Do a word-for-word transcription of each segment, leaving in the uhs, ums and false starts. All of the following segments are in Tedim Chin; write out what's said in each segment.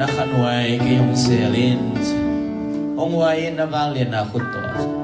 Khanuai kei hong sel in. Hong uai in, na vangliatna khut tawh.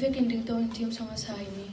Biakinn ding tawh in thim sawm a sa hi ni.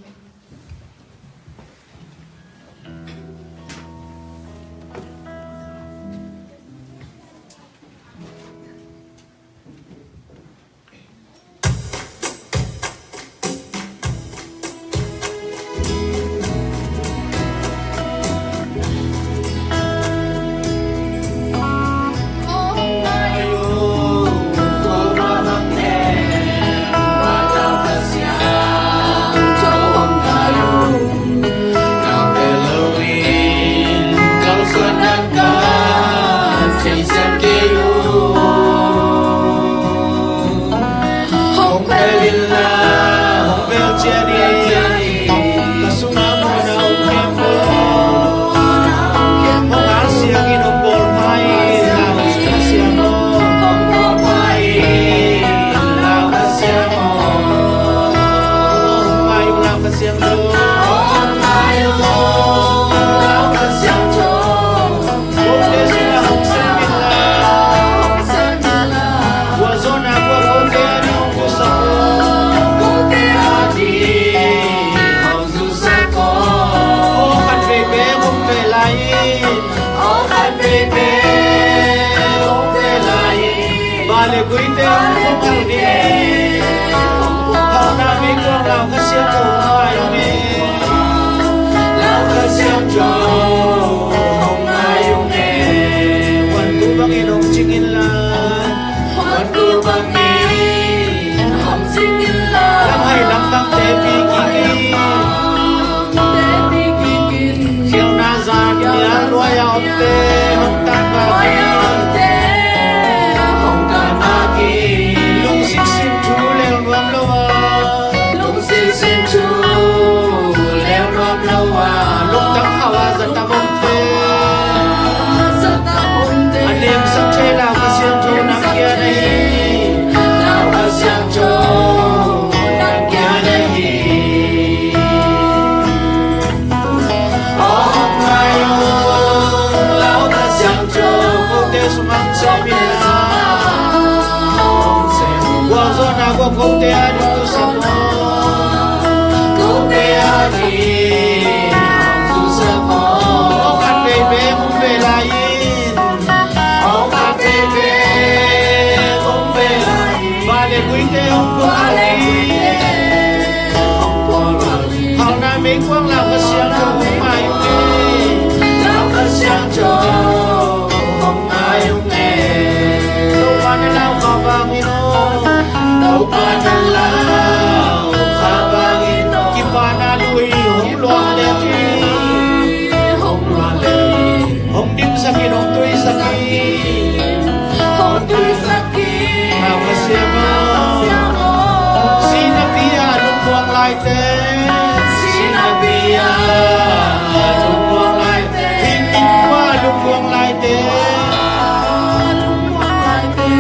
Hong dimsak in, hong tuisak in, hong tuisak in. Pasian aw, sihna pi-a lungmuang laite, sihna pi-a lungmuang laite, hing ding pa lungmuang laite,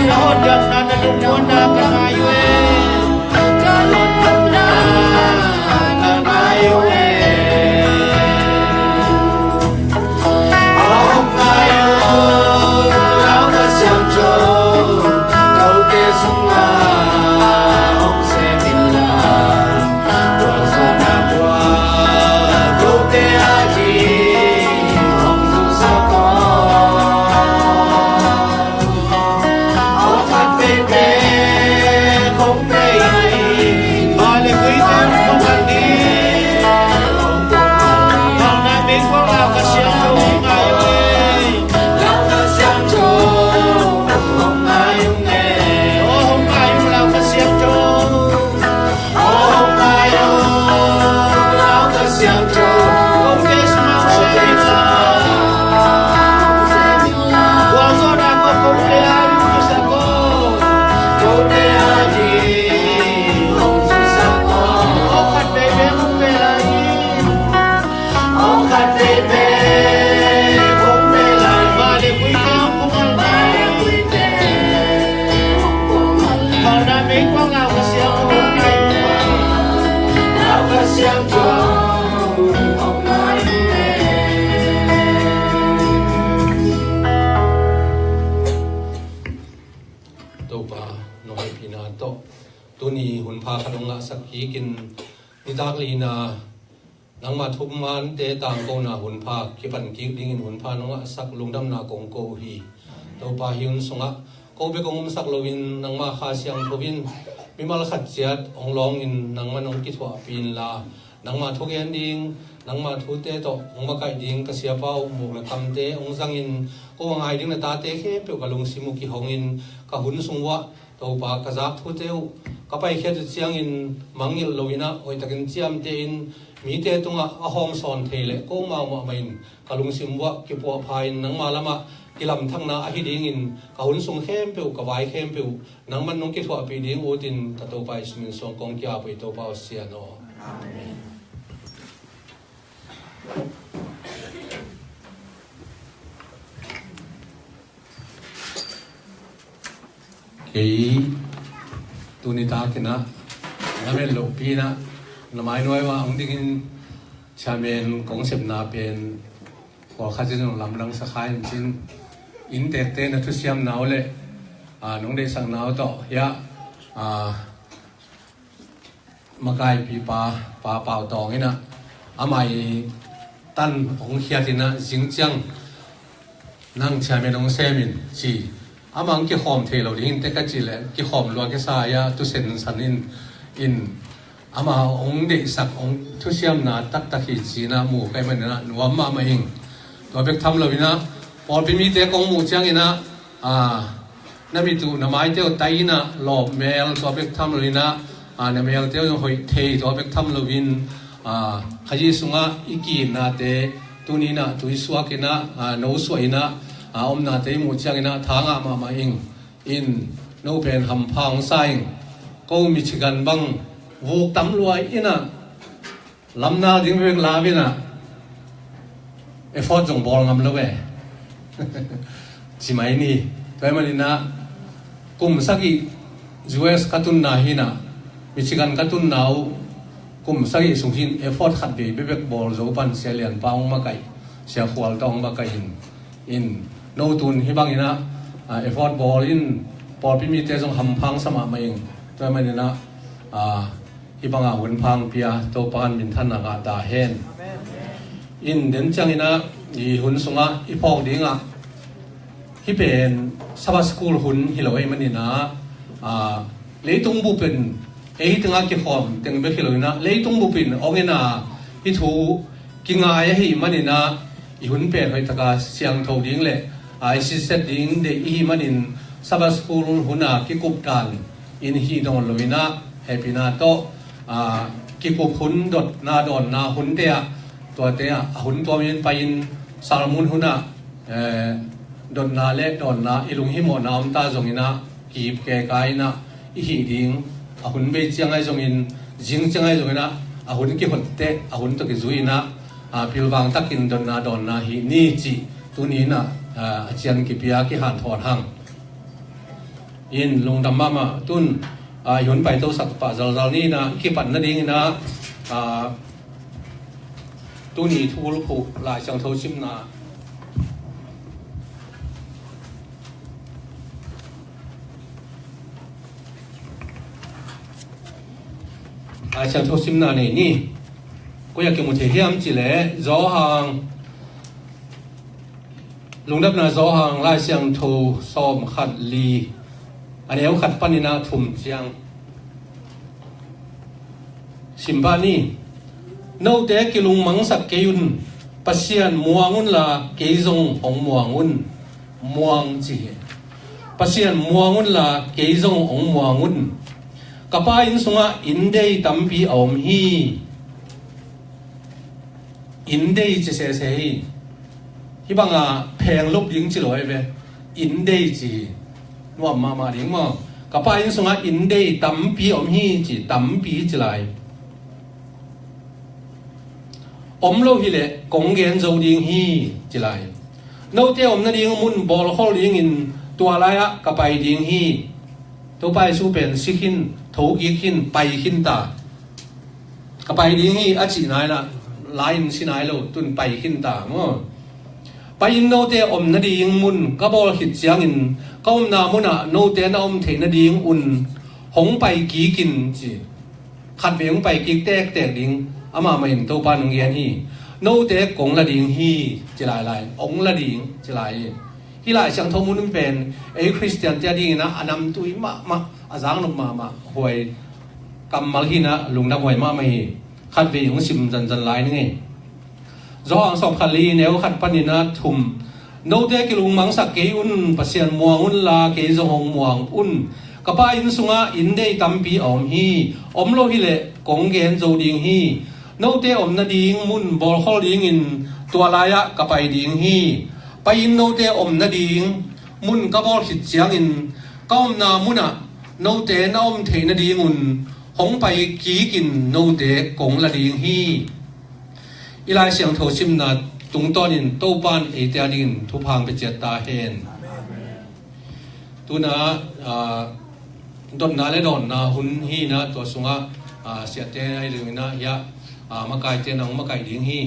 na hotdamna, na lungmuanna ka ngai uh e. Topa nong hehpihna tawh tuni hun pha khat hong ngahsak kikin, nitak lina nangma thumante tangkona hunpha kipan kik dingin hunpha nong ngahsak lungdamna kong ko uh hi. Topa, hih hun sungah ko bek hong omsak loin nangma Kha Siangtho in mimal khat ciat hong lawngin nangman hong kithuahpih inla, nangma thugen ding, nangma thute tawh hong makaih ding ka siapa uh muk le kamte hong zangin, ko a ngai ding na tate khempeuh ka lungsim uh kihongin, ka hun sung uah Topa, ka zak thute uh ka paikhiat uh ciangin mangngilh loinah hoihtakin ciamtehin mite tungah a hawmsawn thei le ko mau mahmah in ka lungsim uah kipuahpha in nangma lamah kilamthakna ahi dingin ka hun sung khempeuh, ka vai khempeuh nangman nong kithuahpih ding utin ka Topa Jesu min suang kong ki-ap uh hi, Topa aw, Sian aw. Amen. Kei tuni takinah na met lohpi inah na mainuai uah hong dingin chairman kong sepna pen pawlkhat in hong lamdang sakha in cin, inntekte na thusiamna uh le, aa, nong deihsakna uh tawh hiah, aa, makaipipa Pa Pau Tawng inah amah i tan hong khiat inah zing ciang nang chairman hong sem in ci. Amah hong kikhawm thei lo ding in tek a cih leh kikhawm lua kisa a, thusen san in, in amah hong deihsak hong thusiamna taktak hi ci inah mu ka hih maninah nuam mahmah ing. Tua bek tham lo inah pawlpi mite kong muh cianginah, aa, na mit uh na maite uh tai inah lawpmel, tua bek tham lo inah, aa, na melte uh hoih thei, tua bek tham loin, aa, Kha Jesu sungah i ki-itnate tuni inah tuisuak inah, aa, nosuah inah, aa, omnate i muh cianginah tha ngah mahmah ing. In no pen hampha hong sa ing. Ko Michigan bang vuk tam luai inah lamnal ding bek lau inah effort zong bawl ngam lo ve. Ci mai ni. Tua ahih maninah kum sagih U S ka tunna hi inah, Michigan ka tunna uh kum sagih sung hi in effort khat vei bekbek bawl zo pan Sia Lian Pa hong makaih, Sia Khual tawh hong makaih in. In no tun hih banginah, aa, effort bawl in pawlpi mite zong hampha hong sa mahmah ing. Tua ahih maninah, aa, hih banga hunpha hong pia Topa in minthanna ngah ta hen. In den cianginah i hun sungah i phawk dingah hih pen Sabbath School hun hi lo ahih maninah, aa, leitung bupin ei tengah kikhawm teng bek hi lo inah leitung bupin hong en a, hih thu kingai ahih maninah i hun pen hoihtaka siangtho ding le, aa, i siset ding deih i hih manin Sabbath School huna kikup dan in hih dawn lo inah hehpihna tawh, aa, kikup hun dotna dawnna hunte ah, tuate ah a hun tuamin pai-in sermon hunah, eh, dotna le dawnna i lunghimawhna om ta zonginah kihip keka inah i hih ding, a hun bei ciang ahi zongin, zing ciang ahi zonginah a hun kihot teh a hun tawh kizui inah, aa, pilvang takin dotna dawnna hih ni cih tuni inah, aa, a cian kipia kihanthawn hang. In lungdam mahmah tun, aa, i hun paitosak pah zalzal ni inah i kipat nadinginah, aa, tuni thulu phuh Lai Siangtho simna, Lai Siangtho simna nei ni. Koi-ah kimu thei hiam cih leh Johan, Lungdamna Johan Lai Siangtho sawm khat li, a neu khat paninah thum ciang. Sim pah ni. Note kilungmangsak kei un, Pasian muang unla kei zong hong muang un. Muang ci hi. Pasian muang unla kei zong hong muang un. Ka Pa inn sungah inndei tampi a om hi. Inndei ci sese hi. Hih banga phenglop ding ci lo ahi ve. Inndei ci hi. Nuam mahmah ding maw? Ka Pa inn sungah inndei tampi om hi ci, tampi ci lai. Om lo hileh kong gen zo ding hi ci lai. Note om nading mun bawlkhol dingin tua lai-ah ka pai ding hi. Topa Jesu pen si khin, thokik khin, pai khin ta. Ka pai ding hi a cih nai lah, lai-in si nai lo, tun pai khin ta maw? Pai-in note om nading mun ka bawl khit ciangin ka omna munah note na om theih nadingun hong pai kik in ci. Khatvei hong pai kik tektek ding amah mah in Topa in hong gen hi. Note kong la ding hi, ci lailai, hong la ding, ci lai hi. Hih Lai Siangtho mun in pen ei Khristian te a dingin ah a namtui mahmah, a zaknop mahmah, huai kammal hi in ah lungdam huai mahmah hi. Khatvei hong sim zanzan lai ning ei. Johan sawm khat li neu khat panin ah thum. Note kilungmangsak kei un, Pasian muang unla kei zong hong muang un. Ka Pa inn sungah inn nei tampi a om hi. Om lo hileh kong gen zo ding hi. Note om nading mun bawlkhol dingin tua lai-ah ka pai ding hi. Pai-in note om nading mun ka bawl khit ciangin ka omna munah note na om theih nadingun hong pai kikin note kong la ding hi. I Lai Siangtho simna tungtawnin Topa in eite a dingin thupha hong pia ciat ta hen. Tuna, ah, dotna le dawnna hun hi in ah tua sungah, ah, siate ahi dingin ah hiah, ah, makaite na hong makaih ding hi.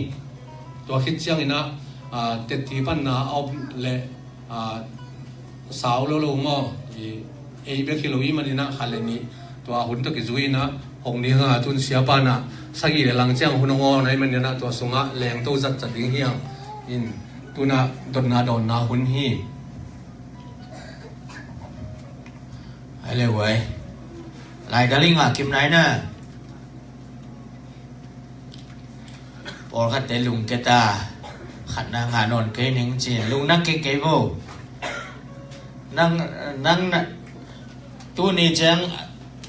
Tua khit ciangin ah, ah, tetti panna a om leh, ah, sau lo lo maw, i, ei bek hi lo ahih manin ah khat le nih tua hun tawh kizui in ah hong ding a, tun siapa in ah sagih le lang ciang hun hong awn ahih manin ah tua sungah lengto zatzat ding hi hang. In, tuna dotna dawnna hun hi. Ai le huai. Lai daling a kim nai na. Pawlkhatte lungkia ta, khatna ngah nawn kei ning ci-in lungnak kei kei vo. Nang, nang na, tuni ciang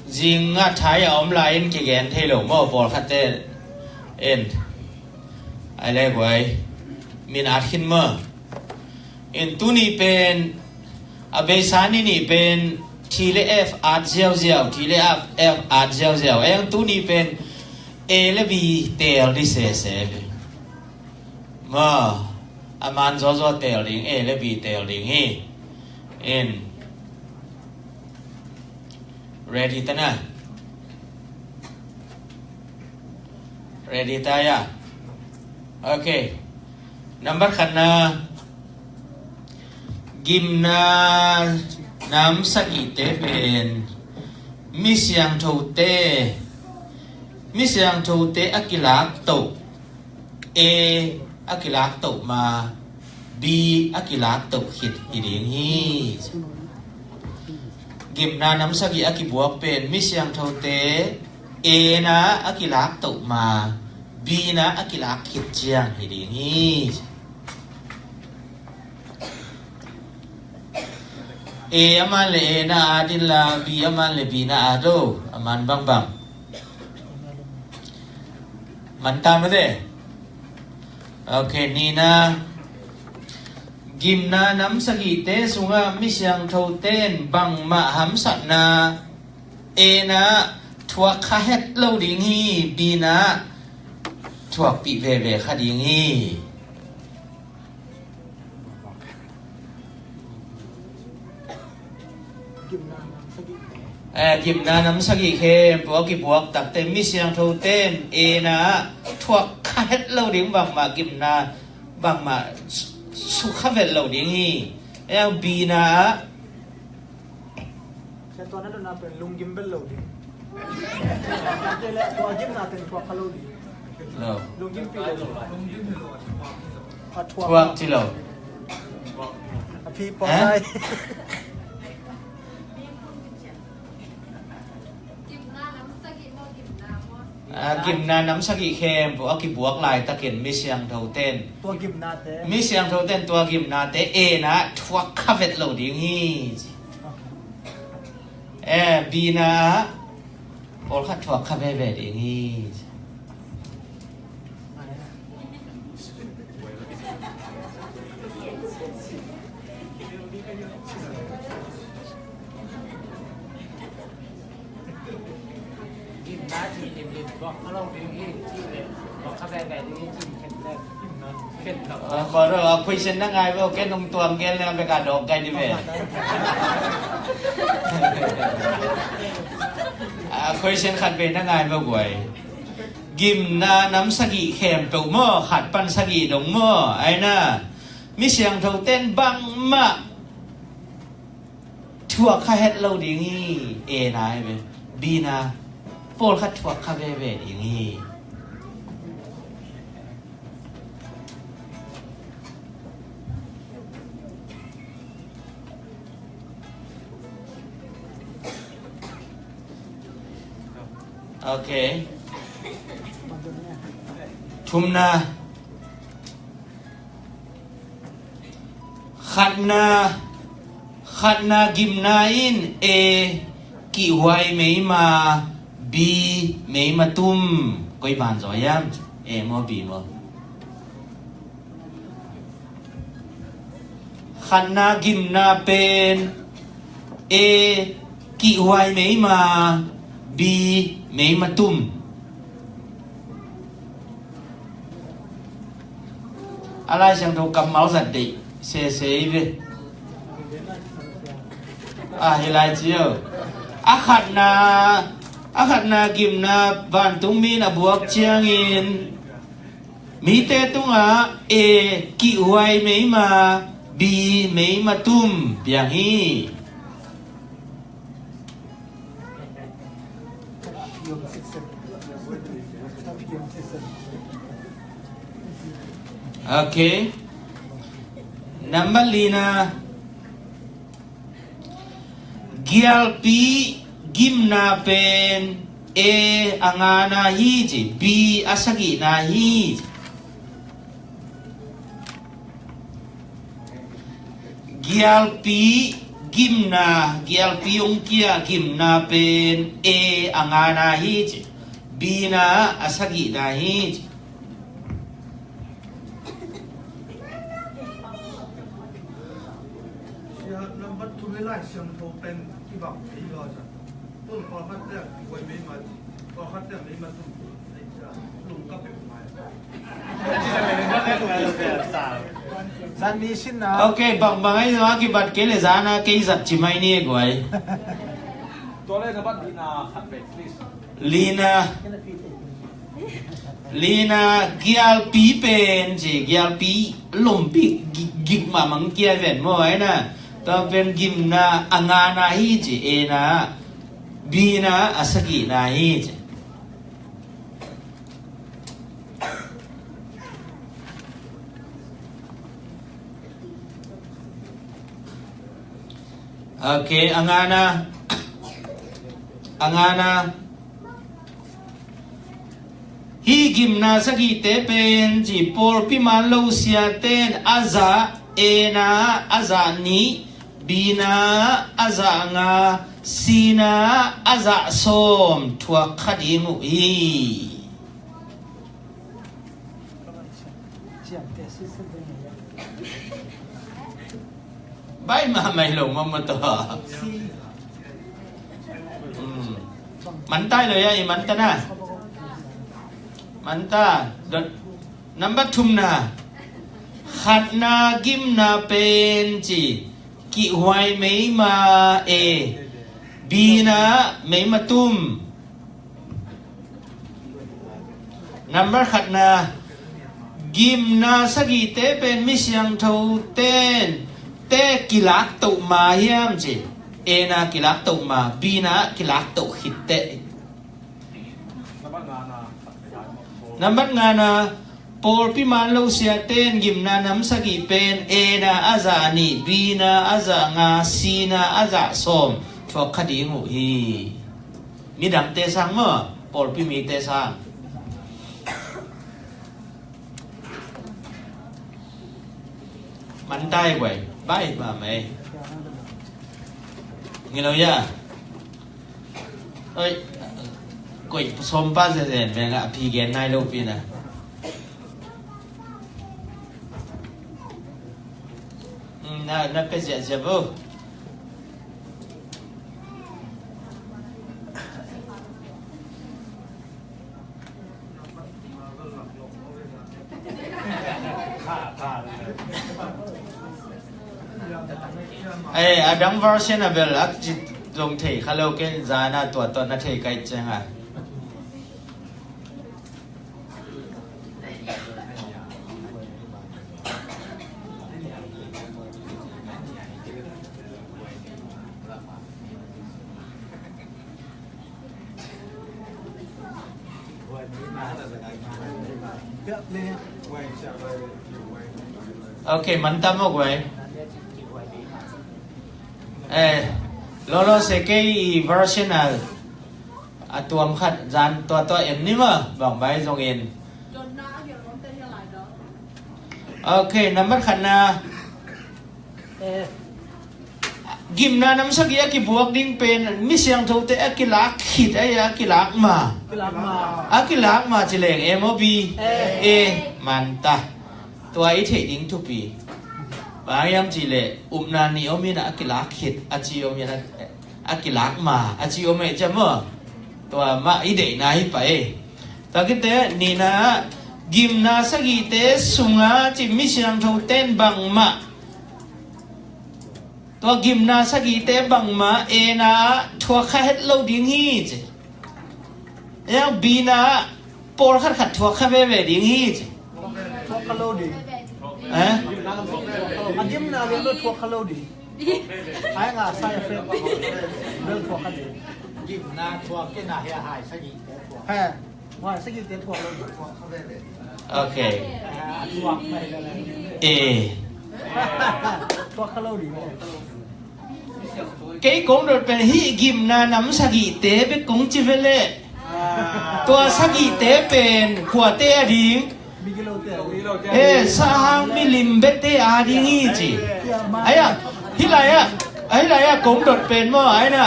zing a thai a om lai-in kigen thei lo maw, pawlkhatte en. Ai le guai, min at khin maw. In tuni pen, a beisa ni nih pen, T le F at ziauziau, T le F, F at ziauziau. Eng tuni pen, A le B teel di sese. Ma, a man zawzaw teel ding, A le B teel ding hi. In. Ready ta na? Ready ta ya? Okay. Number khatna, gimna nam sagihte pen mi siangthote, mi siangthote a kilak toh, A a kilak toh ma, B a kilak toh khit hi ding hi. Gimna nam sagih a kibuak pen mi siangthote A na a kilak toh ma, B na a kilak khit ciang hi ding hi. A a man le A na at inla, B a man le B na at o, a man bangbang. Man ta mate. Ok, nihna. Gimna nam sagihte sungah mi siangthote in bangmah hamsatna A na thuak kha het lo ding hi, B na thuakpih veve kha ding hi. Eh, gimna nam sagih khempeuh a kibuak takte mi siangthote in A na thuak kha het lo ding bangmah gimna bangmah su-, sukha vet lo ding hi. Eng B na ah Tua na dotna pen lunggim bel lo ding. Tua gimna pen thuak kha lo ding. Lo. Lunggim pi lo. A thuak. Thuak ci lo. A phi pawh lai. A gimna nam sagih khempeuh a kibuak laitakin mi siangthote in. Tua gimnate. Mi siangthote in tua gimnate A na thuak kha vet lo ding hi. Eh, B na pawlkhat thuak kha veve ding hi. Gimna ci in lim bawk a lo ding hi, ci le bawk a veve ding hi, ci in khen le khen lo. Aa, kawt lo, a question na ngai vo, ken nong tuang gen le a bek a dawk gai di ve. A question khat vei na ngai vo guai. Gimna nam sagih khempeuh maw, khat pan sagih dong maw, ai na. Mi siangthote in bangmah thuak kha het lo ding hi, A na hi ve. B na. pawlkhat thuak kha veve ding hi. Ok. Thumna. Khatna, khatna gimna in A kihhuai meima, B meima tum. Koi ban zaw hiam? A maw, B maw? Khatna gimna pen A kihhuai meima, B meima tum. A Lai Siangtho kammal zat deih sese hi ve. A hi lai cio. A khatna, a khatna gimna vantungmi in a buak ciangin mite tungah A kihhuai meima, B meima tum piang hi. Ok. Nambat lina, gialpi gimna pen A a ngana hi ci, B a sagihna hi ci. Gialpi gimna, gialpi hong kia gimna pen A a ngana hi ci, B na a sagihna hi ci. Sia, nambat thum i Lai Siangtho pen kibang thei lo sa. Tun pawlkhat te a kihhuai meima ci, pawlkhat te a meima tum. Lungkap pek mai. Zan ni sin na. Ok, bangbang ahi zong a kibat kei le zan a kei zat ci mai ni e guai. Tua le nambat lina khat pek, please. Lina. Lina, gialpi pen ci, gialpi lompi gik, gik mahmah kia ven maw, ai na. Tua pen gimna a ngana hi ci, A na, B na a sagihna hi ci. Ok, a ngana, a ngana. Hih gimna sagihte pen ci, pawlpi man lo siate in a zah, A na a zah nih, B na a zah nga, C na a zah sawm thuak kha ding uh hi. Baih mahmah hi lo maw, maw tawh. Hmm. Mantai lo ya, i manta na. Manta. Dot. Nambat thumna. Khatna gimna pen ci, kihhuai meima A, B na meima tum. Nambat khatna, gimna sagihte pen mi siangtho ten te kilak toh ma hiam ci. A na kilak toh ma, B na kilak toh khit teh. Nambat ngana, pawlpi man lo siate in gimna nam sagih pen A na a zah nih, B na a zah nga, C na a zah sawm thuak kha ding uh hi. Midangte sang maw, pawlpi mite sang. Mantai guai, baih mahmah ei. Ngilo ya. Oi, koi sawm pa zenzen veng a phi gen nai lo pi na. Hmm, na, na pe ziahziah vo. Ei, a dang version a bel a ci zong thei kha lo, ken zan a tua tawh na thei ka hih ciang a. Ok, man tam maw guai. Eh, lolo se kei i version a, a tuam khat zan tua tua en ni maw, bang bai zong en. Ok, nambat khatna. Gimna nam sagih a kibuak ding pen mi siangthote a kilak khit a, a kilak ma. Kilak ma. A kilak ma ci leng A maw B? A. A, man ta. Tua i theih ding thupi. Bang hiam cih leh upna nih om in a kilak khit a ci om in a, a kilak ma a ci om e ci a maw. Tua mah i deihna hi pah e. Tua khit teh nihna ah gimna sagihte sungah ci mi siangthote in bangmah, tua gimna sagihte bangmah A na ah thuak kha het lo ding hi ci. Eng B na ah pawlkhat khat thuak kha veve ding hi ci. Thuak kha lo ding. Eh? A gimna lian lo thuak kha lo ding. Ai nga sai a fek. Bel thuak kha ding. Gimna thuak kei na he hai sagihte thuak. He. Hai sagihte thuak lo ding. Thuak kha veve. Ok. Eh. Kei kong dot pen hih gimna nam sagihte bek kong ci ve leh. Tua sagihte pen kuate a ding? Eh, sahang milim bete a ding hi ci. Ai a, hih lai a, hih lai a kong dot pen maw, ai na.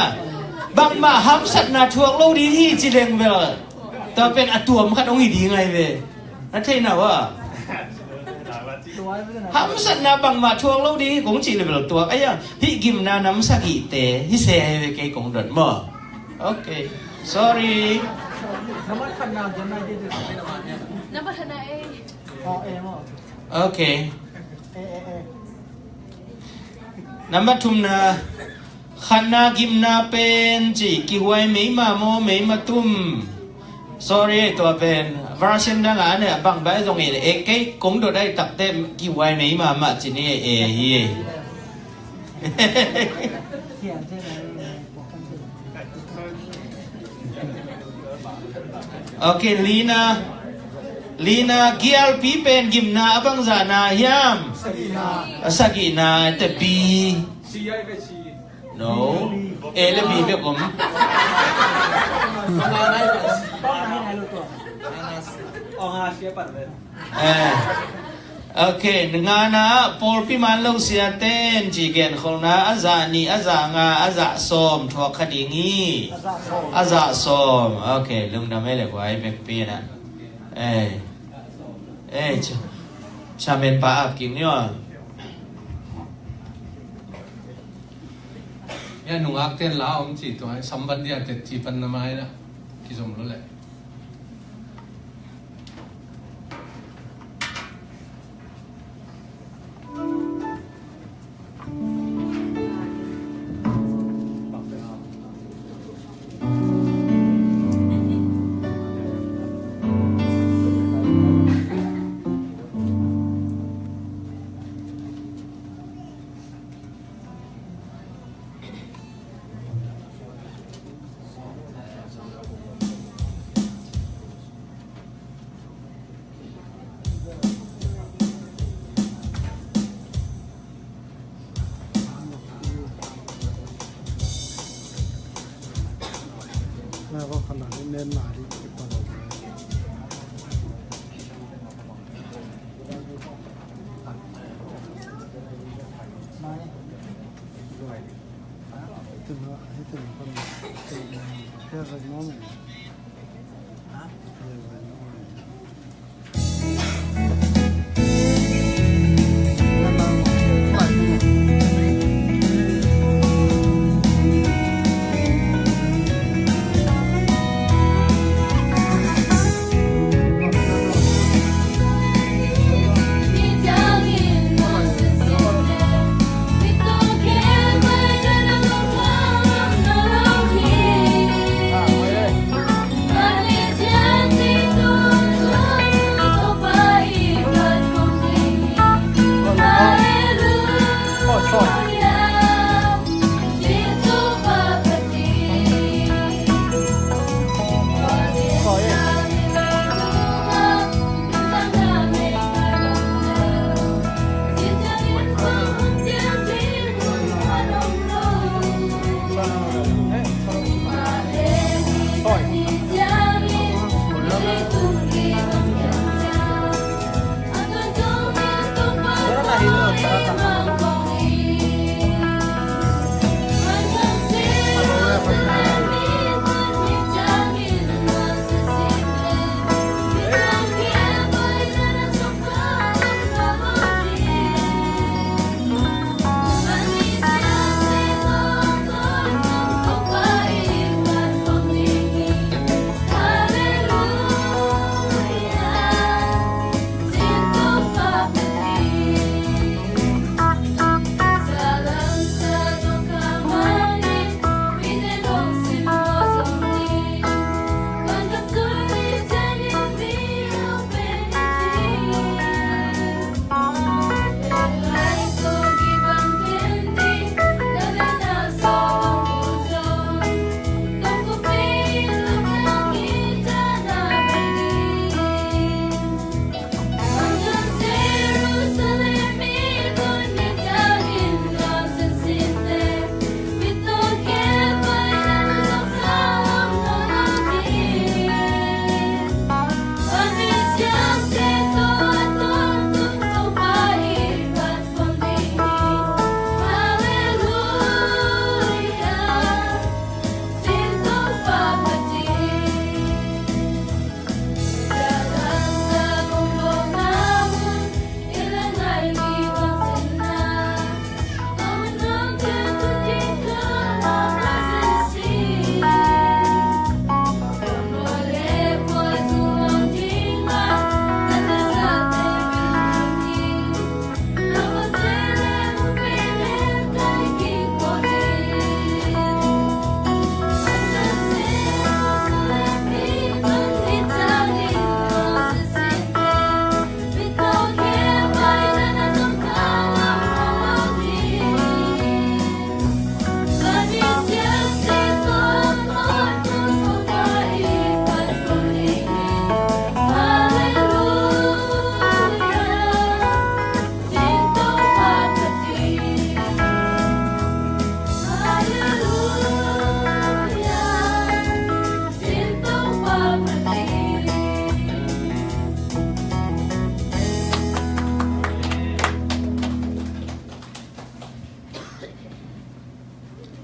Bangmah hamsatna thuak lo ding hi ci leng bel. Tua pen a tuam khat hong hi ding ai ve. Na theih na uh a. Hamsatna bangmah thuak lo ding hi kong cih le bel tuak. Ai a, hih gimna nam sagihte hi se ai ve kei kong dot maw. Ok. Sorry. Nambat khatna A. Ok. Nambat thumna. Khatna gimna pen ci kihuai meima maw meima tum. Sorry, tua pen version dang a ne bang bai zong in e kei kong dot ai takte kihuai meima mah ci ni e hi. Ok, Lina. Lina, gialpi pen gimna a bangzah na hiam? Sagihna. A sagihna te B. No. A le B bek om. Eh. Ok, ngana ah pawlpi man lo siaten ci genkholhna a zah nih, a zah nga, a zah sawm thuak kha ding hi. A zah sawm. Ok, lungdam ei le guai bekpi na. Eh. Eh, cha, chairman pa ap king ni aw. Ya nungak ten la om ci tua, samban dia tet ci pan na mai na. Kizom lo le.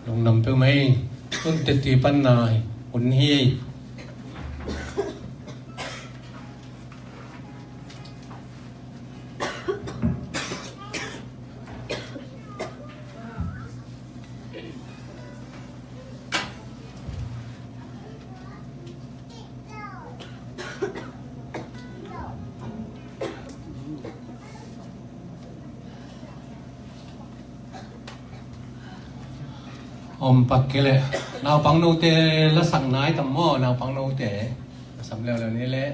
Lungdam peuh mai. Tun teti panna hun hi. Om pak kei leh. Naupang note lasak nai tam maw, naupang note. Sam leuleu ni leh.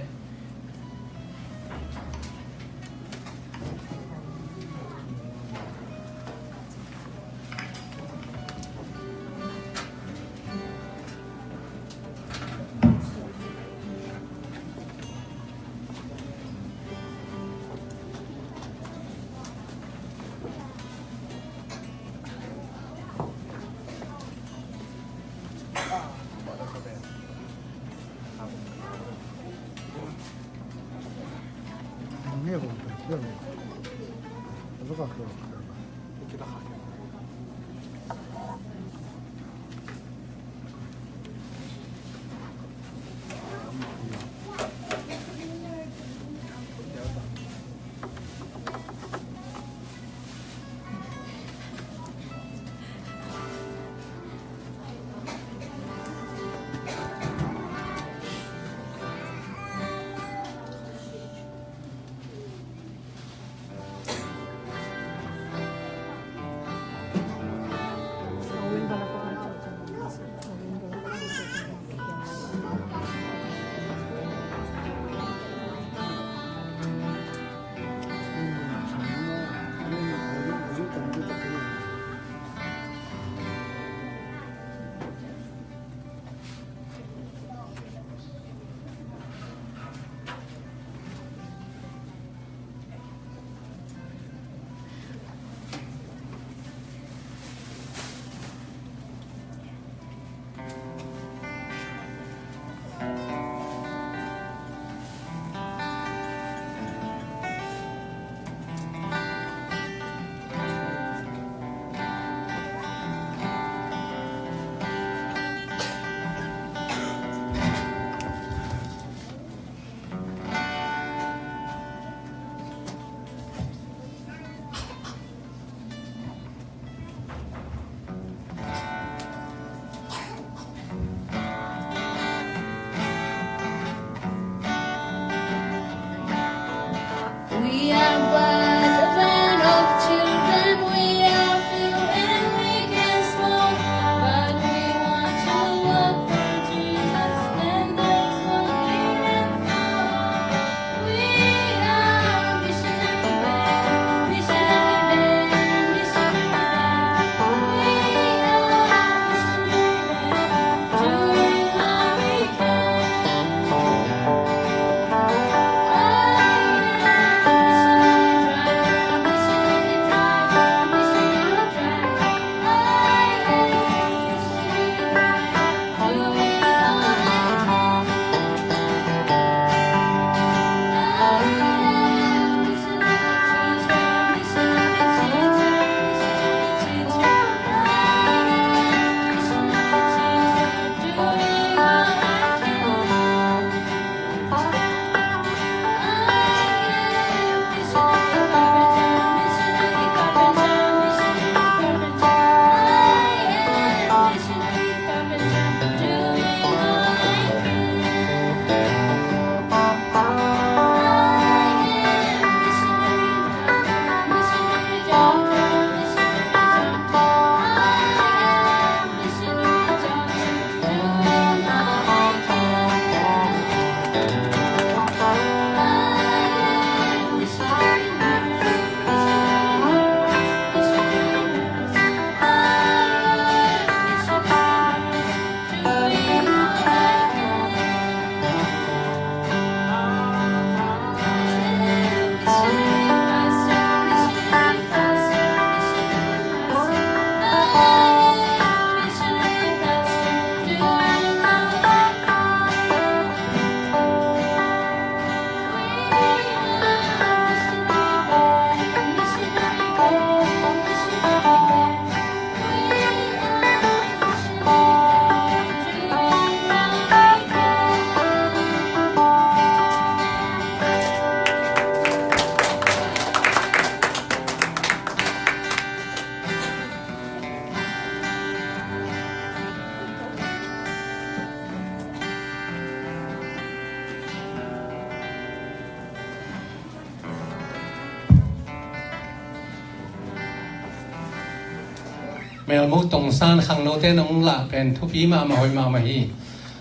Melmuk tongsan khangnote nong lah pen thupi mahmah, hoih mahmah hi.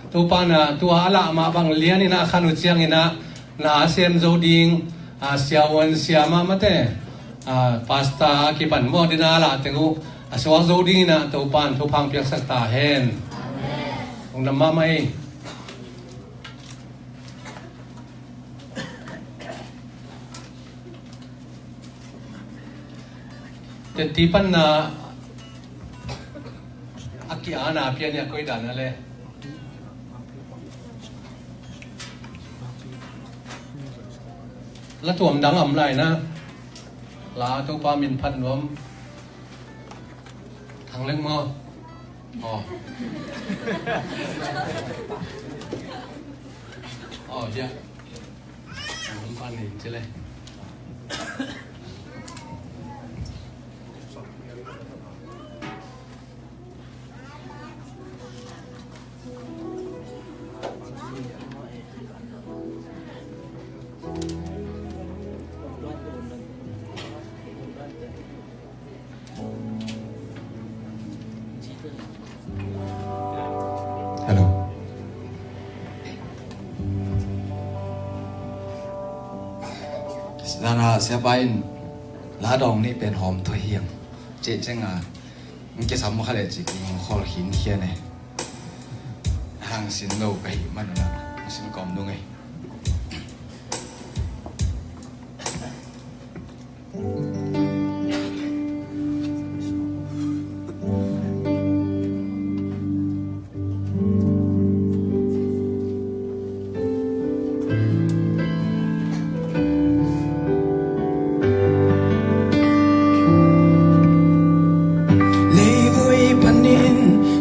Topa na tua a lah mah bang lian in ah khan uh ciangin ah na a sem zo ding, a siavuan sia mahmahte, a pastor a kipan mawh dina a lah teng uh a suak zo dingin ah Topa in thupha piaksak ta hen. Lungdam mahmah hi. Teti panna a ki-ana pian hi a, koi dan a le. La tuam dang a om lai na. La Topa min phat nuam. Thang Leng maw? Aw. Aw, ya. Thang Leng pan ni ci le. Hello. Zana siapa in la dawng nih pen hawm thoi hiang. Cih ciang a, ng kisam kha le cih kong khawl khin khian e. Hang sin lo ka hih man una, hang sin kawm nung e. Leivui panin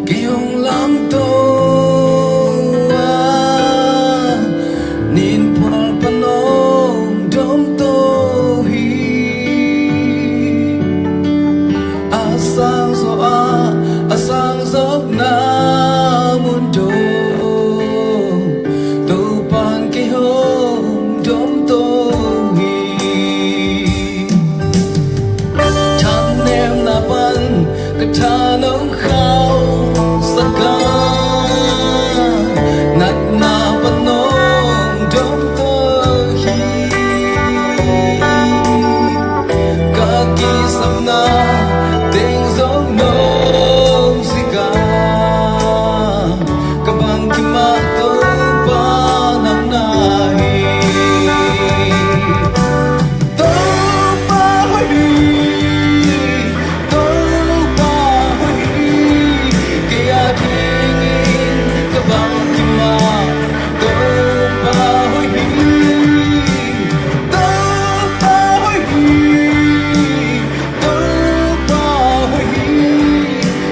kei hong lamto a, nin phual pan hong domto hi. A sang zawh a, a sang zawhna mun dong, Topa'n kei hong domto hi. Thanemna pan ka tha nong khauhsak a, natna pan nong domto hi. Ka kisapna teng zong nong sik a, ka bangkim ah Topa nang na hi. Topa hoih hi, Topa hoih hi, kei a dingin ka bangkim ah Topa hoih hi. Topa hoih hi, Topa hoih hi,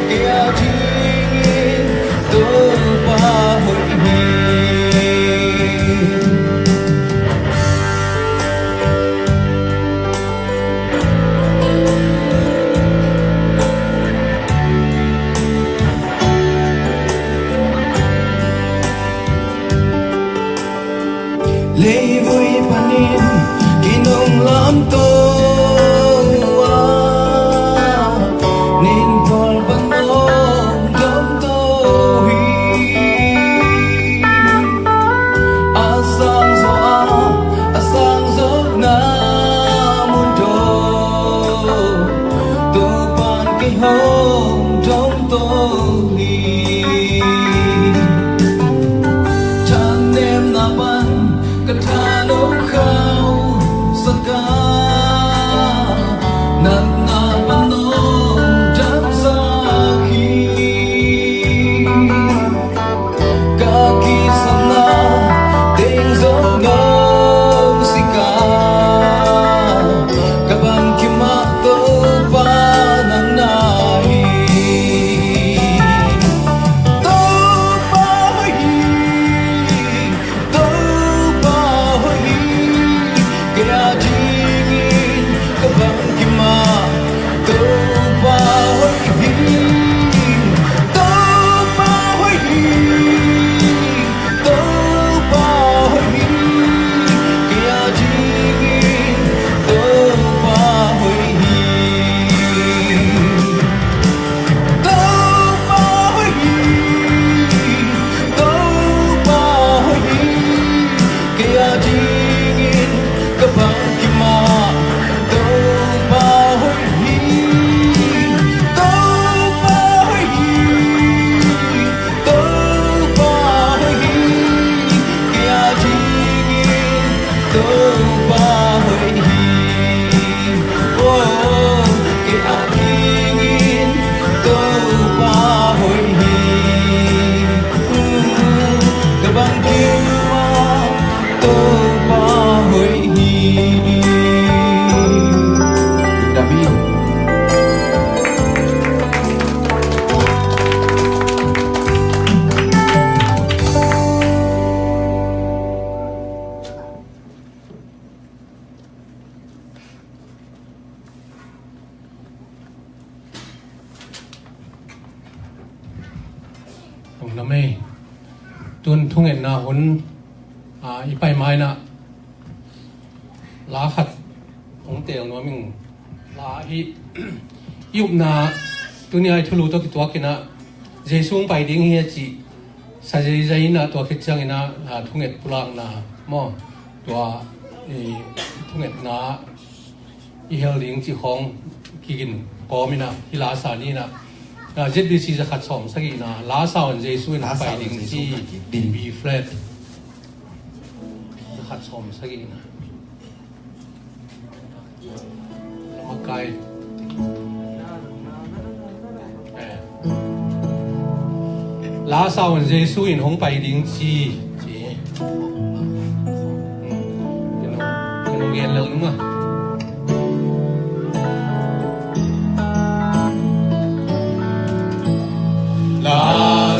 kei a dingin Topa hoih hi. Leivui panin kei nong lamto a, nin phual pan nong domto hi. A sang zawh a, a sang zawhna mun dong, Topa'n kei hong domto hi. Thanemna pan ka tha nong khauhsak a, natna pan nong damsak hi. Ka kisapna teng zong nong sik a, ka bangkim ah Topa nang na hi. Topa hoih hi, Topa hoih hi, kei a dingin ka bangkim ah Topa hoih hi. Oh, kei a dingin Topa hoih hi. Ka bang kim a Topa hoih hi. Dam hi. Ong na mei. Tun thungetna hun, a, i pai mai na. La khat ong teel nuam ing. La hi. I upna tuni ai thulu tawh kituak ina. Jesu ong pai ding hi a ci. Sa zeizai ina tua khit ciang ina, a, thunget pulakna maw. Tua, i, thungetna i hel ding ci khawng kigin kawm ina, i la sa ni ina. A, Z B C za khat sawm sagih ina, la sa un Jesu in ong pai ding ci, B flat. Za khat sawm sagih ina. Lamakai. Eh. La sa un Jesu in hong pai ding ci, ci. Hmm. Ka nung, ka nung gen lel nung a. La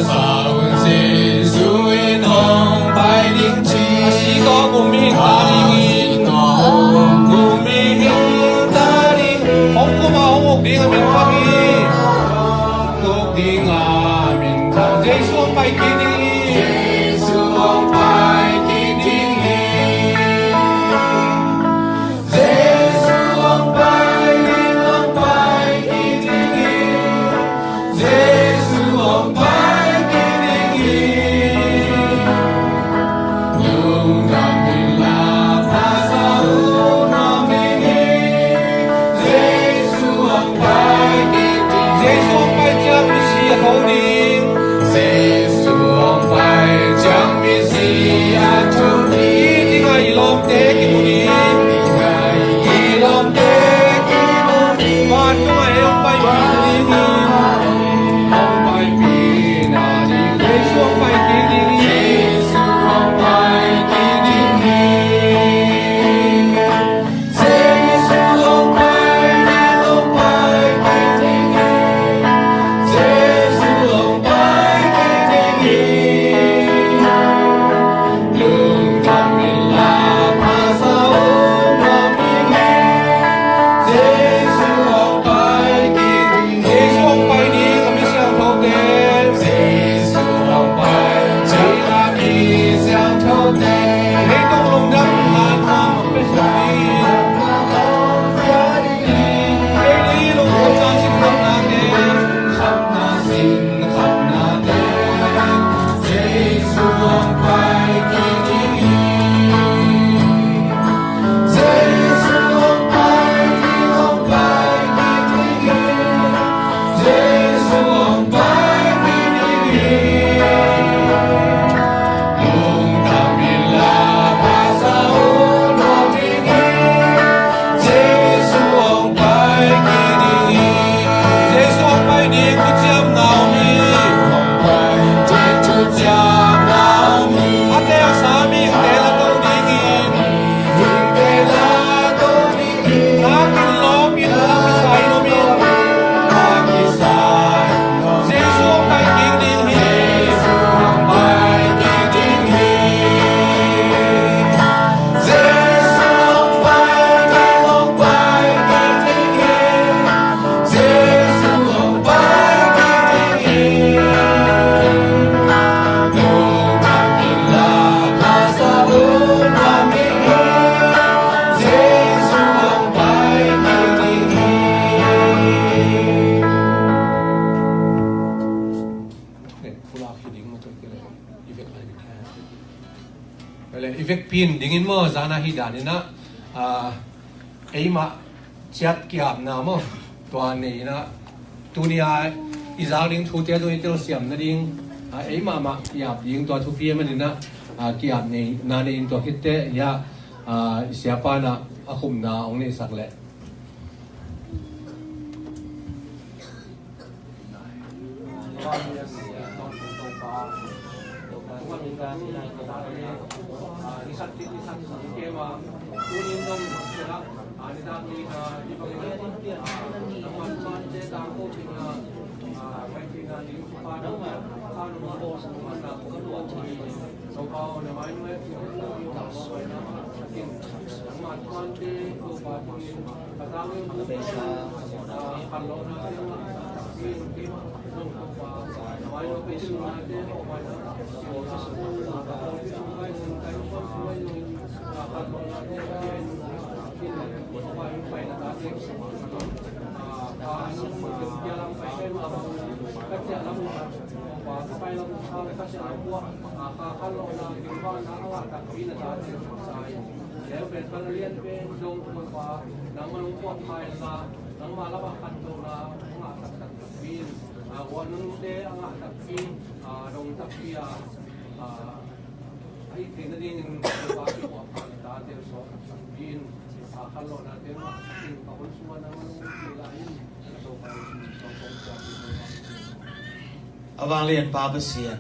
sa un Jesu in hong pai ding ci. A si tawh kum mihing ta ding in. Hong kum a hong uk ding a minthang hi. Uk ding a minthang. Jesu hong pai kik ding hi. Jesu hong pai kik ding hi. Jesu hong pai ding, hong pai kik ding hi. Jesu hong pai kik ding hi. Lungdam inla, pha sa un om ding hi. Jesu hong pai kik ding. Jesu hong pai ciang misi a tho ding. Jesu hong pai ciang misi a tho ding. Ding a i lawmte kimu ding. Ding a i lawmte kimu ding. Vantung a hong pai ding hi. Hong pai pi na ding. Jesu hong pai kik ding hi. Jesu hong pai kik ding hi. Jesu hong pai ding, hong pai kik ding hi. Jesu hong pai kik ding hi. Lungdam inla, pha sa un om ding hi. Jesu hong pai kik ding hi. Jesu hong pai ding a mi siangthote. Jesu hong pai ding a mi siangthote. Leitung lungdam ngan hong pai ding hi. Lungdam inla, pha sa un om ding hi. Jesu hong pai kik ding hi. Jesu hong pai ding thuciamna om hi. Hong pai ding thuciamna om hi. A teelsa mihingte la to ding hi. Mihingte la to ding hi. Nakin lawpin, nakisa in om in. Nakisa in om in. Jesu hong pai kik ding hi. Jesu hong pai kik ding hi. Jesu hong pai kik, hong pai kik ding hi. Jesu hong pai kik ding hi. Lungdam inla, pha sa un om ding hi. Jesu hong pai kik ding hi. Nget pulak hi ding maw, tua kile i vek lai ding hi. Vele i vekpi in dingin maw, zana hi dan ina, a, eimah ciat ki-apna maw, tua nei ina, tuni a i zak ding thute zong i telsiam nading, a, eimah mah ki-ap ding tua thupi a man ina, a, ki-ap nei, na nei in tua khitte, ya, Ah, i siapa in ah a khumna hong neihsak leh. A vanglian Pa Pasian,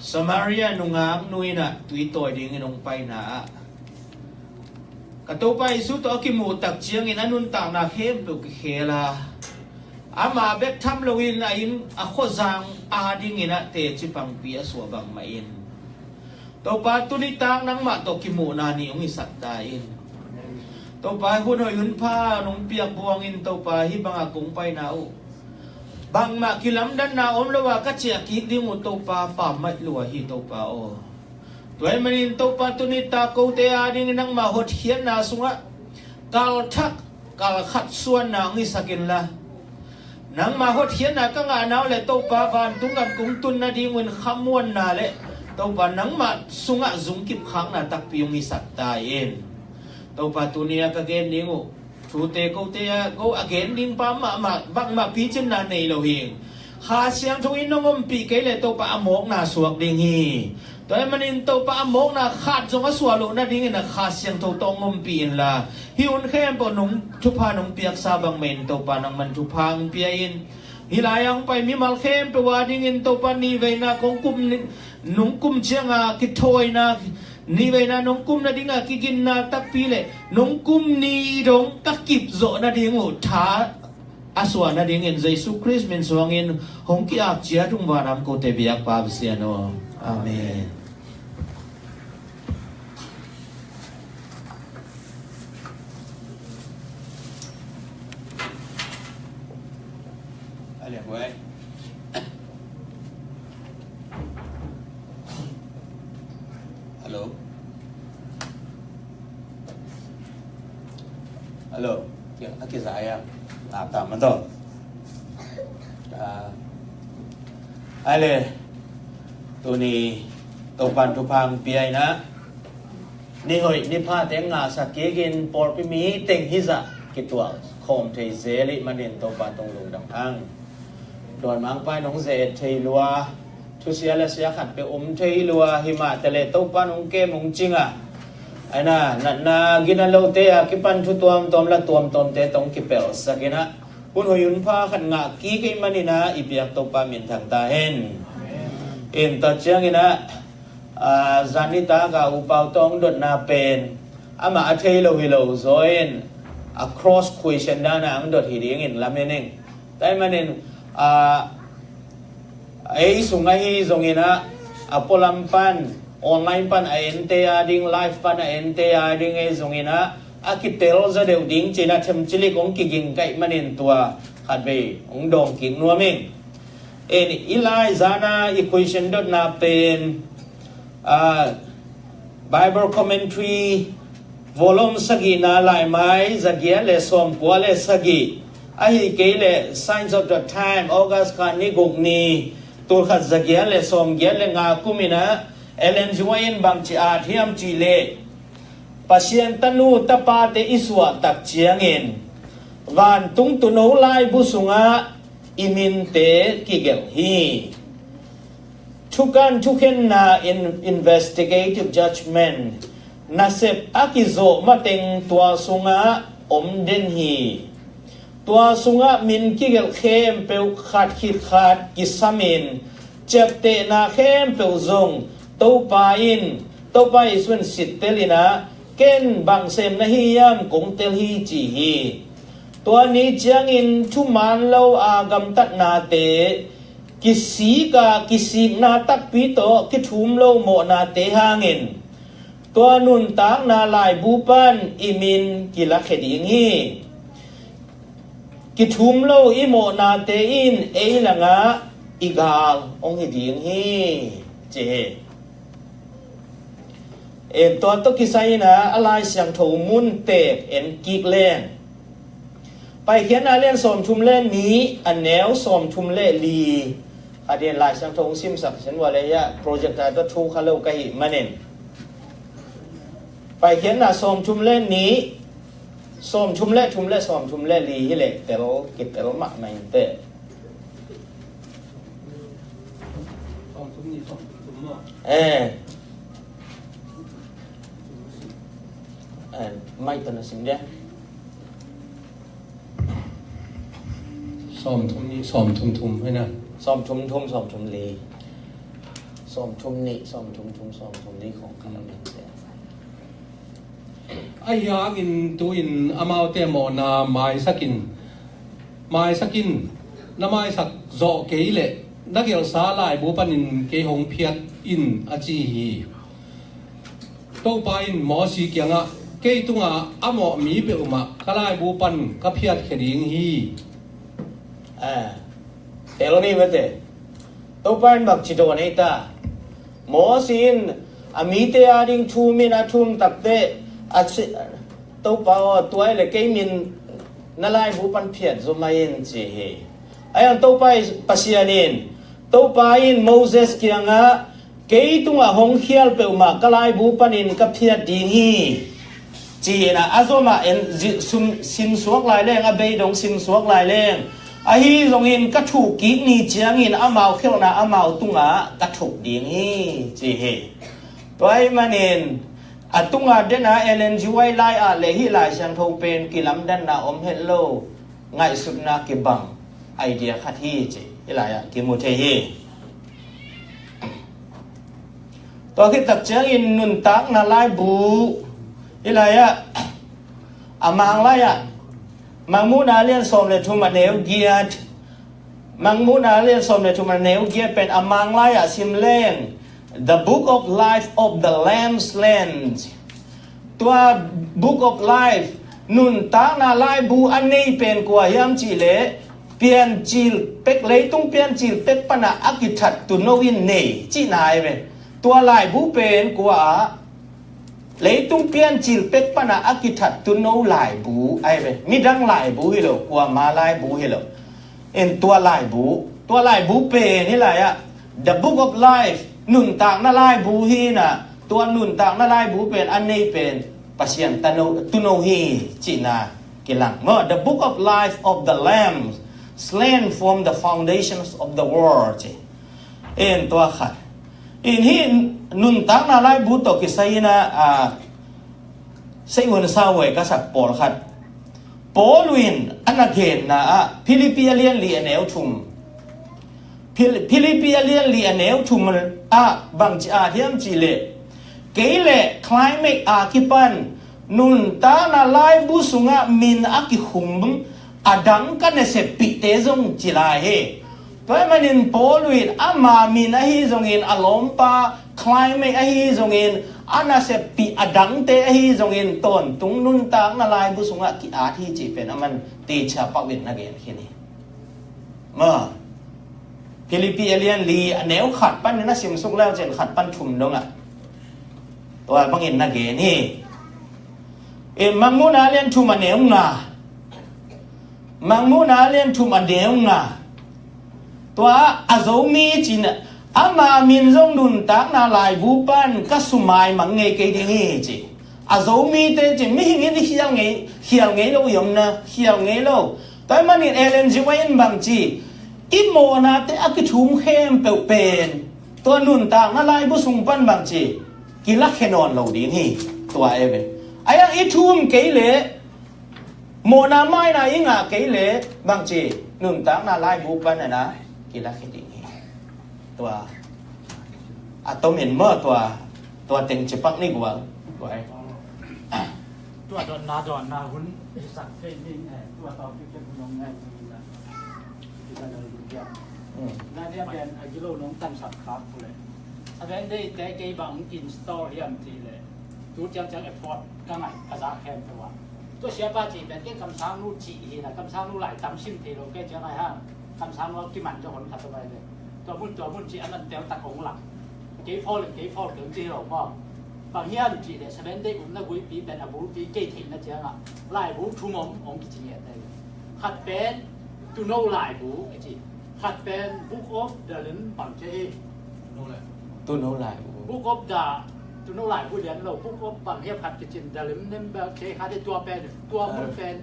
Samaria nungak nu in ah tui tawi dingin hong paina ah ka Topa Jesu tawh a kimuh tak ciangin a nuntakna khempeuh kikhel a, ama bek tham loin a inn a khuazang adingin ah teci pangpi a suah bangmah in, Topa, tuni tak nangmah tawh kimuhna ni hong hisak ta in. Topa, hun hoih hun pha nong piak buangin, Topa, hih bangah kong paina uh bangmah kilamdanna om lo a ka ciah kik ding uh, Topa, pammaih lua hi, Topa aw. Tua ahih manin, Topa, tuni tak kote adingin nangmah hotkhiatna sungah kalthak kalkhat suanna hong hisak inla, nangmah hotkhiatna ka ngahna uh le Topa, vantung gam kong tun nadingun khamuanna le Topa, nangmah sungah zungkip khakna takpi hong hisak ta in. Topa, tuni a ka gen ding uh thute kote a ko a gen ding pa mahmah bangmah picinna nei lo hi. Kha Siangtho in nong ompih kei le Topa, a mawkna suak ding hi. Tua ahih manin Topa, a mawkna khat zong a suah loh nadingin a Kha Siangtho tawh hong ompih inla, hih hun khempeuh nong thupha nong piaksa bangmah in Topa, nangman thupha hong pia in. Hih lai-ah hong pai mimal khempeuh adingin Topa, ni veina kong kum ni, nong kum cianga kithawina, ni veina nong kum nadinga kiginna takpi le nong kum ni dong ka kip zawh nading uh tha a suah nadingin Jesu Khrist min suangin hong ki-ap ciat ung, vanam kote biakpa Pasian aw. Amen. Hello. Hello. Ki-, a kizai a. Ngap ta ma to. Ah. Ai le. Tuni Topan thupha hong pia in ah, ni hoih ni phate ngahsak kikin pawlpi mi teng hizah kituah khawm thei zel ih manin Topa tung lungdam hang. Dawn mangpa in hong ze-et thei lua, thusia le sia khat peuh om thei lua, himah tele Topa in hong kem hong cing a, aina natna gina lote a kipan thu tuamtuam la tuamtuamte tong kipelhsak in ah, hun hoih hun pha khat ngah kik ih manin ah i biak Topa minthang ta hen. In tua ciangin ah, ah, zan nitak a upau tawh hong dotna pen amah a thei lo hi lo zaw in a cross question dan a hong dot hi dingin lamen ing. Tua ih manin, ah, ei sung ahi zongin ah, a pualam pan, online pan a ente a ding, live pan a ente a ding ei zongin ah, a kitel zaw deuh ding ci-in ah themcilik hong kiging ka ih manin tua khatvei hong dawng kik nuam ing. En, i lai zan a i question dotna pen, ah, Bible Commentary volume sagihna, laimai zagiat le sawmkua le sagih, ahih kei le Signs of the Times, August kha ni guk ni, tulkhat zagiat le sawmgiat le nga kum in ah Ellen G. White in bangci at hiam cih leh, Pasian tanu tapate i suah tak ciangin vantung tuuno laibu sungah i minte kigelh hi. Thukan thukhenna in investigative judgment, nasep a kizawh mateng tua sungah om den hi. Tua sungah min kigelh khempeuh khat khit khat kisamin, ciaptehna khempeuh zong Topa in, Topa Jesu in sittel in ah, ken bang sem na hi hiam kong tel hi ci hi. Tua ni ciangin thuman lo a gamtatnate, kisik a kisikna takpi tawh kithum lo mawhnate hangin tua nuntakna laibu pan i min kilakhia ding hi. Kithum lo i mawhnate in ei langah i gal hong hi ding hi, ci hi. En, tua tawh kisai in ah a Lai Siangtho mun teek en kik leng, Paikhiatna lian sawmthum le nih, a neu sawmthum le li. A ding Lai Siangtho hong simsak sin vua le hiah projector tawh thu kha lo ka hih manin, Paikhiatna sawmthum le nih, sawmthum le thum le sawmthum le li hi leh tel, kitel mahmah in teh. Eh. Eh, mai tawh na sim dia. Sawmthum nih, sawmthum thum, hi na. Sawmthum thum, sawmthum li. Sawmthum nih, sawmthum thum, sawmthum li khawng khat a min te. Ahi hangin tu-in amaute mawhna maisak in, maisak in, na maisak zawh kei leh na gelhsa laibu panin kei hong phiat in, a ci hi. Topa in Mosi kiangah, kei tungah a mawh mi peuhmah ka laibu pan ka phiatkhia ding hi. Ah, tel ni mate. Topa in bang ci dawn ei ta. Mosi in a mite a ding thum in a thum takteh, a ci, Topa aw, tua hi leh kei min na laibu pan phiat zaw mai in ci hi. Ahi hang Topa i Pasian in, Topa in Moses kiangah, kei tungah hong khial peuhmah ka laibu panin ka phiat ding hi, ci-in ah a zom ah en, zi-, sum, sinsuak lai leng, a beidong sinsuak lai leng, ahi zongin ka thuk kik ni ciangin amau khialhna amau tungah ka thuk ding hi, ci hi. Tua ahih manin a tungah den a Ellen G. White lai ah le hih Lai Siangtho pen kilamdanna om het lo, ngaihsutna kibang idea khat hi ci, hih lai ah kimu thei hi. Tua khit tak ciangin nuntakna laibu, hih lai ah, a Mang lai ah, Mangmuhna lian sawm le thum a neu giat, Mangmuhna lian sawm le thum a neu giat pen a Mang lai ah sim leng, The Book of Life of the Lamb Slain. Tua Book of Life, nuntakna laibu a nei pen kua hiam cih leh, piancil pek, leitung piancil pek pan ah a kithat tuuno in nei cihna ahi ve. Tua laibu pen kua ah, leitung piancil pek pan ah a kithat tuuno laibu ahi ve. Midang laibu hi lo, kuama laibu hi lo. En, tua laibu, tua laibu pen hih lai ah, The Book of Life, nuntakna laibu hi-in ah, tua nuntakna laibu pen a nei pen Pasian tano, tuuno hi cihna kilang maw. The Book of Life of the Lamb, slain from the foundations of the world, ci. En, tua khat. En, hih nuntakna laibu tawh kisai-in ah, a, sei un sa huai ka sak pawlkhat, Paul in a na genna ah, Philippi a lian li a neu thum. Phil-, Philippi a lian li a neu thum ah bang ci a hiam cih leh, kei le climate a kipan nuntakna laibu sungah min a kikhum a dang ka naseppihte zong ci lai hi. Tua ahih manin Paul in ama min ahi zongin, a lawmpa climate ahi zongin, a naseppih a dangte ahi zongin, tawntung nuntakna laibu sungah ki-at hi cih pen aman teci a pau in na gen khin hi. Ma, Philippi a lian li a neu khat panin na simsuk leu cin khat pan thum dongah tua bangin na gen hi. E, Mangmuhna lian thum a neu nga. Mangmuhna lian thum a neu nga. Tua a Zomi cin, ama min zong nuntakna laibu pan ka sumai mang ngei kei ding hi ci. A Zomite cin, mihing in i khial ngei, khial ngei lo i om na, khial ngei lo. Tua ahih manin Ellen G. White in bang ci, i mawhnate a kithum khempeuh pen tua nuntakna laibu sung pan bang ci, kilakhia nawn lo ding hi. Tua e ve. A yang i thum kei le, mawhna maina i ngah kei le, bangci, nuntakna laibu pan a na kilak hi ding hi. Tua a tomin maw, tua, tua teng cipak ni gual. Tua e. Tua dawnna, dawnna hun i sak thei ding e, tua tawh kikhen hun om ngai ding la. Kita na lu dia. Hmm. Na dia ben a gilo nong tan sak khak pule. A ben dei te kei bang install hiam ti le. Tu ciang ciang effort ka ngai ka za khem pe wa. Tu siapa ci ben ken kamsang nu ci hi na, kamsang nu lai tam sim thei lo kei ciang ai ha. Kamsang nu kiman jo hon khat bai le. Tua mun, tua mun ci a man tel tak ong lak. Kei fol, kei fol kei ci lo maw. Bang hiam ci le Seven Day upna guipi pen a bulpi kei theihna ciangah laibu thum om ong kici ngiat ai. Khat pen Tuno laibu kici. Khat pen Book of the Lim bang ci hi. Tuno laibu. Book of the Tuno laibu lian lo, Book of bang hiam khat kicin, the Lim nem bang ci khat hi. Tua pen, tua mun pen.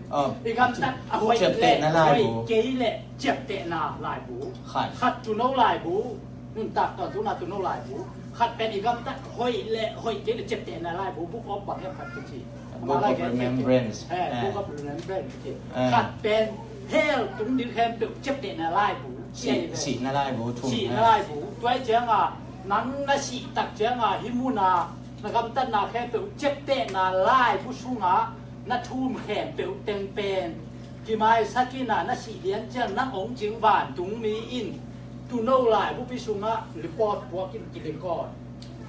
I gamtat a hoih le hoih kei le ciaptehna laibu. Khat. Khat Tuno laibu. Nuntak tawntung na Tuno laibu. Khat pen i gamtat hoih le hoih kei le ciaptehna laibu, Book of bang hiam khat kici. Book of Remembrance. Book of Remembrance kici. Khat pen hell tung ding khempeuh ciaptehna laibu. Sihna laibu thum. Sihna laibu. Tua ciangah nang na sih tak ciangah hih munah na gamtatna khempeuh ciaptehna laibu sungah na thum khempeuh teng pen kimaisak in ah, na sih lian ciang nang ong cing vantungmi in Tuno laibupi sungah report puak in kirecord.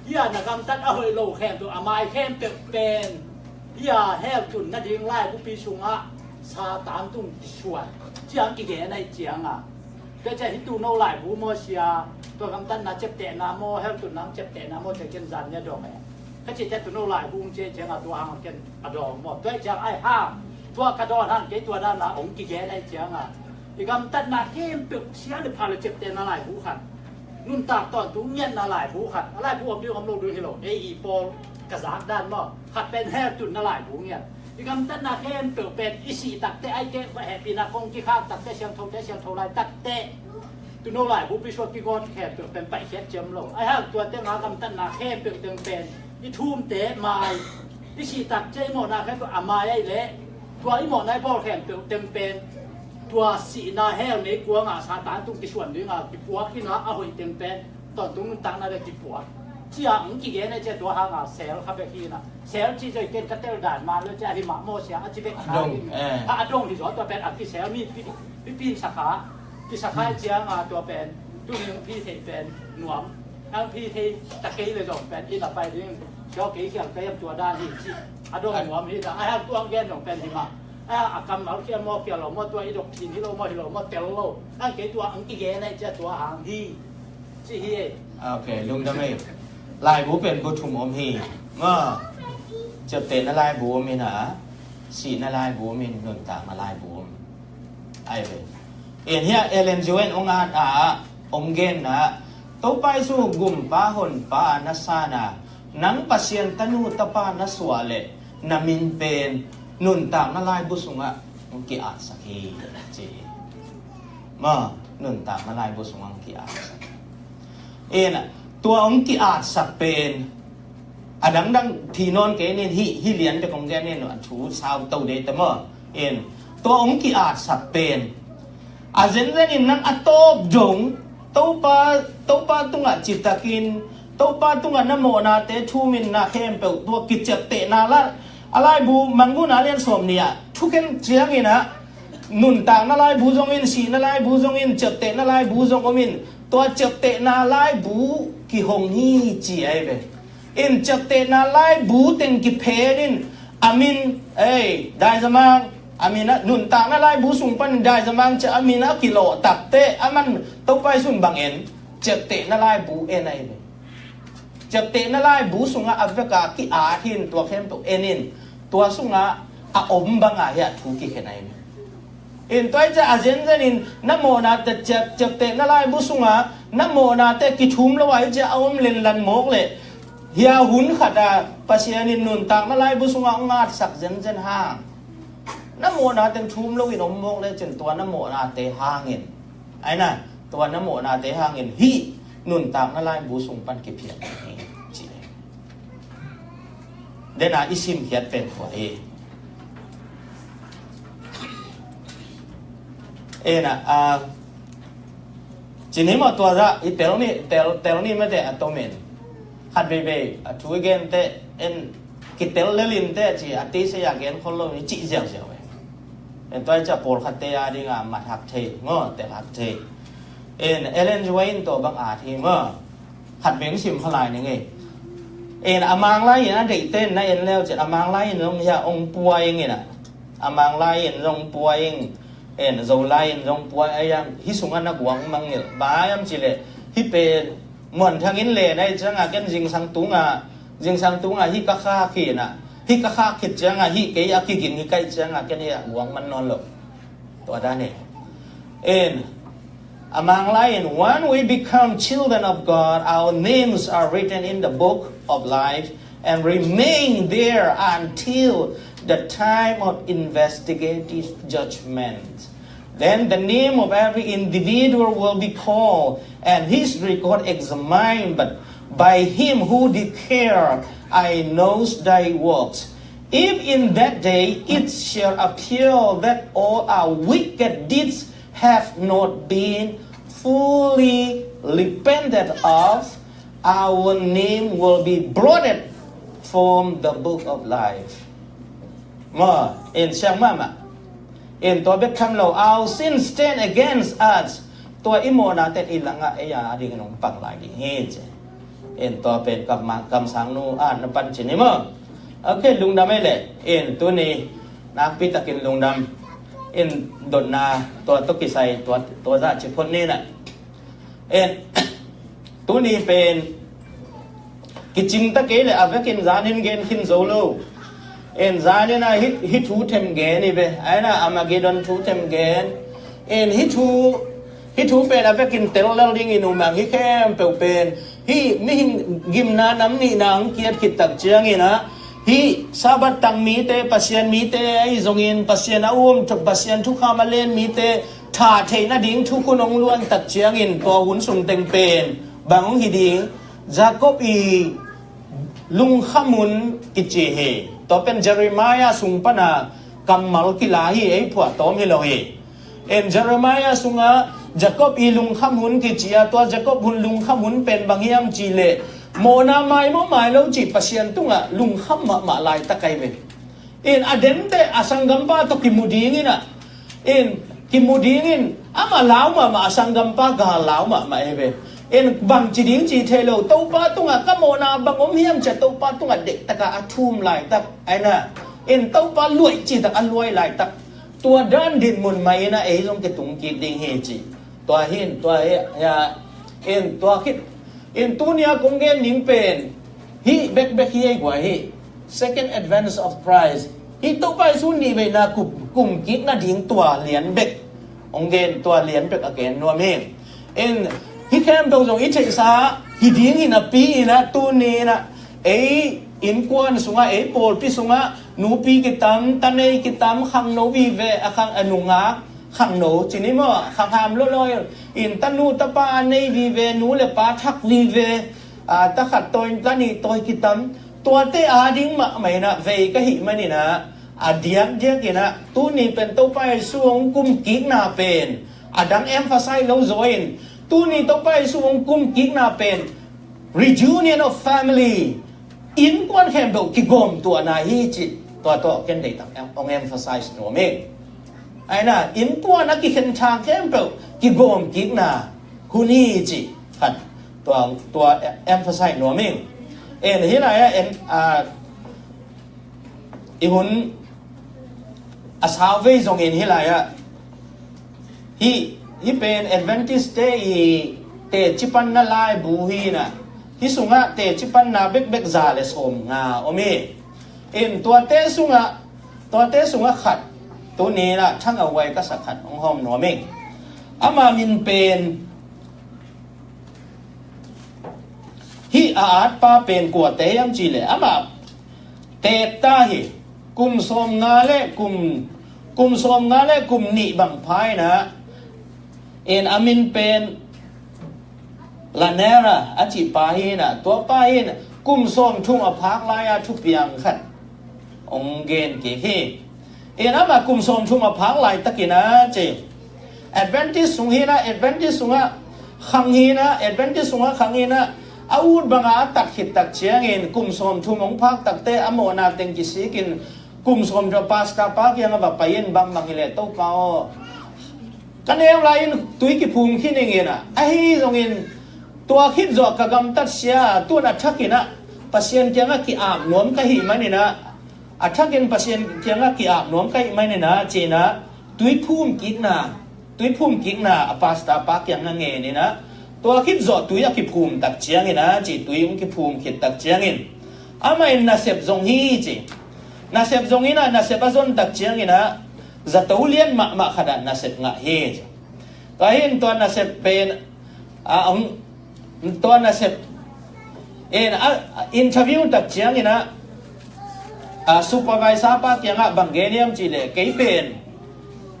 Hia na gamtat a hoih lo khempeuh, a mai khempeuh pen hia hell tun nading laibupi sungah Satan tung kisuan ciang kigen ahi ciangah. Tua ciah hih Tuno laibu maw sia, tua gamtatna ciaptehna maw, hell tunna ciaptehna maw, tua ken zan nia dong e. Ka cih cia Tuno laibu ong cia ciangah tua hang ken a dong maw. Tua ciang ai hang, tua ka dawn hang kei tua dana ong kigen ai ciangah. I gamtatna khempeuh sia le pha le ciaptehna laibu khat. Nuntak tawntung ngiatna laibu khat. A laibu om ding om lo ding hi lo. Ei i pawl ka zak dan maw. Khat pen hell tunna laibu ngiat. I gamtatna khempeuh pen i sih takte ai kei va hehpihna kong kikhak takte, siangthote siangtho lai takte. Tuno laibupi sua kigawt khempeuh pen paihkhiat ciam lo. Ai hang tua tenga gamtatna khempeuh teng pen i thumte mai. I sih takte i mawhna khempeuh a mai ai leh. Tua i mawhna i bawl khempeuh teng pen tua sihna hell meikuangah Satan tung kisuan dingah kipuak in ah a hoih teng pen tawntung nuntakna le kipuak. Cia ang kigen e cia tua hanga sel kha bek hi na. Sel ci zoi ken ka tel dan man lo cia hi mah maw sia a ci bek kha ding. A dong hi zaw tua pen a kisel mi pi, pi pin sakha. Kisakha cianga tua pen tuni ang phi thei pen nuam. Ang phi thei ta kei le zong pen i la pai ding. Sio kei kiang kei am tua dan hi ci. A dong nuam hi na. A hang tuang gen zong pen hi mah. A, a kammal kia maw kia lo maw tua i dok thin hi lo maw hi lo maw tel lo. Ang kei tua ang kigen ai cia tua hang hi. Ci hi e. Ok, lungdam ei. Laibu pen bu thum om hi. Nga. Ciaptehna laibu om in a, sihna laibu om in, nuntakna laibu om. Ai ve. En hia Ellen G. White ong at a, ong genna. Topa Jesu gumpa honpa na sana. Nang Pasian tanu tapa na suah le na min pen nuntakna laibu sungah ong ki-atsak hi. Ci. Ma, nuntakna laibu sungah ong ki-atsak. En, tua ong ki-atsak pen a dangdang thi nawn kei nin hi, hi lian te kong gen nin a thu sau to dei ta maw. En, tua ong ki-atsak pen a zenzen in nang a tawp dong Topa, Topa tungah citakin Topa tungah na mawhnate thumin na khempeuh tua kiciaptehna la a laibu Mangmuhna lian sawm nih ah thukhen ciangin ah nuntakna laibu zongin, sihna laibu zongin, ciaptehna laibu zong omin, tua ciaptehna laibu kihong hi ci ai ve. In ciaptehna laibu teng kiphen in a min, ei, daizamang a min ah nuntakna laibu sung pan daizamang cia a min ah kilawh takte a man Topa Jesu in bang en, ciaptehna laibu en ai ve. Ciaptehna laibu sungah a veka ki-at hin tua khempeuh en in tua sungah a om banga hi a thu kikhen ai ve. In tua i cia a zenzen in na mawhnate ciap, ciaptehna laibu sungah na mawhnate kithum lo a i cia a om lenlan mawk le hia hun khat a Pasian in nuntakna laibu sungah ong atsak zenzen hang na mawhnate thum lo in om mawk le cin tua na mawhnate hangin ai na tua na mawhnate hangin hih nuntakna laibu sung pan kiphiat hi ci. dena i simkhiat pen khua hi. Ena a, cini maw tua zah i tel ni, tel, tel ni mate a tomin. Khat veivei a thu i gen te en kitel lelin te ci a ti se a gen khol lo ni ci ziauziau e. En tua i ca pawl khat te a dinga mat hak thei maw, tel hak thei. En Ellen White in tua bang a thi maw. Khat beng sim kha lai ni ngei. En a mang lai in a deih ten na en leu cin a mang lai in zong hia ong puai ing ina. A mang lai in zong puai ing. En zo lai in zong puai a yang hi sung a na guang mangil. Ba yam ci le hi pen muan thang in le na i cianga ken zingsang tunga, zingsang tunga hi ka kha khi ina. Hi ka kha khit cianga hi kei a kigin hi kai cianga ken hi a guang man non lo. Tua dan hi. En a mang lai in, when we become children of God, our names are written in the book of life and remain there until the time of investigative judgment. Then the name of every individual will be called, and his record examined, but by him who declared, I know thy works. If in that day it shall appear that all our wicked deeds have not been fully repented of, our name will be blotted from the book of life. Ma, en siang mama. En tua bek tham lo, our sins stand against us. Tua i mawhna ten i langah ei a ding nong pang lai ding hi ci. En tua pen kam, kamsang nu a na pan cin hi maw. Ok, lungdam ei le. En tuni nakpi takin lungdam. En dotna tua tawh kisai tua, tua zah ci phot ni na. En tuni pen kicing ta kei le a vekin zanin gen khin zo lo. En zanin a hi, hi thu them gen i ve. Aina Armageddon thu them gen. En hi thu, hi thu pen a vekin tel lel ding in umang hi khempeuh pen. Hi mihing gimna nam nihna ang kiat khit tak ciangin a. Hi Sabbath tang mite, Pasian mite ahi zongin, Pasian a um, Pasian thukham a len mite, tha theih nading thukhun hong luan tak ciangin tua hun sung teng pen bang hong hi ding? Jacob i lungkham hun kici hi. Tua pen Jeremiah sung pana kammal kila hi, ei phuah tawm hi lo hi. En Jeremiah sungah Jacob i lungkham hun kici a, tua Jacob hun lungkham hun pen bang hiam cih leh mawhna mai maw mai lo cih Pasian tungah lungkham mahmah laitak ahi ve. In a dente a sanggampa tawh kimu dingin a, in kimu dingin ama lau mahmah a sanggampa gal lau mahmah e ve. In bangci ding ci thei lo, Topa tungah ka mawhna bang om hiam cia Topa tungah dehtaka a thum laitak aina. In Topa luai citak a luai laitak. Tua dan dinmun mah ina ei zong kitung kik ding hi ci. Tua hin, tua hi, ya, in tua khit. In tunia kong gen ding pen hih bekbek hi ei guai hi. Second advent of Christ. Hih Topa Jesu nih veina kum, kum kik nading tua lian bek. Hong gen tua lian bek a gen nuam hi. In hih khempeuh zong i theihsa hi ding hi napi ina tuni ina ei innkuan sungah, ei pawlpi sungah nupi kitam, tanei kitam, khangno vive, a khang a nungak khangno cini maw, khangham lawlawi in tanu tapa a nei vive, nu le pa thak vive, a, takhat tawi, tanih tawi kitam. Tuate a ding mahmah ina vei ka hih man ina a diakdiak ina tuni pen Topa Jesu hong kum kikna pen a dang emphasize lo zaw in tuni Topa Jesu hong kum kikna pen reunion of family, innkuan khempeuh kigawm tuahna hi ci. Tua tawh ken deihtak hong emphasize nuam hi. Aina innkuan a kikhen thang khempeuh kigawm kikna hun hi ci khat tua, tua emphasize nuam hi. En hi lai-ah en, a, i hun a sau vei zongin hi lai-ah hih, hih pen Adventist te i teci panna laibu hi na. Hih sungah teci panna bekbek za le sawm nga om hi. In tuate sungah, tuate sungah khat tuni na thang a huai ka sak khat hong hawm nuam hi. Ama min pen hih a atpa pen kuate hiam cih leh ama teek ta hi. Kum sawm nga le kum, kum sawm nga le kum nih bang pha hi na. In a min pen Lanera a cih pa hi na. Tua pa hi na kum sawm thum a phak lai-a thupiang khat hong gen kik hi. In amah kum sawmthum a phak laitakin a ci, Adventist sung hi-in ah, Adventist sungah khang hi-in ah, Adventist sungah khang hi-in ah, a ut banga a tat khit tak ciangin kum sawmthum hong phak takteh a mawhna teng kisikin kum sawmthum a pastor pa kiangah va pai-in, bangbang hi leh Topa aw, ka neu lai-in tui kiphum khin ing in ah, ahi zongin tua khit zawh ka gamtat sia, tu-in a thakin ah Pasian kiangah ki-ap nuam ka hih manin ah, a thakin Pasian kiangah ki-ap nuam ka hih manin ah ci-in ah, tui phum kikna, tui phum kikna a pastor pa kiangah ngen in ah, tua khit zawh tui a kiphum tak ciangin ah ci, tui hong kiphum khit tak ciangin amah in nasep zong hi ci. Nasep zong in ah, nasep a zon tak ciangin ah zato lian mahmah khat ah nasep ngah hi ci. Tua hi-in tua nasep pen, a, hong, tua nasep in a, a interview tak ciangin ah, a supervisor pa kiangah bang gen hiam cih leh, kei pen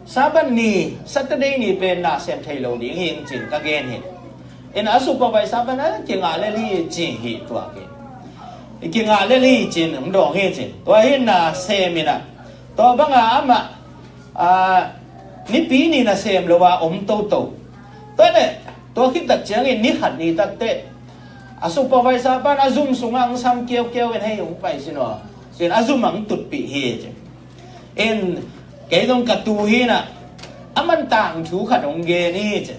Sabbath ni, Saturday ni pen na sem thei lo ding hi ing ci-in ka gen hi. In a supervisor pan a, kingah lel hi ci hi tua kei. Kingah lel hi ci-in hong dawng hi ci. Tua hi-in na sem in ah, tua banga amah, a, Nipi ni na sem lo a om toto. Tua leh tua khit tak ciangin ni khat ni takteh a supervisor pan a zum sungah hong sam kiaukiau in, hei, hong pai sin aw, ci-in a zum ah hong tutpih hi ci. In kei zong ka tu hi-in ah, aman tangthu khat hong gen hi ci.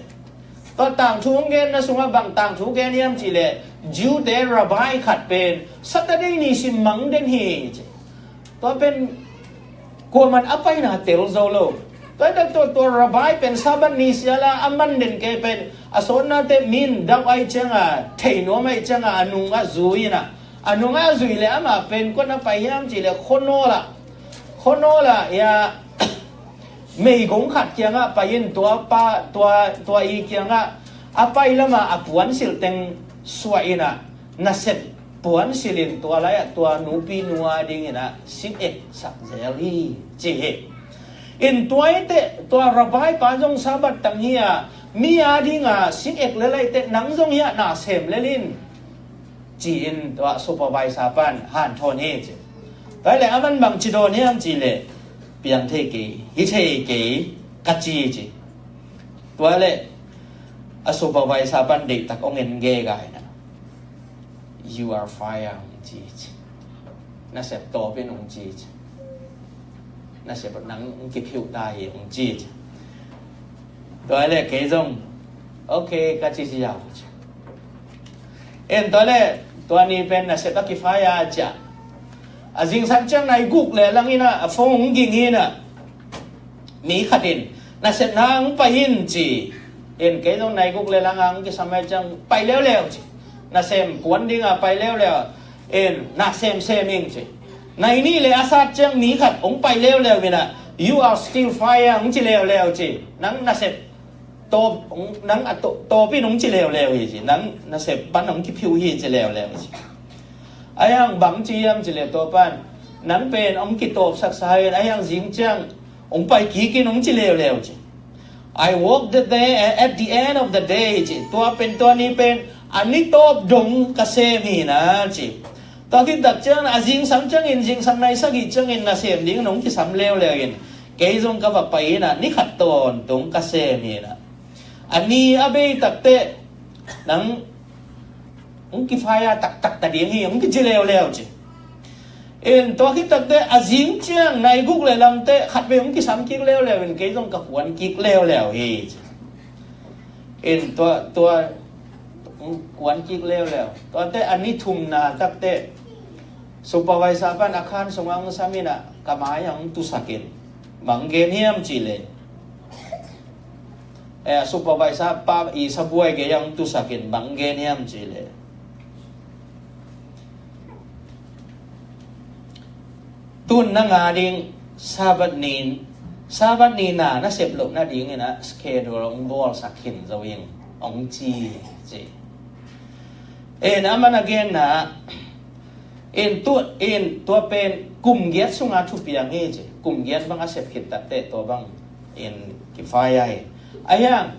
Tua tangthu hong genna sungah bang tangthu gen hiam cih leh, Jew-te rabbi khat pen Saturday ni sim mang den hi ci. Tua pen kuaman a paina tel zo lo. Tua hi tak teh tua, tua rabbi pen Sabbath ni sial a a man den kei pen, a sawtnate mi in dauh ahih ciangin, thei nuam ahih ciangin a nungah zui in ah, a nungah zui leh amah pen kua na pai hiam cih leh khuanawl ah, khuanawl ah, ya, meigong khat kiangah pai-in tua pa, tua, tua i kiangah a pai lamah a puansilh teng suah in ah, nasep puansilh in tua lai-ah tua nupi nu a dingin ah sing ek sak zel hi ci hi. In tua hi teh tua rabbi pa zong Sabbath tang hi a, mi a dingin sing ek lel ahih teh nang zong hiah na sem lel in, ci-in tua supervisor pan hanthawn hi ci. Tua leh aman bangci dawn hiam cih leh, piang thei kei, hi thei kei, ka ci ci. Tua leh a supervisor pan deihtak hong en gega in ah, "You are fired," hong ci ci. "Nasep tawp in," hong ci ci. "Nasep nang hong kiphiuh ta hi," hong ci ci. Tua leh kei zong, "Ok," ka ci ziau ci. In tua leh tua ni pen nasep a ki-fire ciah. A zingsang ciang nai guk leh lang in ah a phone hong ging in ah, mi khat in, "Nasepna ah hong pai in," ci. In kei zong nai guk leh lang ah hong kisam ahih ciang pai leuleu ci. Nasem kuan dingin pai leuleu. In na semsem ing ci. Nai nih leh a sat ciang mi khat hong pai leuleu in ah, "You are still fired," hong ci leuleu ci. "Nang nasep tawp, nang a tawp, tawp in," hong ci leuleu hi ci. "Nang nasep pan hong kiphiuh hi," ci leuleu hi ci. Ahi hang bang ci hiam cih leh tua pan, "Nang pen hong kitawpsak sa hi in, ahi hang zing ciang hong pai kik in," hong ci leuleu ci. "I work the day, at the end of the day," ci. Tua pen, tua ni pen a ni tawp dong ka sem hi in ah ci. Tua khit tak ciang a zingsang ciangin, zingsang nai sagih ciangin nasem dingin hong kisam leuleu in, kei zong ka va pai in ah ni khat tawntung ka sem hi in ah, a ni a bei takteh nang hong ki-fire taktak ta ding hi, hong kici leuleu ci. In tua khit takteh a zing ciang nai guk leh lang teh khat vei hong kisam kik leuleu in kei zong ka kuan kik leuleu hi ci. In tua, tua hong kuan kik leuleu. Tua teh a ni thumna takteh supervisor pan a khan sungah hong sam in ah ka mai ah hong tusak in, bang gen hiam cih leh, eh, supervisor pa i sabuai gei ah hong tusak in bang gen hiam cih leh, "Tun nang a ding Sabbath ni, Sabbath ni na nasep loh nadingin ah schedule hong bawlsak khin zo ing," hong ci ci. In aman a genna, in tu, in tua pen kum giat sunga thupiang hi ci. Kum giat bang a sep khit takteh tua bang in ki-fire hi. Ahi hang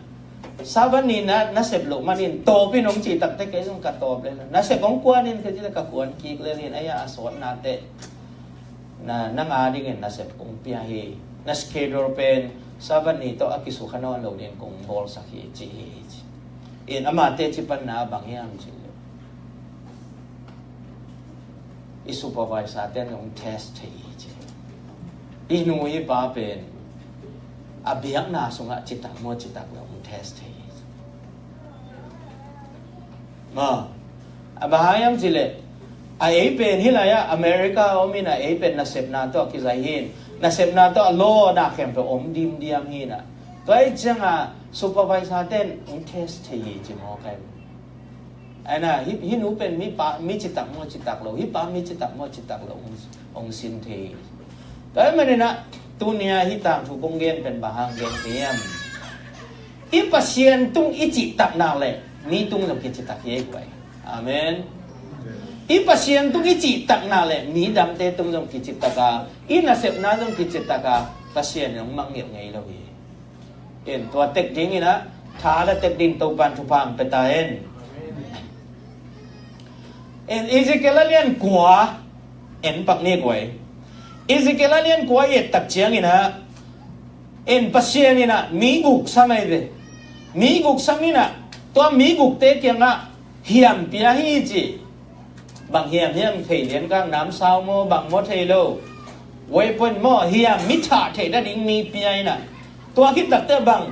Sabbath ni na, nasep loh manin tawp in hong cih takteh kei zong ka tawp lel. Nasep hong kuan in ka cih leh ka kuan kik lel in, ahi hang a sawtna teh Na, nang a dingin nasep kong pia hi. Na schedule pen Sabbath ni tawh a kisukha nawn lo dingin kong bawlsak hi, ci hi, ci. In amah teci panna bang hiam cih leh, i supervisor ten hong test thei hi, ci. I nu i pa pen a biakna sungah citak maw citak lo hong test thei hi, ci. Ma, a bang hang hiam cih leh, a ei pen hih lai-ah America a om in a ei pen nasepna tawh a kizai hi in, nasepna tawh a lawna khempeuh om dimdiam hi in a, tua ahih ciangin supervisor ten hong test thei hi, ci maw kai. Ai na, hih, hih nu pen mi pa, mi citak maw citak lo, hih pa mi citak maw citak lo hong, hong sin thei hi. Tua ahih manin a, tuni-a hih tangthu kong gen pen bang hang gen thei hiam? I Pasian tung i cihtak nak leh mi tung zong kicihtak hi ei guai. Amen. I Pasian tung i cihtak nak leh mi damte tung zong kicihtak a, i nasepna zong kicihtak a, Pasian in hong mangngilh ngei lo hi. In tua tek dingin a, tha la tek ding Topan thupha hong pia ta hen. In Ezekiel a lian kua en pak ni guai. Ezekiel a lian kua i et tak ciangin a, in Pasian in a mi guk sam ahi ve. Mi guk sam in a, tua mi gukte kiangah hiam pia hi ci. Bang hiam hiam, thei lian kang namsau maw, bang maw thei lo. Weapon maw, hiam mi thah theih nading mi pia in a. Tua khit takteh bang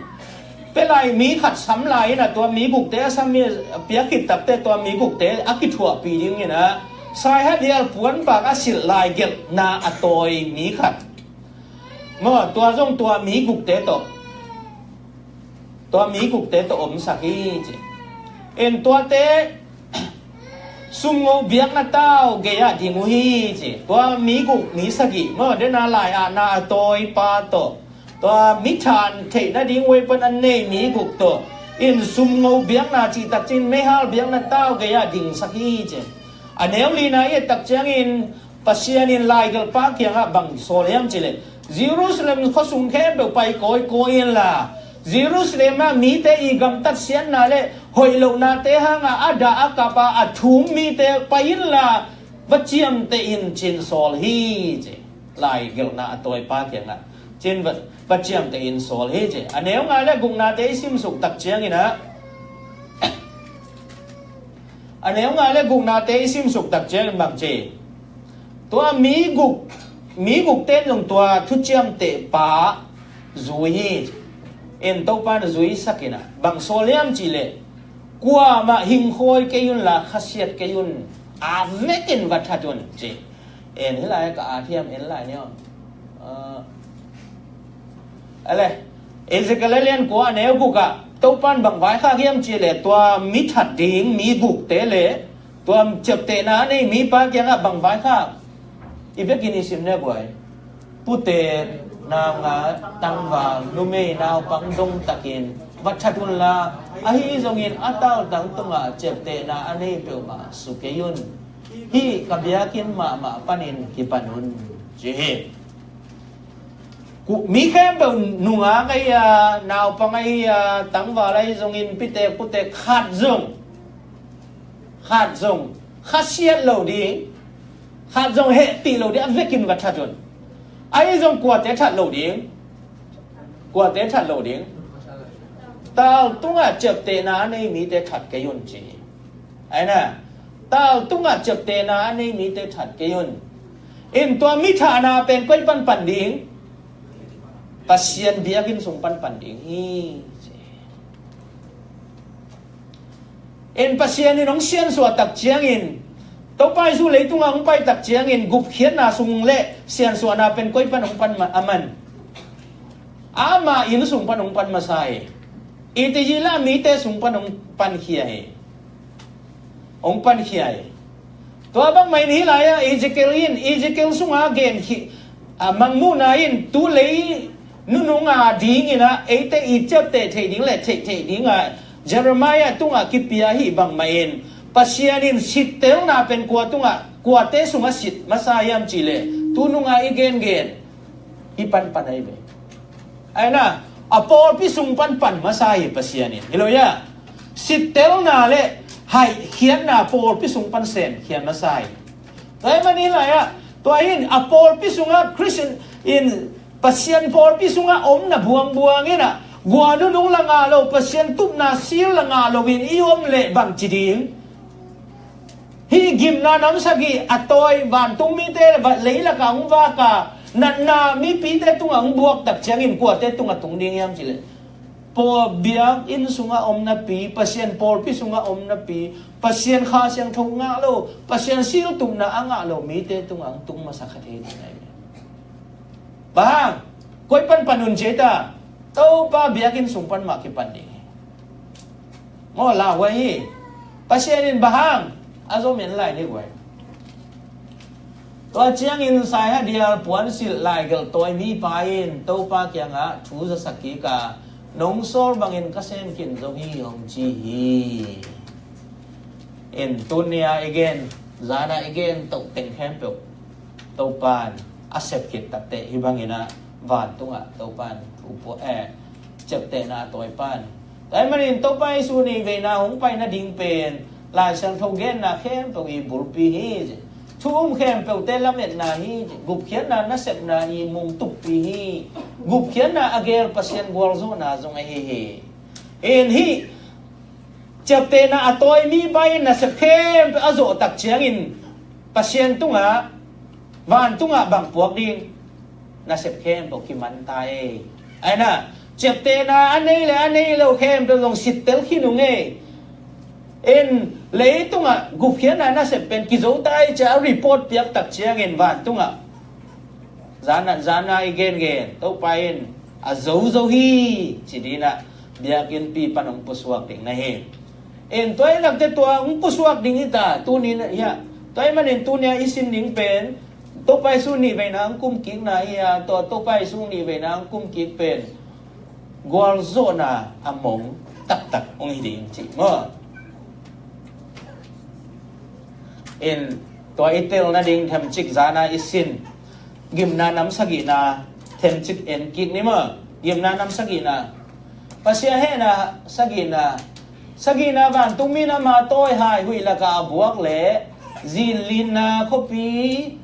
pia lai, mi khat sam lai in a, tua mi gukte a sam mi pia khit takteh tua mi gukte a kithuahpih ding in a, saihadial puanpak a silh laigelhna a tawi mi khat maw, tua zong tua mi gukte tawh, tua mi gukte tawh omsak hi ci. In tuate sumngo biakna tau gei-ah ding uh hi ci. Tua mi guk mi sagih maw, dena lai-atna a tawipa tawh, tua mi than theih nading weapon a nei mi guk tawh, in sumngo biakna cihtak cin meihal biakna tau gei-ah dingsak hi ci. A neu lina i et tak ciangin Pasian in laigelhpa kiangah bang sawl hiam cih leh, Jerusalem khuasung khempeuh pai kawikawi inla, Jerusalem ah mite i gamtat siatna le hoih lohnate hangah a dah a kap a a thum mite pai inla, va ciamteh in ci-in sawl hi ci. Laigelhna a tawipa kiangah ci-in va, va ciamteh in sawl hi ci. A neu nga le guknate i simsuk tak ciangin a, a neu nga le guknate i simsuk tak ciangin bang ci. Tua mi guk, mi gukte in zong tua thuciamtehpa zui hi. En Topa in a zuisak in a, bang sawl hiam cih leh, kuamah hingkhawi kei unla khasiat kei un, a vekin va that un ci. En hih lai ka at hiam, en lai ni aw. A le, Ezekiel a lian kua a neu guk ah Topa in bang vaikhak hiam cih leh, tua mi that ding mi gukte le tua ciaptehna a nei mipa kiangah bang vaikhak? I vekin i sim ne buai. Pute, naungek, tangval, numei, naupang dongtakin va that unla, ahi zongin a taltang tungah ciaptehna a nei peuhmah su kei un. Hih ka biakinn mahmah panin kipan un, ci hi. Ku-, mi khempeuh nungak ahi a, naupang ahi a, tangval ahi zongin, pitek putek khat zong, khat zong khasiat lo ding, khat zong hehpih lo ding a vekin va that un. Ahi zong kuate that lo ding? Kuate that lo ding? Taltungah ciaptehna a nei mite that kei un ci hi. Ai na, taltungah ciaptehna a nei mite that kei un. In tua mi thahna pen koi pan pan ding? Pasian biakinn sung pan pan ding hi ci. In Pasian in hong siansuah tak ciangin, Topa Jesu leitungah hong pai tak ciangin gupkhiatna sung le siansuahna pen koi pan hong pan ma-, a man? Amah inn sung pan hong pan masa hi. Itihila mite sung pan hong pankhia hi. Hong pankhia hi. Tua bangmah in hih lai-ah Ezekiel in, Ezekiel sunga gen khi, a, mangmuhna in tu lei nunung a dingin a, eite i ciapteh theih ding le theih theih ding a Jeremiah tungah kipia hi bangmah in, Pasian in sittelna pen kua tungah, kuate sungah sit masa hiam cih leh, tu nunga i gengen hih panpan ahi ve. Ai na, a pawlpi sung pan pan masa hi Pasian in. Hi lo ia, sittelna le haihkhiatna pawlpi sung pan semkhia masa hi. Tua ahih manin hih lai-ah Tua in a pawlpi sungah Christian in Pasian pawlpi sungah omna buangbuang in ah, gua nunung la ngah lo, Pasian tupna sil la ngah lo in i om leh bang ci ding? Hih gimna nam sagih a tawi vantung mite leilakah hong vaka natna mipite tungah hong buak tak ciangin kuate tungah tung ding hiam cih leh, paw biakinn sungah om napi, Pasian pawlpi sungah om napi, Pasian Kha Siangtho ngah lo, Pasian siltupna a ngah lo mite tungah hong tung masa kha thei ding ahi. Bang hang? Koi pan pan un ci ta? Topa biakinn sung pan mah kipan ding hi. Maw, lauhuai hi. Pasian in bang hang a zom en lai ding huai. Tua ciangin Saiha Dial puansilh laigelh tawi mipa in Topa kiangah thu zasak kik a, nong sawl bangin ka sem khin zo hi hong ci hi. In tunia i gen, zana i gen toh teng khempeuh Topan a sep khit takteh hih bangin ah vantungah Topan thu pua, eh, ciaptehna a tawi pan. Tua ahih manin Topa Jesu nih veina hong pai nading pen Lai Siangtho genna khempeuh i bulpi hi. Thu um khempeuhte lametna hi. Gupkhiatna nasepna i mungtukpi hi. Gupkhiatna a gel Pasian gualzawhna zong ahi hi. In hih ciaptehna a tawi mipa in nasep khempeuh a zawh tak ciangin Pasian tungah, vantungah bang puak ding? Nasep khempeuh kiman ta ei. Aina, ciaptehna a nei le a nei lo khempeuh zong sittel khin ung ei. In leitungah gupkhiatna nasep pen kizo ta ei ci a report piak tak ciangin vantungah, zana, zana i gengen, Topa in a zozo hi ci dinah biakinnpi pan hong pusuak ding na hi. In tua i lakte tua hong pusuak ding hi ta, tuni na hiah. Tua ahih manin tunia i sin ding pen Topa Jesu nih veina hong kumkikna hi a, tua Topa Jesu nih veina hong kumkik pen gualzawhna a mong taktak hong hi ding cih maw? In tua i tel nading themcik zana i sin. Gimna nam sagihna themcik en kik ni maw? Gimna nam sagihna, Pasian hehna sagihna. Sagihna, vantung mi nam a tawi haihuih lakah a buak leh zinlinna khuapi,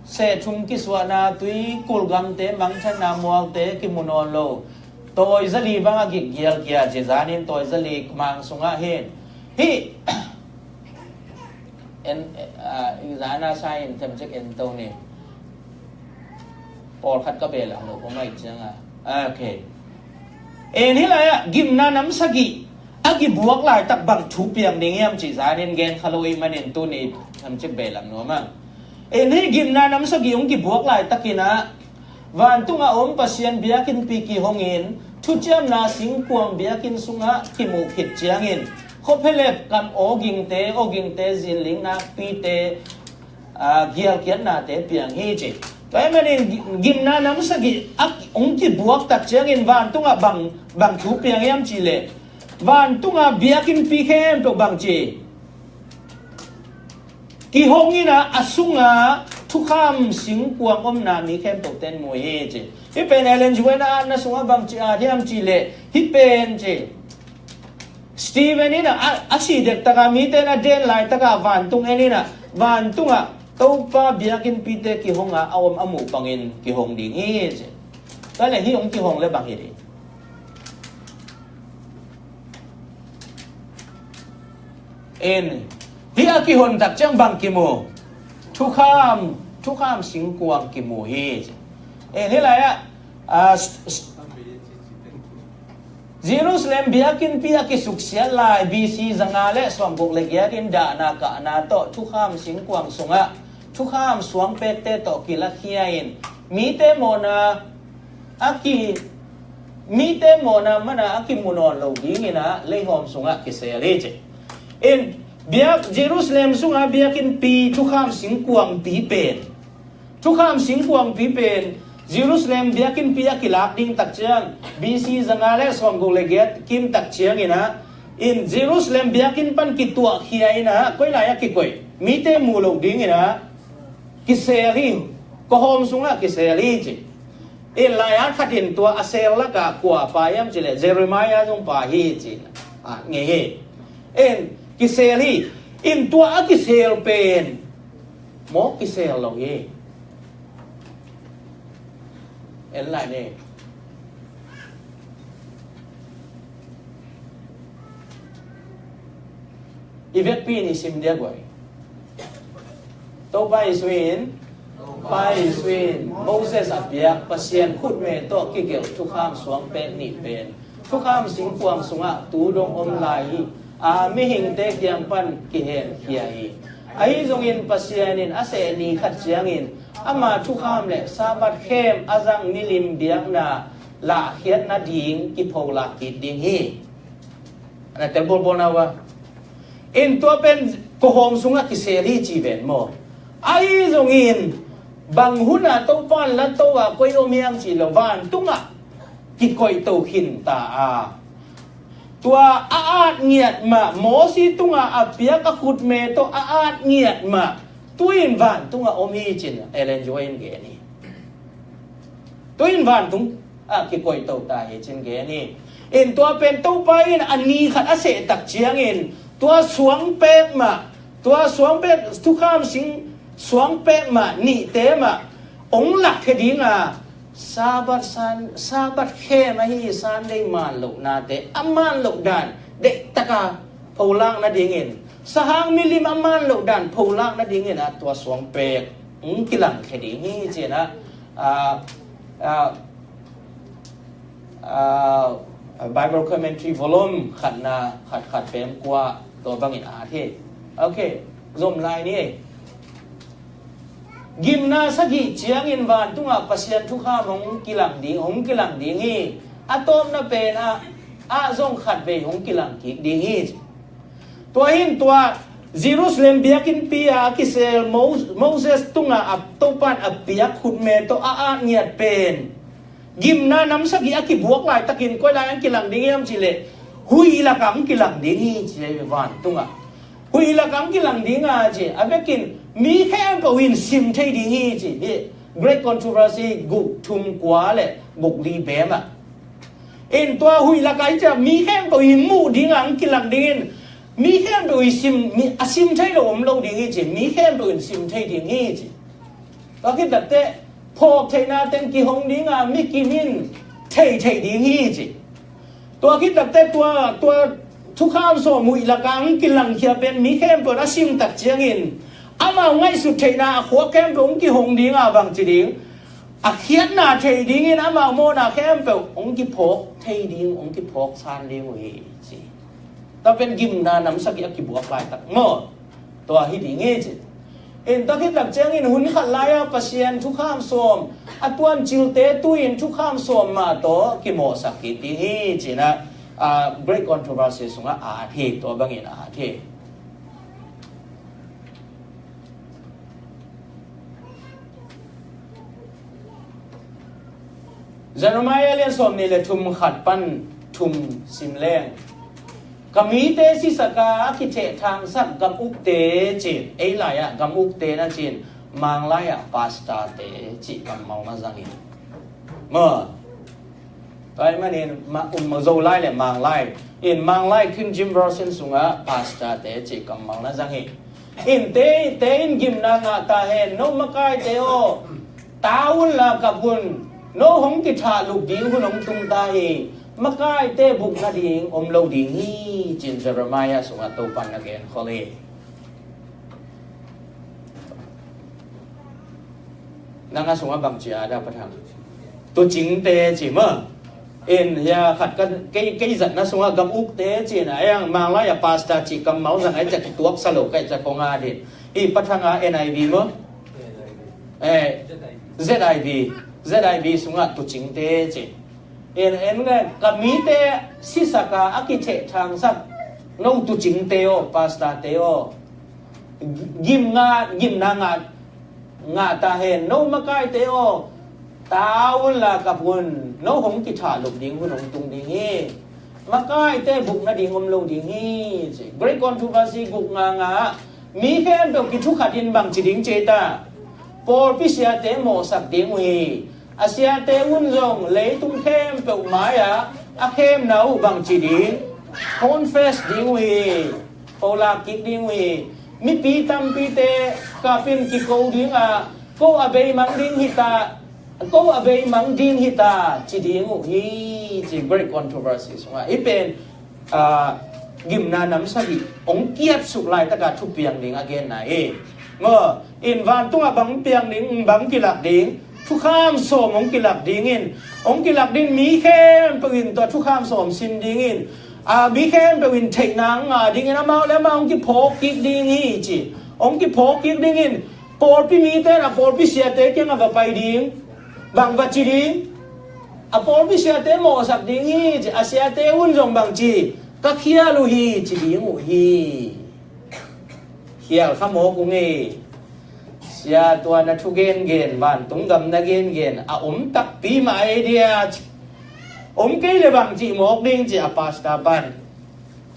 sehthum kisuahna, tui kulgamte, mangthanna, mualte kimu nawn lo. Tawi zali bang a gik gialkia ci, zanin tawi zali mang sungah hin. Hih en, ah, zana sa in themcik en to ni. Pawlkhat ka behlap lo kua mai cianga. Okay. En hih lai-ah gimna nam sagih a kibuak laitak bang thu piang ding hiam cih zanin gen kha lo i manin tuni themcik behlap nuam ang. En hih gimna nam sagih hong kibuak laitakin ah vantung a om Pasian biakinnpi kihongin, thuciamna singkuang biakinn sungah kimuh khit ciangin, khuaphelep kam awgingte, awgingte zinling nakpite, aa, gialkiatnate piang hi ci. Tua ahih manin gi-, gimna nam sagih a hong kibuak tak ciangin vantungah bang, bang thu piang hiam cih leh, vantungah biakinnpi khempeuh bang ci, kihong in ah, a sungah thukham singkuang omna mi khempeuh ten mu hi ci. Hih pen Ellen G. White in a atna sungah bang ci a hiam cih leh, hih pen ci, Stephen in ah, a, a si dektakah mite in a den laitakah vantung en in ah, vantungah Topa biakinnpite kihong a, a om a muh bangin kihong ding hi ci. Tua leh hih hong kihong leh bang hi ding? En, hih a kihon tak ciang bang kimu? Thukham, thukham singkuang kimu hi. En, hih lai-ah, ah, s-, s-, Jerusalem biakinnpi a kisuksiat lai B C zanga le sawmguk le giat in dahna kahna tawh thukham singkuang sungah thukham suangpekte tawh kilakhia in mite mawhna a ki, mite mawhna mana a kimu nawn lo dingin ah leihawm sungah kisel hi ci. In biak, Jerusalem sungah biakinnpi thukham singkuangpi pen, thukham singkuangpi pen Jerusalem biakinnpi a kilak ding tak ciang B C zanga le sawmguk le giat kim tak ciangin ah, in Jerusalem biakinn pan kituahkhia in ah, koi lai-ah kikoih, mite mu lo dingin ah kisel hi, kawhawm sungah kisel hi ci. In lai-at khat in tua a sel lakah kua pa hiam cih leh Jeremiah zong pa hi ci. Ah, ngei hi. In kisel hi. In tua a kisel pen mawk kisel lo hi. En lai ni. I vekpi in i sim dia guai. Topa Jesuh in, Topa Jesuh in Moses a piak Pasian khutme tawh kigelh thukham suangpek nih pen thukham singkuang sungah tu dong om lai hi. A mihingte kiang pan kihenkhia hi. Ahi zongin Pasian in a seh ni khat ciangin ama thukham le Sabbath khem a zang milim biakna lahkhiat nading kipholak kik ding hi. A na tel bawlbawl na uh a. In tua pen kawhawm sungah kisel hi ci ven maw? Ahi zongin bang hunah Topa in la to a koi om hiam ci lo vantungah kikoihto khin ta a. Tua a at ngiat mah, Mosi tungah a piak a khutme tawh a at ngiat mah, tu-in vantungah om hi cin Ellen G. White in gen hi. Tu-in vantung ah kikoihto ta hi cin gen hi. In tua pen Topa in a ni khat a sehtak ciangin tua suangpek mah, tua suangpek, thukham sing suangpek mah nihte mah hong lakkhia ding a, Sabbath san, Sabbath khem ahi Sunday man lohnate a man loh dan deihtaka pholak nadingin, sahang milim a man loh dan pholak nadingin a tua suangpek hong kilangkhia ding hi ci-in a, a, a, a, Bible Commentary volume khatna khat khat pem kua tua bangin a at hi. Ok, zom lai ni. Gimna sagih ciangin vantungah Pasian thukham hong kilang ding, hong kilang ding hi. A tawpna pen ah, ah zong khatvei hong kilang kik ding hi. Tua hin tua Jerusalem biakinnpi ah a kisel Mo-, Moses tungah a Topan a piak khutme tawh a at ngiat pen gimna nam sagih a kibuak laitakin koi lai ang kilang ding hiam cih leh huih lakah ang kilang ding hi ci hi vantungah. Huih lakah ang kilang ding a ci a vekin mi khempeuh in sim thei ding hi ci hi. Great Controversy guk thum kua le guk li bem ah. In tua huih lakah i ciah mi khempeuh in muh ding ang kilang dingin mi khempeuh in sim, mi, a sim thei lo om lo ding hi ci, mi khempeuh in sim thei ding hi ci. Tua khit takteh phawk theihna teng kihong ding a mi kim in thei thei ding hi ci. Tua khit takteh tua, tua thukham sawm huih lakah ang kilangkhia pen mi khempeuh a sim tak ciangin amau ngaihsut theihna a khuak khempeuh hong kihong ding a bang ci ding, a khiatna thei dingin amau mawhna khempeuh hong kiphawk thei ding, hong kiphawk san ding uh hi ci. Tua pen gimna nam sagih a kibuak laitak maw? Tua hi ding hi ci. In tua khit tak ciangin hun khat lai-a Pasian thukham sawm a tuancilte tu-in thukham sawm mah tawh kimawhsak kik ding hi ci-in ah, ah, Great Controversy sungah a at hi, tua bangin a at hi. Jeremiah lian sawm nih le thum khat pan thum sim leng. Ka mite sisaka a kithehthangsak gam ukte cin, ei lai-ah gam ukte na cin, Manglai ah pastorte cih kammal na zang hi. Maw? Tua ahih manin ma-, um, Zolai le Manglai. In Manglai King James Version sungah pastorte cih kammal na zang hi. In te, te in gimna ngah ta hen, no makaite aw, tau unla kap un, no hong kithahlup ding hun hong tung ta hi. Makaite buk nading om lo ding hi, cin Jeremiah sungah Topan na genkhol hi. Nang a sungah bangci a da pathang? Tucingte ci maw? In hia khat ka, kei, kei zatna sungah gam ukte ci na, ei ang Manglai a pastor ci kammal zang ai ca kituaksa lo kai ca kong a din. Hi pathang a N I V maw? Eh, Z I V. Z I V sungah tucingte ci. In, en nge, ka mite sisaka a kithehthangsak no tucingte aw, pastorte aw, gim nga, gimna nga, ngah ta hen, no makaite aw, tau unla kap un, no hong kithahlup ding hun hong tung ding hi. Makaite buk nading om lo ding hi ci. Great Controversy guk nga nga ah mi khempeuh kithukhat in bangci ding ci ta? Pawlpi siate mawhsak ding uh hi. A siate un zong leitung khempeuh mai-ah a khemna uh bangci ding? Confess ding uh hi. Pholak kik ding uh hi. Mipi tampite kapin kiko ding a, ko a beimang ding hi ta. Ko a bei mang ding hi ta, ci ding uh hi, ci Great Controversy sungah. Hih pen, ah, Gimna nam sagih hong kiatsuk laitaka thupiang ding a genna hi. Maw, in vantungah bang piang ding, bang kilak ding, thukham sawm hong kilak ding in, hong kilak ding mi khempeuh in tua thukham sawm sim ding in, ah, mi khempeuh in theihna ngah ding in, amau le amau hong kiphawk kik ding hi ci. Hong kiphawk kik ding in, pawlpi mite in a pawlpi siate kiangah va pai ding. Bang va ci ding? A pawlpi siate mawhsak ding hi ci. A siate un zong bang ci? Ka khial uh hi ci ding uh hi. Khial kha mawk ung ei. Sia, tua na thu gengen, vantung gam na gengen a om takpi mah ei dia. Om kei le bang cih mawk ding ci a pastor pan.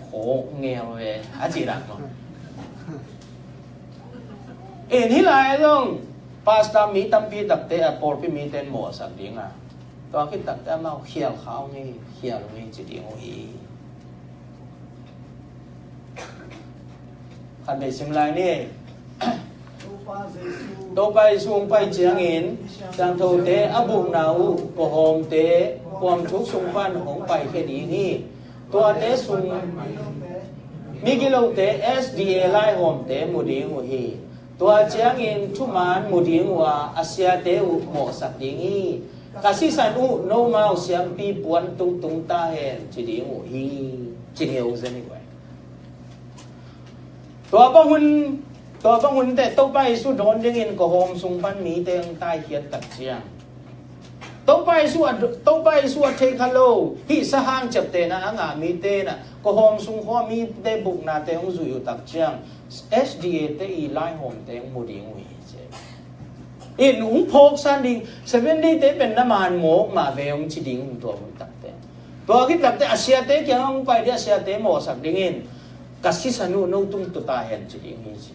Khawk ngel ve a ci dak maw? In hih lai zong pastor mi tampi takte a pawlpi mite in mawhsak ding a, tua khit takte amau khial kha ung ei, khial ung ei ci ding uh hi. Khat vei sim lai ni. Topa Jesu hong pai ciangin siangthote a bukna uh kawhawmte kuamthuk sung pan hong paikhia ding hi. Tuate sung migilote S D A laihawmte mu ding uh hi. Tua ciangin thuman mu ding uh a, a siate uh mawhsak ding hi. Ka sisan uh nomau siampi puan tungtung ta hen ci ding uh hi. Ci ngeu zen hi guai. Tua bang hun, tua bang hun teh Topa Jesu dawn dingin kawhawm sung pan mite hong taikhiat tak ciang, Topa Jesu a, Topa Jesu a thei kha lo, hih sahang ciaptehna a ngah mite in a kawhawm sung khua mite buknate hong zuih uh tak ciang, S D A te i laihawmte hong mu ding uh hi ci. In hong phawksan ding, Seven Day te pen na man mawk mah ve hong ci ding uh tua hun takte. Tua khit takte a siate kiangah hong pai ding, a siate mawhsak dingin ka sisan uh no tung tua ta hen ci ding hi ci.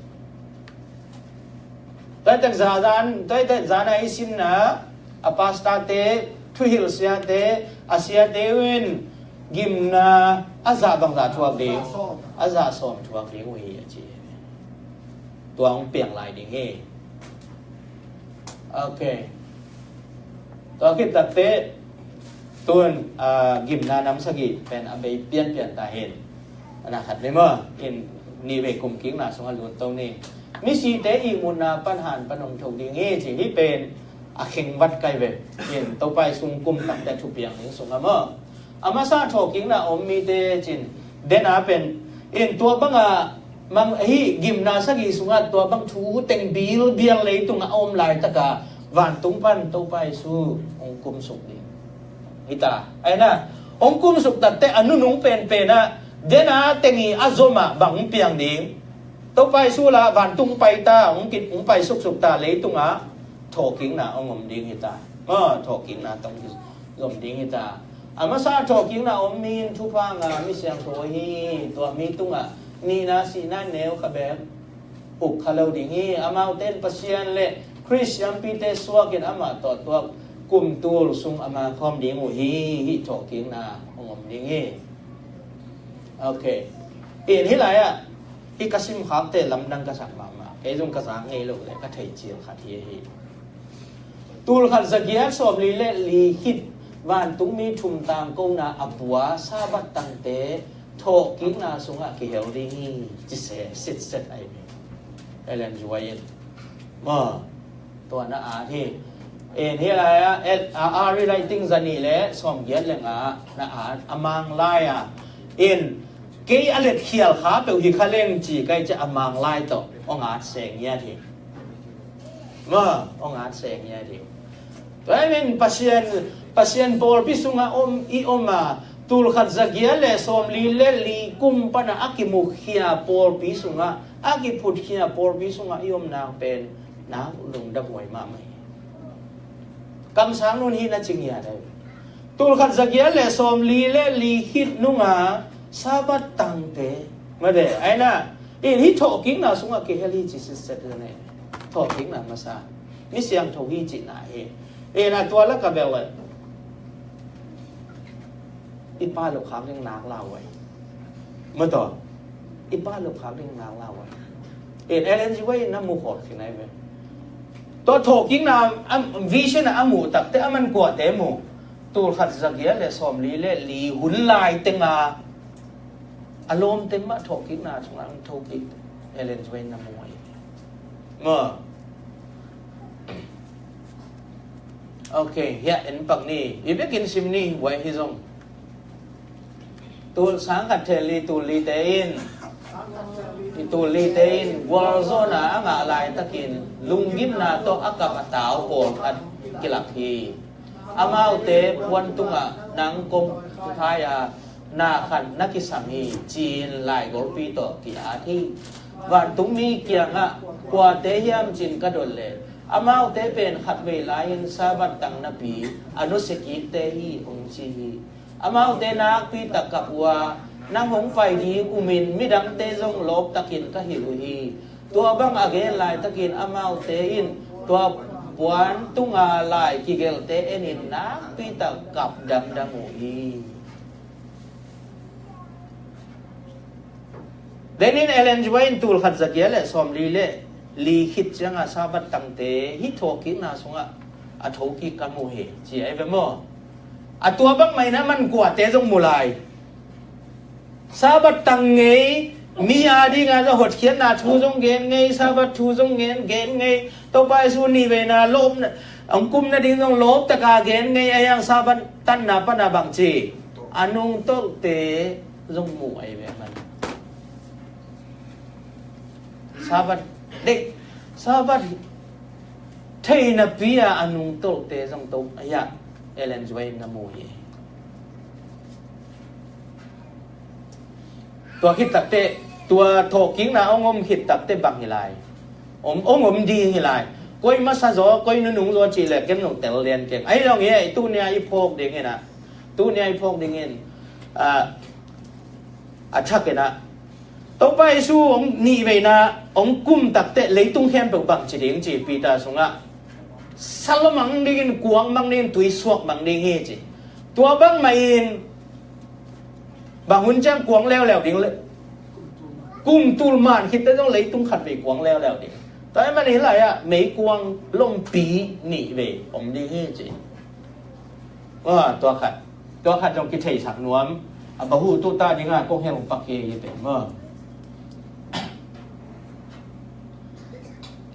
Tuaitak zazan, tuaitak zan a i simna, a pastor te, thuhilh siate, a siate uh in gimna a zah bangzah thuak ding, a zah sawm thuak ding uh hi a ci. Tua hong piang lai ding hi. Ok. Tua khit takte tun, ah, gimna nam sagih pen a bei pianpian ta hin. A na khat ve maw, in nih vei kum kikna sungah lut to ni. Misite ihmutna pan han pan hong tho ding hi ci, hih pen a khengvat kai ve. In Topa i sung kum takte thupiang ding sungah maw, a masa thawhkikna om mite cin, dena pen, in tua banga mang, hih gimna sagih sungah tua bang thu teng bilbial leitungah a om laitaka vantung pan Topa Jesu hong kumsuk ding hi ta. Aina, hong kumsuk takte a nunung penpenah dena teng i a zomah bang hong piang ding? Topa Jesu lah vantung pai ta, hong kit, hong pai suksuk ta, leitungah thawhkikna hong om ding hi ta. Maw, thawhkikna tawh zom ding hi ta. A masa thawhkikna om mi in thupha ngah mi siangtho hi. Tua mi tungah nihna sihna neu kha bek uk kha lo ding hi. Amaute in Pasian le Khrist siampite suakin amah tawh tuak kum tul sung a mangkhawm ding uh hi. Hih thawhkikna hong om ding hi. Ok. In hih lai-ah hih ka simkhakte lamdang ka sak mahmah. Kei zong ka zak ngei lo le ka theih cil khat hi hi. Tul khat zagiat sawmli le li khit vantungmi thum tangkona a pua Sabbath tangte thawhkikna sungah kihel ding hi, ci se sitset ahi hi. Ellen G. White in maw, tua na at hi. In hih lai-ah, a, a rewriting zanih le sawmgiat le nga na at, a Mang lai-ah. In kei a letkhial kha peuh hi kha leng ci kai ciah a Mang lai tawh hong at se ngiat hi. Maw, hong at se ngiat hi. Tua hi min Pasian, Pasian pawlpi sungah om, i om a, tul khat zagiat le sawmli le li kum pana a kimukhia pawlpi sungah, a kiphutkhia pawlpi sungah i om nak pen nak lungdam huai mahmah hi. Kamsang nun hi na ci ngiat ahi. Tul khat zagiat le sawmli le li khit nunga Sabbath tangte, made, aina, in hih thawhkikna sungah kihel hi ci sitset le ne. Thawhkikna masa mi siangtho hi cihna hi. Ina tua laka bel le i pa lo khak ding nak lau ai. Maw, tua i pa lo khak ding nak lau ai. In Ellen G. White na mu khawh khin ai ve. Tua thawhkikna a, vision a a muh takte a man kuate mu. Tul khat za giat le sawmli le li hun lai tenga a lawmte mah thawhkikna sungah an thokik Ellen White na mu hi. Maw. Ok, hiah en pak ni. I biakinn sim ni, huai hi zong. Tul sang khat thel li tul lite in, i tul lite in gualzawhna a ngah laitakin lunggimna tawh a kap a tau pawlkhat kilak hi. Amaute puan tungah nang kong khai a na khat na kisam hi, ci-in laigawlpi tawh ki-at hi. Vantungmi kiangah kuate hiam cin ka dot leh amaute pen khatvei lai-in Sabbath tang napi a nusia kikte hi hong ci hi. Amaute nakpi tak kap uh a, nang hong pai ding umin midangte zong lawptakin ka hilh uh hi. Tua bang a gen laitakin amaute in tua puan tunga lai kigelhte enin nakpi tak kap damdam uh hi. Denin Ellen White in tul khat za giat le sawmli le li khit cianga Sabbath tangte hih thawhkikna sungah a thokik ka mu hi, ci ahi ve maw? A tua bangmah in a man kuate zong mu lai. Sabbath tang ngei, mi a dinga zong hotkhiatna thu zong gen ngei, Sabbath thu zong gen, gen ngei. Topa Jesu nihveina lawpna, hong kum nading zong lawptaka gen ngei, a hiang Sabbath tanna pana bangci a nungtolhte zong mu ahi ve man. Sabbath deih, Sabbath thei napi a a nungtolhte zong to a hiah Ellen White na mu hi. Tua khit takte, tua thawhkikna hong om khit takte bang hi lai? Om, hong om ding hi lai. Koi masa zaw, koi nunung zaw cih leh ken nong tel lian keng. Ahi zong hi, tunia i phawk ding hi na. Tunia i phawk ding in, ah, a thak in ah, Topa Jesu hong nihveina hong kum takte leitung khempeuh bangci ding ci Peter sungah, sal mang dingin, kuang mang dingin, tui suak mang ding hi ci. Tua bangmah in bang hun ciang kuang leuleu ding le, kum tul man khitte zong leitung khatvei kuang leuleu ding. Tua ahih manin hih lai-ah meikuang lompi nihvei om ding hi ci. Maw, tua khat, tua khat zong kitheisak nuam. A bahu tuta dinga kong hel pak hi hi pen maw.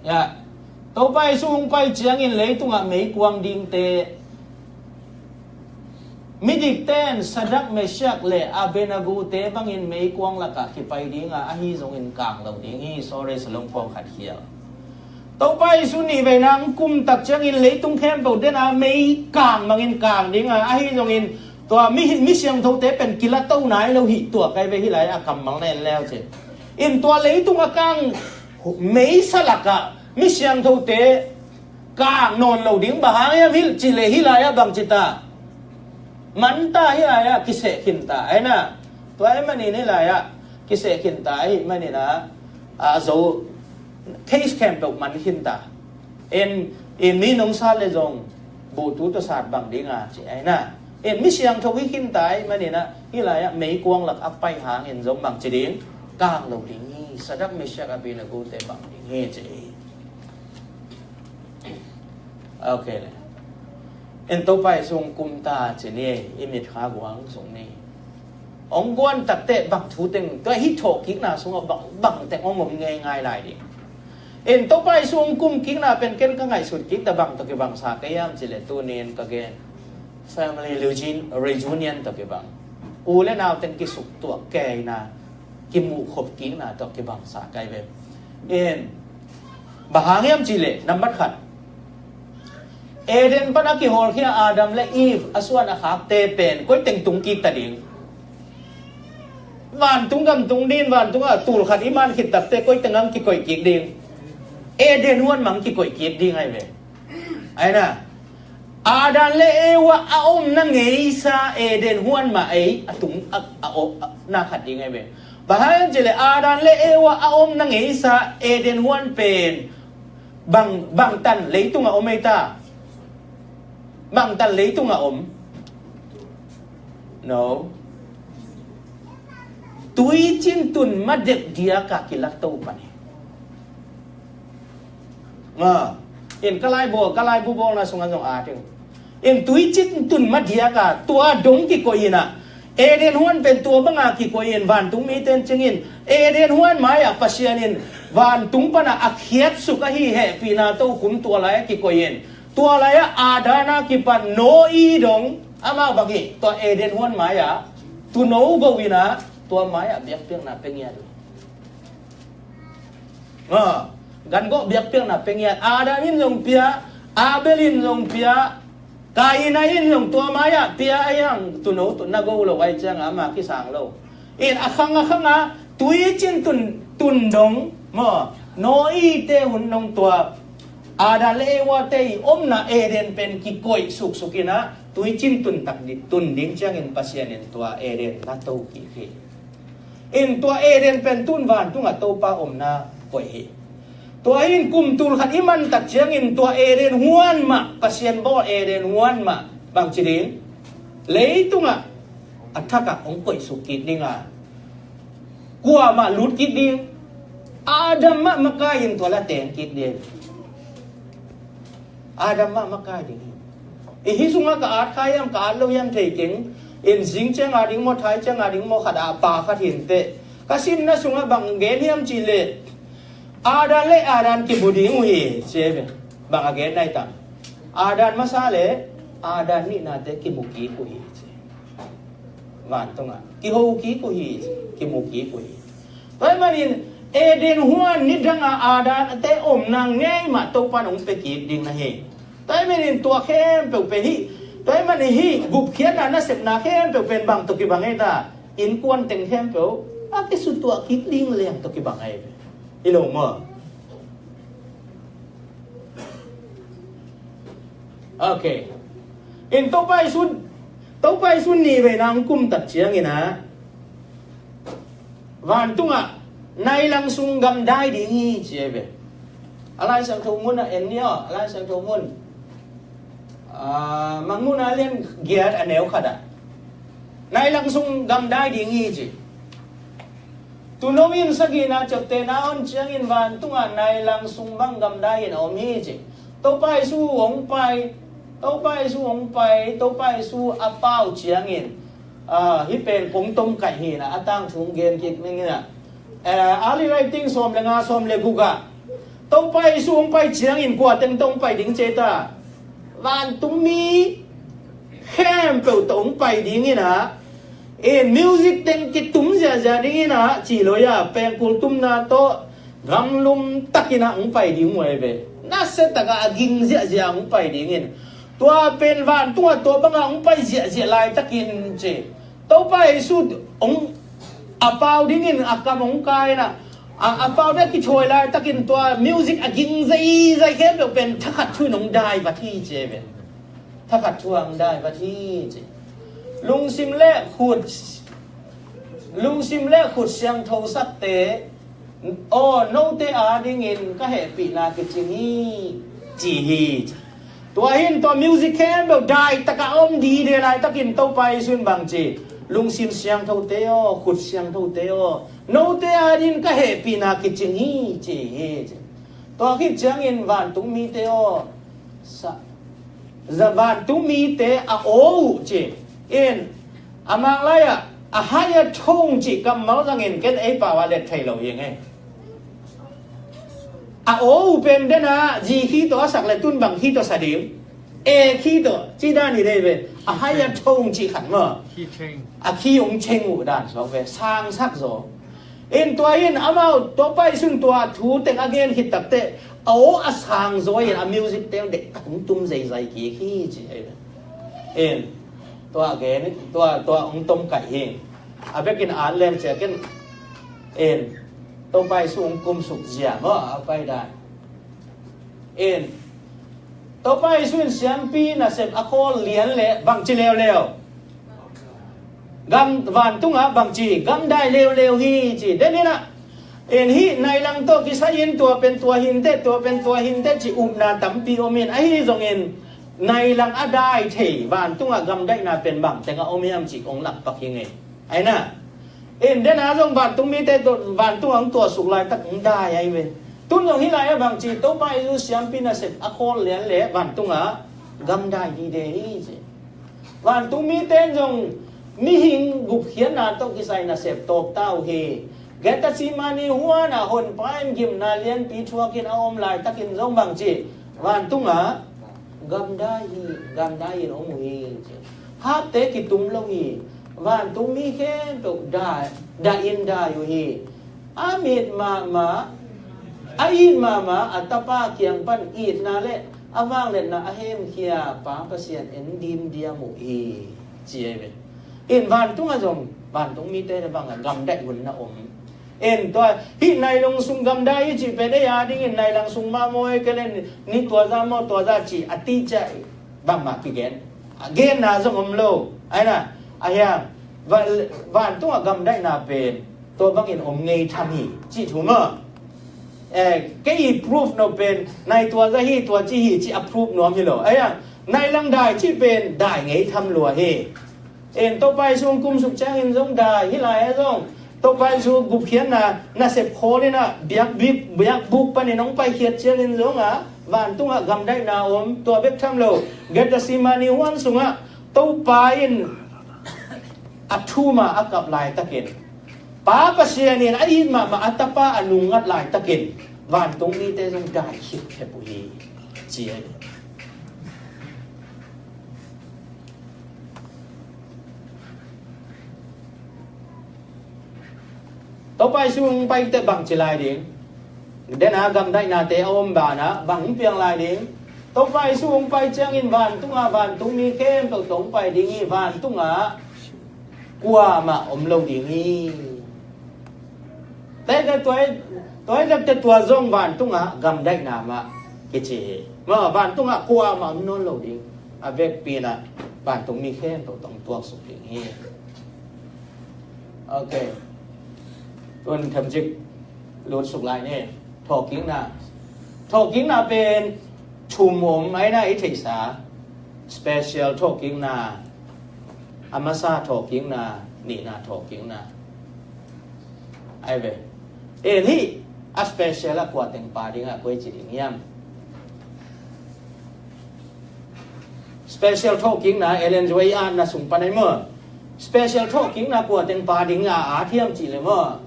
Ya, Topa Jesu hong pai ciangin leitungah meikuang dingte, midikte in Shadrach, Meshach le Abednego te bangin meikuang lakah kipai dinga, ahi zongin kang lo ding hi. Sorry, salong pawng khat khial. Topa Jesu nihveina hong kum tak ciangin leitung khempeuh dena mei kang bangin kang dinga, ahi zongin tua mi, mi siangthote pen kila to nai lo hi, tua kai ve hih lai-ah kammal na en leu ci. In tua leitung a kang meisa lakah mi siangthote kang nawn lo ding bang hang hiam hilh cih leh hih lai-ah bangci ta? Man ta, hih lai-ah kiseh khin ta, ahi na. Tua ahih manin hih lai-ah kiseh khin ta ahih manin ah, a zo case khempeuh man khin ta. En, en mi nong sat le zong buhtu tawh sat bang dinga ci ahi na. En mi siangtho hi khin ta ahih manin ah hih lai-ah meikuang lak a pai hangin zong bangci ding? Kang lo ding hi. Shadrach, Meshach, Abednego te bang ding hi ci. Ok le. En Topa Jesu hong kum ta ci ni, i mitkha guang sung ni. Hong guan takte bang thu teng, tua hih thawhkikna sungah bang, bang teng hong om ngeingai lai ding. En Topa Jesu hong kum kikna pen ken ka ngaihsut kik ta bang tawh kibangsa ka hiam cih leh tuni-in ka gen family reunion, reunion tawh kibang. U le nau teng kisuktuah keina, kimuhkhop kikna tawh kibangsa ka hi ve. En, bang hang hiam cih leh, nambat khat, Eden pan a kihawlkhia Adam le Eve a suan a khakte pen koi teng tung kik ta ding? Vantung gam tung ding, vantung a tul khat i man khit takte koi teng ang kikoih kik ding? Eden huan mang kikoih kik ding ahi ve. Ahi na, Adam le Eva a omna ngeisa Eden huan mah ei a tung a, a, a, a na khat ding ahi ve. Bang hang hiam cih leh Adam le Eva a omna ngeisa Eden huan pen bang, bangtan leitungah om ei ta? Bangtan leitungah om? No. Tuicin tun ma dek diaka kilak to pan hi. Nga. In ka laibu, ka laibu bawlna sungah zong a ding. In tuicin tun madiaka tua dong kikoih inah, Eden huan pen tua banga kikoih in, vantung mite in cingin Eden huan mai-ah Pasian in vantung panah a khiatsuk ahi hehpihna tokhum tua lai-ah kikoih in, tua lai-ah Adam a kipan Noah dong amah bang hi, tua Eden huan mai-ah tuuno go inah tua mai-ah biakpiakna pia ngiat uh. Gan gawh biakpiakna pia ngiat. Adam in zong pia, Abel in zong pia, Kaina in zong tua mai-ah pia a hiang, tuuno tuuh na go lo ai ciangah ama kisang lo. In a khang a khangah tuicin tun, tun dong maw, Noah te hun dong tua Adam le Eva te i omna Eden pen kikoih suksuk inah tuicin tun tak di, tun ding ciangin Pasian in tua Eden na to kik hi. In tua Eden pen tun vantungah Topa omna koih hi. Tua in kum tul khat i man tak ciangin tua Eden huan mah, Pasian bawl Eden huan mah bangci ding, leitungah a thakah hong koihsuk kik dinga, kuamah lut kik ding, Adam mah makai in tua la teng kik ding. Adam mah makai ding hi. I hih sungah ka at kha hiam, ka at lo hiam thei keng. In zing ciang a ding maw, thai ciang a ding maw, khat a pa khat hi inteh. Ka simna sungah bang gen hiam cih leh, Adam le Adam kimu ding uh hi ci hi ve. Bang a gen nai tam? Adam masa le Adam nihnate kimu kik uh hi ci. Vantungah kiho kik uh hi, kimu kik uh hi. Tua ahih manin Eden huan nidanga Adam te omna ngei mah Topa in hong pia kik ding na hi. Tua ahih manin tua khempeuh pen hih, tua ahih manin hih gupkhiatna nasepna khempeuh pen bang tawh kibang ei ta? Innkuan teng khempeuh a kisutuah kik ding leng tawh kibang ei ve. Hi lo maw? Ok. In Topa Jesu, Topa Jesu nih veina hong kum tak ciangin ah, vantungah nai lang sung gamdai ding hi ci ei ve. A Lai Siangtho mun ah en ni aw, a Lai Siangtho mun. Ah, Mangmuhna lian giat a neu khat ah nai lang sung gamdai ding hi ci. Tuuno in sagihna ciaptehna a on ciangin vantungah nai lang sung bang gamdai in a om hi ci. Topa Jesu hong pai, Topa Jesu hong pai, Topa Jesu a pau ciangin, ah, hih pen kong tomkaih hi inah, a tangthu hong gen kik ning inah. Eh, Early Writings sawm le nga, sawm le guk ah Topa Jesu hong pai ciangin kua teng tawh hong pai ding ci ei ta? Vantungmi khempeuh tawh hong pai ding inah, in music teng kitum ziahziah ding inah, ci lo ia, pengkul tumna tawh gamlum takin ah hong pai ding uh ei ve. Nasia takah a ging ziahziah hong pai ding in. Tua pen vantungah tua bangah hong pai ziahziah laitakin ci. Topa Jesu hong a pau dingin a kam hong kai inah, a, a pau ding a kithawi laitakin tua music a ging zeizai khempeuh pen thakhat thu in hong dai vat hi ci ei ve. Thakhat thu ah hong dai vat hi ci. Lungsim le khut, lungsim le khut siangtho sakte aw, note adingin ka hehpihna kicing hi ci hi ci. Tua hin tua music khempeuh dai takah om dide laitakin Topa Jesu in bang ci? Lungsim siangthote aw, khut siangthote aw, note adingin ka hehpihna kicing hi ci hi ci. Tua khit ciangin vantungmite aw, sa, za vantungmite a aw uh ci. In a Mang lai-ah a higher tone cih kammal zangin ken ei pau ah let thei lo hi ngei. A aw uh pen dena G key tawh a sak le tun bang key tawh sa ding? A key tawh ci dan hi dei ve. A higher tone cih khat maw? Key change. A key hong change uh dan suak ve, sangsak zaw. In tua in amau Topa Jesu in tua thu teng a gen khit takteh a aw a sang zaw in a music teng dektak hong tum zeizai kik hi ci hi. In tua gen, tua, tua hong tomkaih hi. A bekin at leng ciakin, in Topa Jesu hong kumsuk zia maw, a pai dan. In Topa Jesu in siampi nasep a khawl lian le bangci leuleu? Gam, vantungah bangci gamdai leuleu hi ci. Den inah, in hih nai lang tawh kisai-in tua pen tua hinteh, tua pen tua hinteh ci upna tampi om in, ahi zongin nai lang a dai thei vantungah gamdaihna pen bang tengah om hiam cih kong lakpak hi ngei. Aina, in dena zong vantungmite tawh, vantungah hong tuahsuk laitak hong dai ahi ve. Tun zong hih lai-ah bangci Topa Jesu siampi nasep a khawl lian leh vantungah gamdai dide hi ci. Vantung mite in zong mihing gupkhiatna tawh kisai nasep tawpta uh hi. Gethsemane huanah Honpa in gimna lianpi thuakin a om laitakin zong bangci vantungah gamdai hi, gamdai in om uh hi ci. Hapte kitum lo hi. Vantung mi khempeuh dai, dai in dai uh hi. A mit mahmah, a it mahmah a tapa kiang pan itna le a vangliatna a hemkhia Pa Pasian en dimdiam uh hi ci ei ve. In vantungah zong vantung mite na bangah gamdaih hun na om. In tua hih nailung sung gamdai hi cih pen ei a dingin nailang sung mah maw, ei kelen ni tuaza maw tuaza cih a ti ciah bangmah kigen. A genna zong om lo. Aina, a hiang, va-, vantungah gamdaihna pen tua bangin om ngei tham hi cih thu maw? Eh, kei i proof no pen nai tuaza hi, tua ci hi cih a proof nuam hi lo. A hiang, nailang dai cih pen dai ngei tham lua hi. En Topa Jesu hong kumsuk ciangin zong dai hi lai a zong Topa Jesu gupkhiatna nasep khawl in a biakbik, biakbuk panin hong paikhiat ciangin zong a vantungah gamdaihna om, tua bek tham lo. Gethsemane huan sungah Topa in a thum a a kap laitakin, Pa Pasian in a it mahmah a tapa a nungngat laitakin vantung mite zong dai khipkhep uh hi ci a hi. Topa Jesu hong pai teh bang ci lai ding? Dena gamdaihnate a om banah bang hong piang lai ding? Topa Jesu hong pai ciangin vantungah vantung mi khempeuh tawh hong pai ding hi, vantungah kuamah om lo ding hi. Tei teh tua, tua teh tua zong vantungah gamdaihna mah kici hi. Mah vantungah kuamah om nawn lo ding. A vekpi in a vantung mi khempeuh tawh hong tuaksuk ding hi. Ok. Tun themcik lutsuk lai ni. Thawhkikna. Thawhkikna pen thum om, aina i theihsa. Special thawhkikna, a masa thawhkikna, nihna thawhkikna. Ai ve. En hih a special a kua teng pa dingah koi ci ding hiam? Special thawhkikna Ellen White a na sung pan ai maw? Special thawhkikna kua teng pa ding a at hiam cih le maw?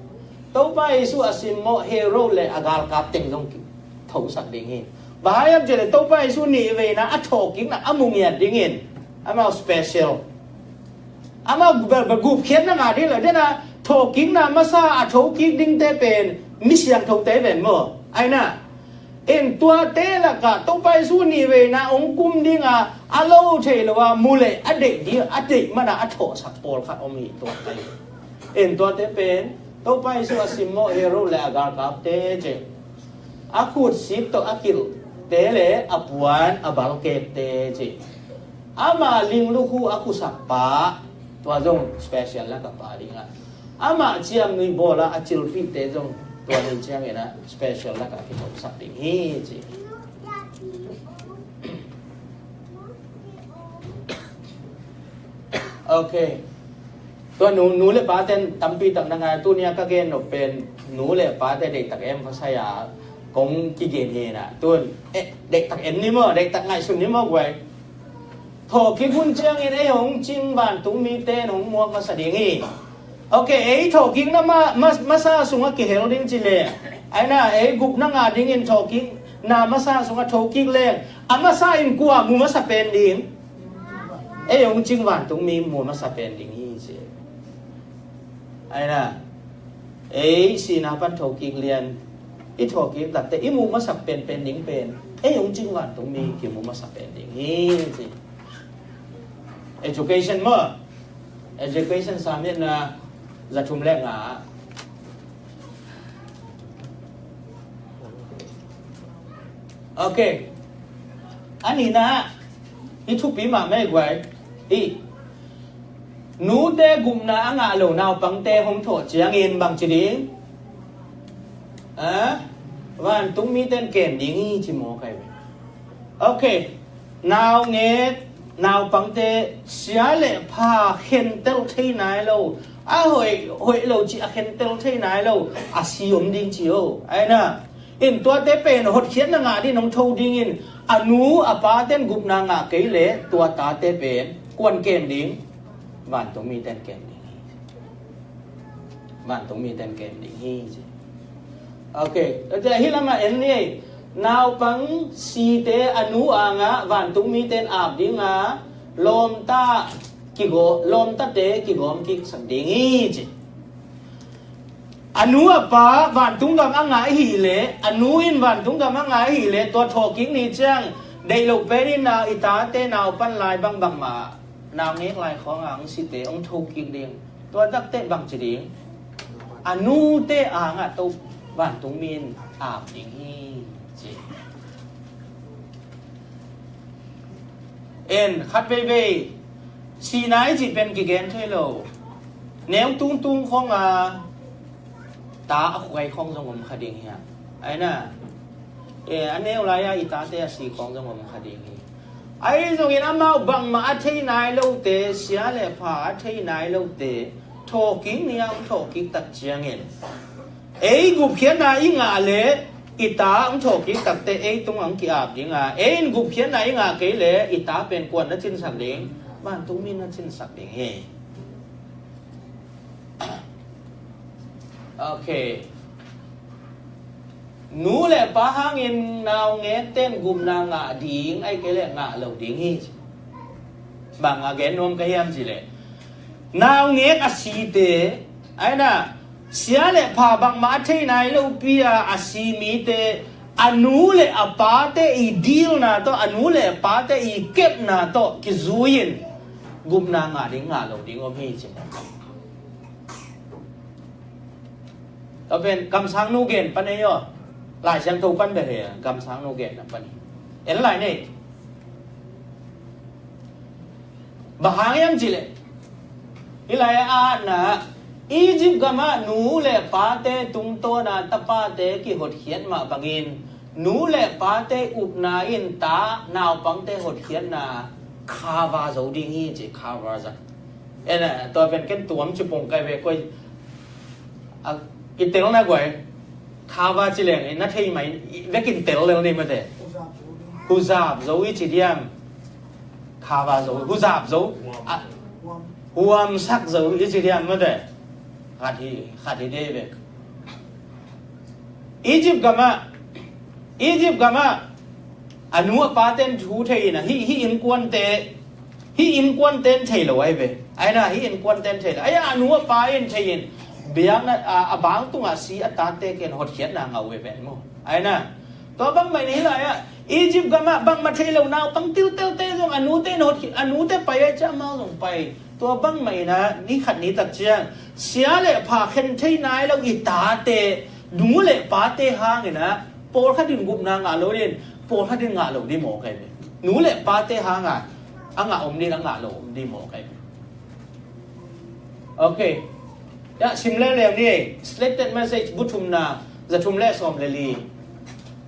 Topa Jesu a simmawh Herod le a galkap teng zong thosak ding hi. Bang hang hiam cih le Topa Jesu nih veina a thawhkikna a mu ngiat dingin amau special. Amau gupkhiatna ngah ding le dena thawhkikna masa a thokik dingte pen mi siangthote ven maw? Aina. En tuate lakah Topa Jesu nih veina hong kum dinga a lo thei lo a mu le a deih ding a deih mana a thawhsak pawlkhat om hi tuate. En tuate pen Topa Jesu a simmawh Herod le a galkapte cih, a khutsip tawh a kilhte le a puan a balkekte cih, ama linglukhu a khusakpa, tua zong special laka pa dinga, amah ciamnui bawla a cilpihte zong tua ni ciangin a special laka kithosak ding hi ci. Ok. Tua nu, nu le pate tampi tak na ngai, tunia ka gen nop pen nu le pate deihtak em khawsai a kong kigen hi na. Tun eh, deihtak en ni maw, deihtak ngaihsun ni maw guai. Thawhkik hun ciangin ei hong cing vantung mite in hong muak masa ding hi. Ok, ei thawhkikna ma, ma, masa sungah kihel ding ci le, aina ei gupna ngah dingin thawhkikna masa sungah thokik leng a masa in kua mu masa pen ding? Ei hong cing vantung mi mu masa pen ding hi ci. Aina ei sihna pan thokik lian i thawhkik takte i mu masa penpen ding pen ei hong cing vantung mi kimu masa pen ding hi ci. Education maw? Education samiatna za thum le nga. Ok. A nihna, i thupi mahmah i guai. I nute gupna a ngah lo naupangte hong thawh ciangin bang ci ding? A, vantung mite in kem ding hi ci maw kai ve. Ok. Naungek, naupangte sia le pha khentel thei nai lo, a hoih, hoih lo cih a khentel thei nai lo a si om ding ci o. Aina In tuate pen hotkhiatna ngah ding hong tho dingin, a nu a pate in gupna ngah kei leh tua tate pen kuan kem ding? Vantung mite in kem ding hi. Vantung mite in kem ding hi ci. Ok, tua ciang hih lamah en ni ei. Naupang site a nu angah vantung mite in ap ding a, lawmta kigaw-, lawmtate kigawm kiksak ding hi ci. A nu a pa vantung gam a ngah ahih leh, a nu in vantung gam a ngah ahih leh, tua thawhkik ni ciang deih loh pen in na i tate naupan lai bangbang mah, naungek lai khawng a hong site hong thokik ding. Tua takte bang ci ding? A nute angah to vantung mi in ap ding hi ci. En, khat veivei sihna i cih pen kigen thei lo. Neu tungtung khawng a ta a khuai khawng zong om kha ding hi a. Ai na, e, a neu lai-a i tate a si khawng zong om kha ding hi. Ahi zongin amau bangmah a thei nai lote, sia le pha a thei nai lote thawhkik ni-a hong thawhkik tak ciangin, ei gupkhiatna i ngah leh i ta hong thawhkik takte ei tungah hong ki-ap ding a, ei in gupkhiatna i ngah kei leh i ta pen kuan na cinsak ding? Vantung mi in na cinsak ding hi. Ok. Nu le pa hangin naungekte in gupna ngah ding, ahih kei leh ngah lo ding hi. Bang a gen nuam ka hiam cih leh, naungek a site, ai na, sia le pha bangmah a thei nai lopi a a si mite, a nu le a pate i dilna tawh, a nu le a pate i kepna tawh kizui-in gupna ngah ding, ngah lo ding om hi ci. Tua pen kamsangnu gen pan ei aw. Lai Siangtho pan bel hi a, kamsangnu gen pan hi. En lai ni ei. Bang hang hiam cih leh, hih lai-ah a atna, Egypt gamah nu le pate tungtawn a tapate kihotkhiat mah bangin, nu le pate upna in ta naupangte hotkhiatna cover zo ding hi ci, cover zat. En a, tua pen ken tuam ci pong kai ve koi. A, i tel na guai. Cover ci leng, na thei mai, i vekin tel lel ni mate. Huzap zo i ci diam. Cover zo, huzap zo. A, huamsak zo i ci diam mate. Khat hi, khat hi dei ve. Egypt gamah, Egypt gamah, a nu a pate in thu thei in a, hih, hih innkuante, hih innkuante in thei lo ahi ve. Ai na, hih innkuante in thei lo. Ai a, a nu a pa in thei in, biakna, a, a bang tungah si a tate ken hotkhiatna ngah uh ve pen maw. Ai na, tua bangmah in hih lai-ah, Egypt gamah bangmah thei lo naupang tiltelte zong a nute in hotkhiat, a nute pai ai ciah amau zong pai. Tua bangmah in a, ni khat ni tak ciang, sia le pha khen thei nai lo i tate, nu le pate hangin a, pawlkhat in gupna ngah lo ding, pawlkhat in ngah lo ding maw kai ve. Nu le pate hanga, a ngah om ding, a ngah lo om ding maw kai ve. Ok. Ya, sim leuleu ni ei. Selected message, bu thumna, za thum le sawm le li.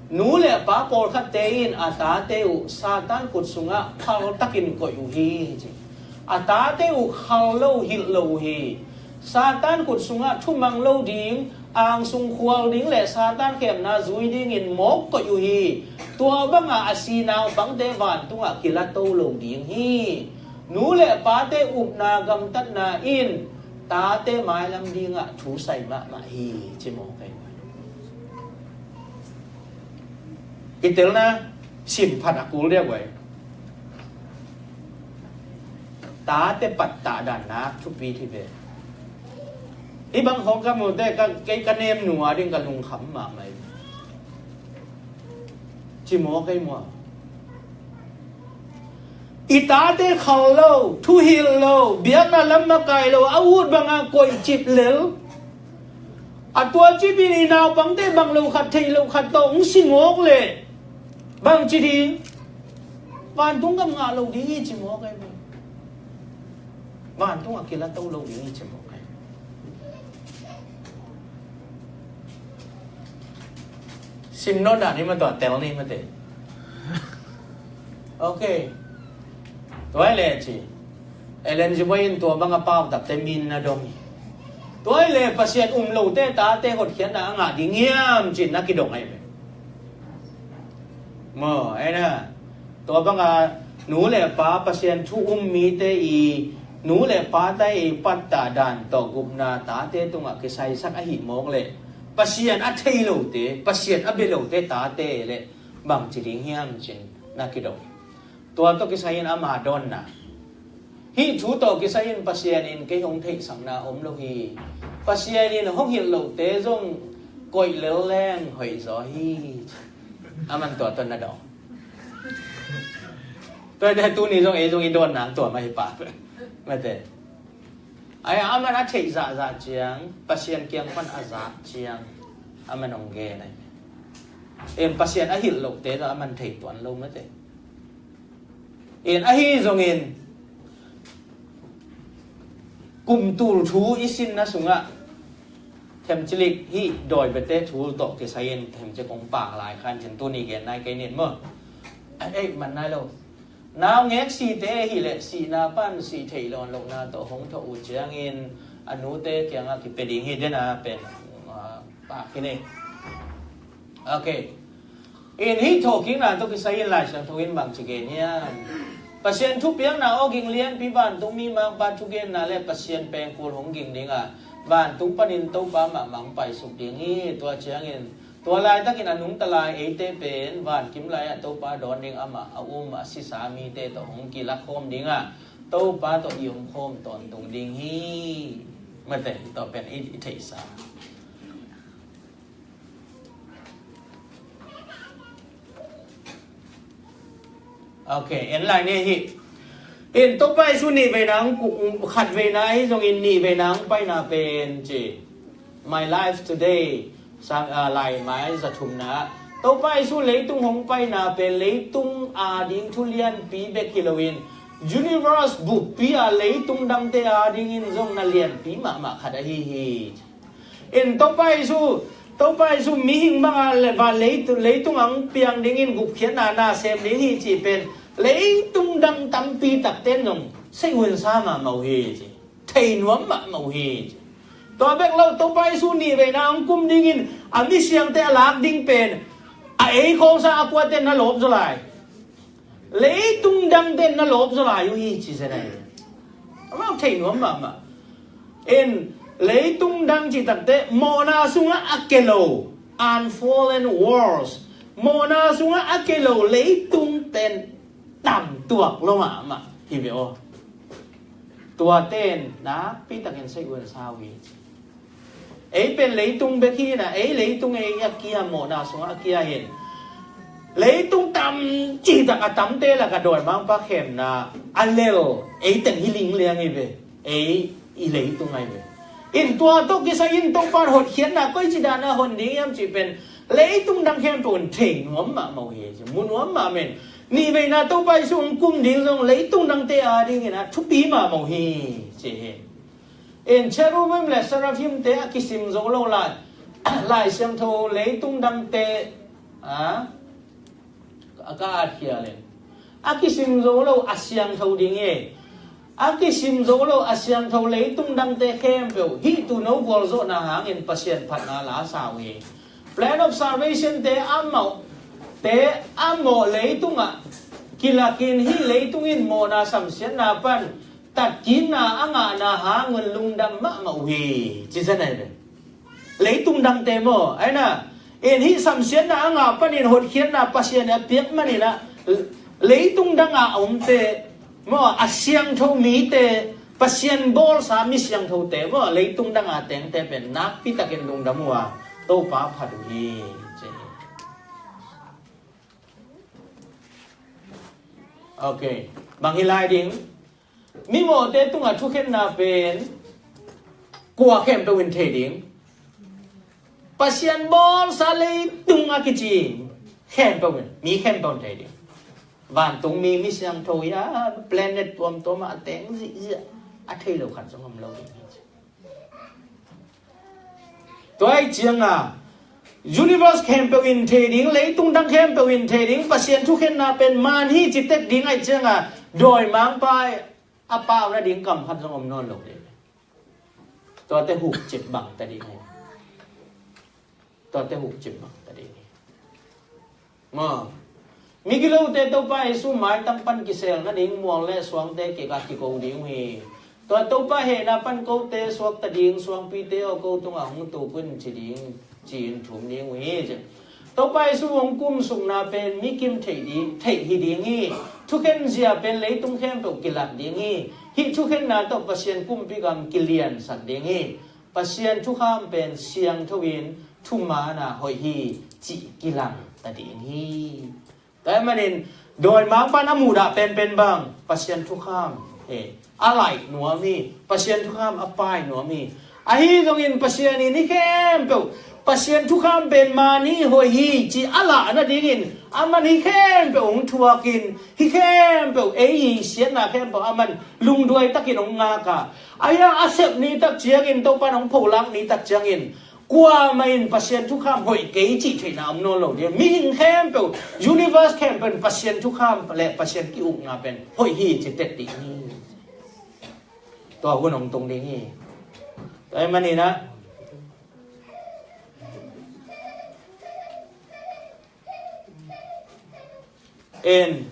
Nu le pa pawlkhatte in a tate uh Satan khut sungah khal takin koih uh hi, ci. A tate uh khal lo, hilh lo uh hi. Satan khut sungah thumang lo ding, angsung khual ding le Satan khemna zui dingin mawk koih uh hi. Tua banga a si naupangte vantungah kila to lo ding hi. Nu le pate upna gamtatna in tate mailam dingah thu sai mahmah hi, ci maw kai. I telna sim phat a kul dia guai. Tate pattah dan nak thupi hi ve. Hih bang hong ka mute ka, kei ka nem nua ding ka lungkham mahmah hi. Ci maw kai maw. I tate khal lo, thuhilh lo, biakna lam makai lo, a ut banga koih cip lel. A tua cipin i naupangte bang lo khat thei lo khat tawh hong si ngawk leh bang ci ding? Vantung gam ngah lo ding hi ci maw kai. Vantung a kila to lo ding hi ci maw kai. Sim nawn dah ni ma tua tel ni mate. Ok. Tua le ci. Ellen G. White in tua banga pau takte min na dong hi. Tua le Pasian um lote tate hotkhiatna a ngah ding hiam ci na kidong ai ve. Maw, ei na, tua banga nu le pa Pasian thu um mite i nu le pate i pattah dan tawh gupna tate tungah kisaisak ahi mawk leh Pasian a thei lote, Pasian a bia lote tate leh bangci ding hiam cin na kidong. Tua tawh kisai in ama dawnna. Hih thu tawh kisai in Pasian in kei hong theihsakna om lo hi. Pasian in hong hilh lote zong koih lel leng hoih zaw hi. Aman tua tawh na dawng. Tua tuni zong ei zong i dawn nang tua mah hi pa. Mate. Ai aman a theih zahzah ciang Pasian kiang pan a zak ciang aman hong gen ai. En Pasian a hilh lote zong aman thei tuan lo mate. En ahi zongin kum tul thu i sinna sungah themcilik hih dawi biate thu tawh kisai in themcik kong pak lai khan cin tuni gen nai kei nin maw? Ei man nai lo. Naungek site hi leh sihna pan sih theih lawn lohna tawh hong thawh uh ciangin a nute kiangah kipia ding hi dena pen pak hi ni. Ok. In hih thawhkikna tawh kisai in Lai Siangtho in bangci gen hiam? Pasian thupiakna awging lianpi vantung mi mangpa thugenna le Pasian pengkul hong ging ding a, vantung panin Topa mahmah hong paisuk ding hi. Tua ciangin tua laitakin a nungta lai eite pen vankim lai-ah Topa dawn ding amah a um a sisa mite tawh hong kilakkhawm ding a, Topa tawh i omkhawm tawntung ding hi. Mate, tua pen i, i theihsa. Ok, en lai ni hi. In Topa Jesu nih veina ang ku-, khat veina ahi zongin nih veina ang paina pen ci. My life today, sang, ah, lai mai za thumna. Topa Jesu leitung hong paina pen leitung a ding thu lianpi bek hi loin universe buppi a leitung dangte a dingin zong na lianpi mahmah khat ahi hi. In Topa Jesu, Topa Jesu mihing banga le va leitu-, leitung ang piang dingin gupkhiatna na sem ding hi cih pen leitung dang tampi takten zong sei hunsa mahmah uh hi ci. Thei nuam mahmah uh hi ci. Tua bek lo Topa Jesu nih veina ang kum dingin a misiangte a lak ding pen a ei khawngsa a kuate na lawp zaw lai. Leitung dangte na lawp zaw lai uh hi ci zen ahi. Amau thei nuam mahmah. In leitung dang cih takte mawhna sungah a ke lo, unfallen worlds, mawhna sungah a ke lo leitung pen tam tuak lo mahmah hi ve aw. Tuaten nakpi takin sei uh sa uh hi. Ei pen leitung bek hi na, ei leitung ei a kia mawhna sungah a kia hin. Leitung tam cih tak a tamte lak a dawimangpa khemna a lel ei teng hi lingliang hi ve. Ei i leitung ahi ve. In tua tawh kisai in Topa in hotkhiatna koi ci dana hon ding hiam cih pen leitung dang khempeuh in thei nuam mahmah uh hi ci. Mu nuam mahmah in. Nih veina Topa Jesu hong kum ding zong leitung dangte a dingin a thupi mahmah uh hi ci hi. In cherubim le seraphimte a kisim zo lo lai, Lai Siangtho leitung dangte a, a ka at khial in a kisim zo lo a siangtho ding e. A kisim zo lo a siangtho leitung dangte khempeuh hih tuuno gualzawhna hangin Pasian phatna la sa uh hi. Plan of salvation te a mawh, te a mawh leitungah kilakin hih leitung in mawhna samsiatna pan tatkikna a ngahna hangun lungdam mahmah uh hi ci zen ahi ve. Leitung dangte maw ahi na, in hih samsiatna a ngah panin hotkhiatna Pasian a piak manin ah leitung danga a omte maw, a siangtho mite, Pasian bawlsa mi siangthote maw, leitung danga tengte pen nakpi takin lungdam uh a Topa phat uh hi ci hi. Ok. Bang hi lai ding? Mimawhte tungah thukhenna pen kua khempeuh in thei ding? Pasian bawlsa leitung a kici khempeuh in, mi khempeuh in thei ding. Vantung mi, mi siangtho hi a, planet tuamtuam ah a teng zihziah a thei lo khat zong om lo ding hi ci. Tua ahih cianga universe khempeuh in thei ding, leitung dang khempeuh in thei ding, Pasian thukhenna pen man hi ci tek ding ahih cianga dawimangpa a pau nading kam khat zong om nawn lo ding. Tuate hukcip bang ta ding hi. Tuate hukcip bang ta ding hi. Maw. Migilote Topa Jesu maitang pan kisel nading mual le suangte kikah kiko ding uh hi. Tua Topa hehna pan kote suakta ding suangpite aw ko tungah hong tuk un ci ding ci-in thum ding uh hi. Topa Jesu hong kumsukna pen mikim theih ding, theih hi ding hi. Thukhen zia pen leitung khempeuh kilak ding hi. Hih thukhenna tawh Pasian kumpi gam kiliansak ding hi. Pasian thukham pen siangtho in thumaana hoih hi cih kilangta ding hi. Tua ahih manin dawimangpa'n a muhdah penpen bang Pasian thukham, eh, a laih nuam hi. Pasian thukham a paai nuam hi. Ahi zongin Pasian in hih khempeuh, Pasian thukham pen mani hoih hi ci a lah nadingin aman hih khempeuh hong thuakin, hih khempeuh ei siatna khempeuh aman lungduai takin hong ngak a, ahi a sep ni tak ciangin, Topa'n hong pholak ni tak ciangin, kuamah in Pasian thukham hoih kei cih theihna om nawn lo ding. Mihing khempeuh, universe khempeuh in Pasian thukham le Pasian ki-ukna pen hoih hi ci tek ding hi. Tua hun hong tung ding hi. Tua ahih manin ah, en,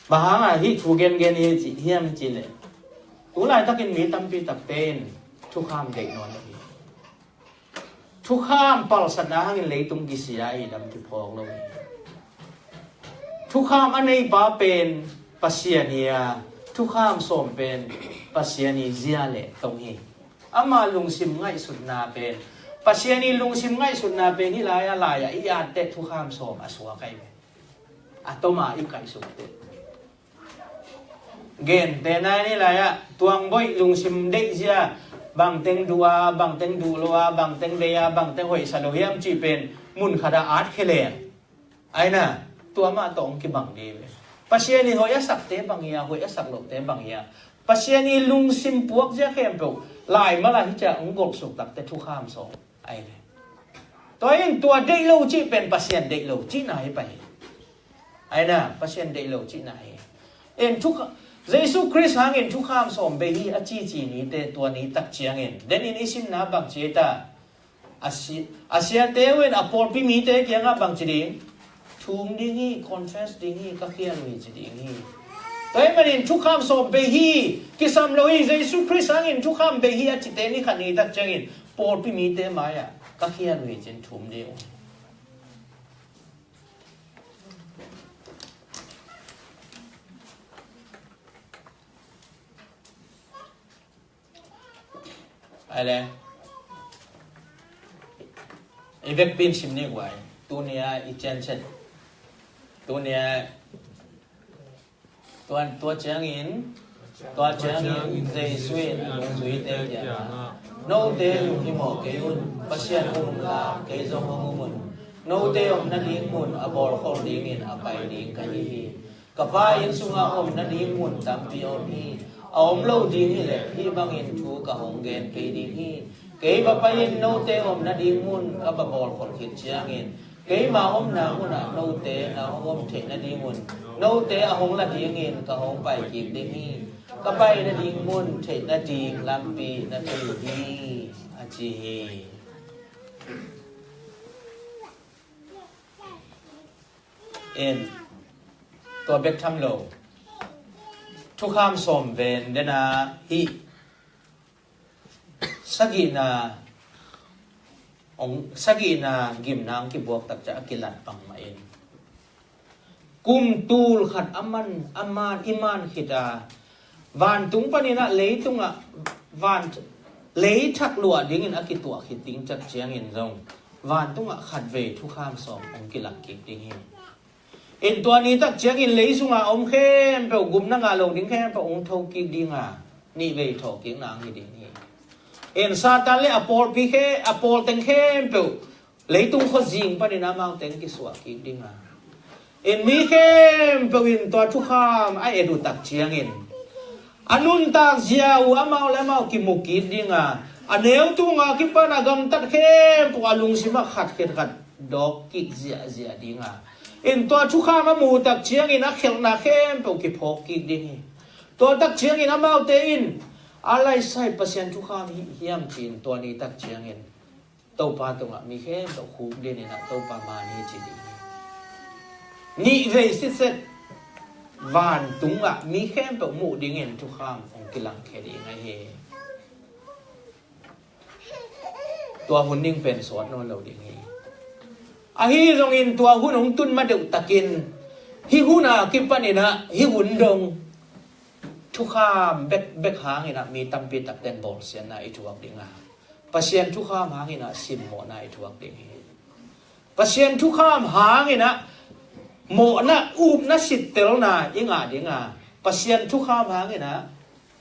bang hangah hih thu gengen hi ci hiam cih leh, tu laitakin mi tampi takte in thukham deih nawn lo hi. Thukham palsatna hangin leitung kisia hi, dam kiphawk lo hi. Thukham a neipa pen Pasian hi a, thukham sawm pen Pasian i zia le tong hi. Ama lungsim ngaihsutna pen, Pasian i lungsim ngaihsutna pen hih lai-ah, lai-ah i atte thukham sawm a suak ahi ve. A toma i kaihsuk teh. Gente nai ni lai-ah tuangboih lungsim deihzia, bangteng duh a, bangteng duh lo a, bangteng bei a, bangteng hoihsa lo hiam cih pen mun khatah at khia leng. Aina, tua mah tawh hong kibang dih ve. Pasian in hoih a sakte bang hi a, hoih a sak lohte bang hi a, Pasian i lungsim puakzia khempeuh laimal ah hih ciah hong golhsuk takte thukham sawm ahi ve. Tua in tua deih lo cih pen Pasian deih lo cihna hi pah hi. Aina, Pasian deih lo cihna hi. En thukha-, Jesu Khrist hangin thukham sawm bei hi a cici nite, tua ni tak ciangin, denin i simna bang ci ta? A si-, a siate uh in a pawlpi mite kiangah bang ci ding? Thum ding hi, confess ding hi, ka khial uh hi ci ding hi. Tua ahih manin thukham sawm bei hi, kisam lo hi, Jesu Khrist hangin thukham bei hi a cite ni khat ni tak ciangin pawlpi mite mai-ah ka khial uh hi ci-in thum ding uh. Ai le. I vekpi in sim ni guai. Tuni-a i cianciat. Tuni-a tua, tua ciangin, tua ciangin Jesu in a nungzuite kiangah, note lunghimawh kei un, Pasian hong um la, kei zong hong um un. Note om nading mun a bawlkholh dingin a pai ding ka hi hi. Ka Pa inn sungah om nading mun tampi om hi. A om lo ding hileh hih bangin thu ka hong gen kei ding hi. Kei va pai-in note om nading mun ka va bawlkholh khit ciangin, keima omna munah note na hong om theih nadingun, note a hong la dingin ka hong pai kik ding hi. Ka pai nading mun theih nading lampi na thei uh hi, a ci hi. En, tua bek tham lo, thukham sawm ven dena hih sagihna, ong, sagihna gimna ong kibuak takciah a kilat bang mahin, kum tul khat a man, a man, i man khit a, vantung panin ah leitungah, van, lei thak luah dingin a kituah khit ding tak ciangin zong, vantungah khatvei thukham sawm ong kilak kik ding hi. In tua ni tak ciangin lei sungah om khempeuh, gupna ngah lo ding khempeuh ong tho kik ding a, nihvei thawhkikna ong hi ding hi. In Satan le a pawlpi khe, a pawlteng khempeuh, leitung khuazing panin amau teng kisuah kik ding a, in mi khempeuh in tua thukham a et uh tak ciangin, a nuntak zia uh amau le amau kimu kik ding a, a neu tunga kipan a gamtat khempeuh a lungsim ah khat khit khat dawk kik ziahziah ding a, in tua thukham a mu tak ciangin a khelhna khempeuh kiphawk kik ding hi. Tua tak ciangin amaute in a laisai Pasian thukham hi hiam ci-in tua ni tak ciangin Topa tungah mi khempeuh khuk dinin ah Topa man hi ci ding hi. Nih vei sitset vantungah mi khempeuh muh dingin thukham hong kilangkhia ding ahi hi. Tua hun ding pen sawt nawn lo ding hi. Ahi zongin tua hun hong tun ma deuh takin hih hun a kipaninah hih hun dong thukham bekbek hanginah mi tampi takten bawlsiatna i thuak ding a, Pasian thukham hanginah simmawhna i thuak ding hi. Pasian thukham hanginah mawhna, upna, sittelna i ngah ding a, Pasian thukham hanginah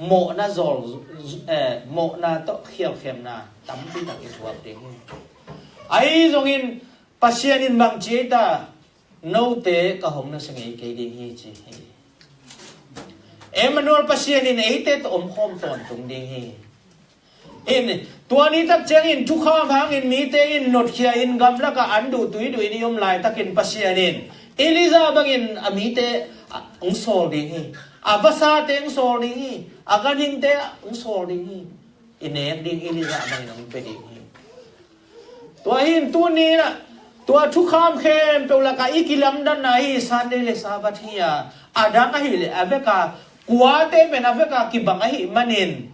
mawhna zawl, eh, mawhna tawh khialkhemna tampi tak i thuak ding hi. Ahi zongin Pasian in bang ci ei ta, note ka hong nusia ngei kei ding hi ci hi. Emmanuel Pasian in eite tawh omkhawm tawntung ding hi. In, tua ni tak ciangin thukham hangin mite in notkhia in gamlakah an duh tui duh in i om laitakin Pasian in Elijah bangin a mite, a, hong sawl ding hi. A vasate hong sawl ding hi. A ganhingte hong sawl ding hi. I nek ding Elijah bangin hong pia ding hi. Tua hi in tuni inah tua thukham khempeuh lakah i kilamdanna hi. Sunday le Sabbath hi a, a dang ahih leh a veka kuate pen a veka kibang ahih manin,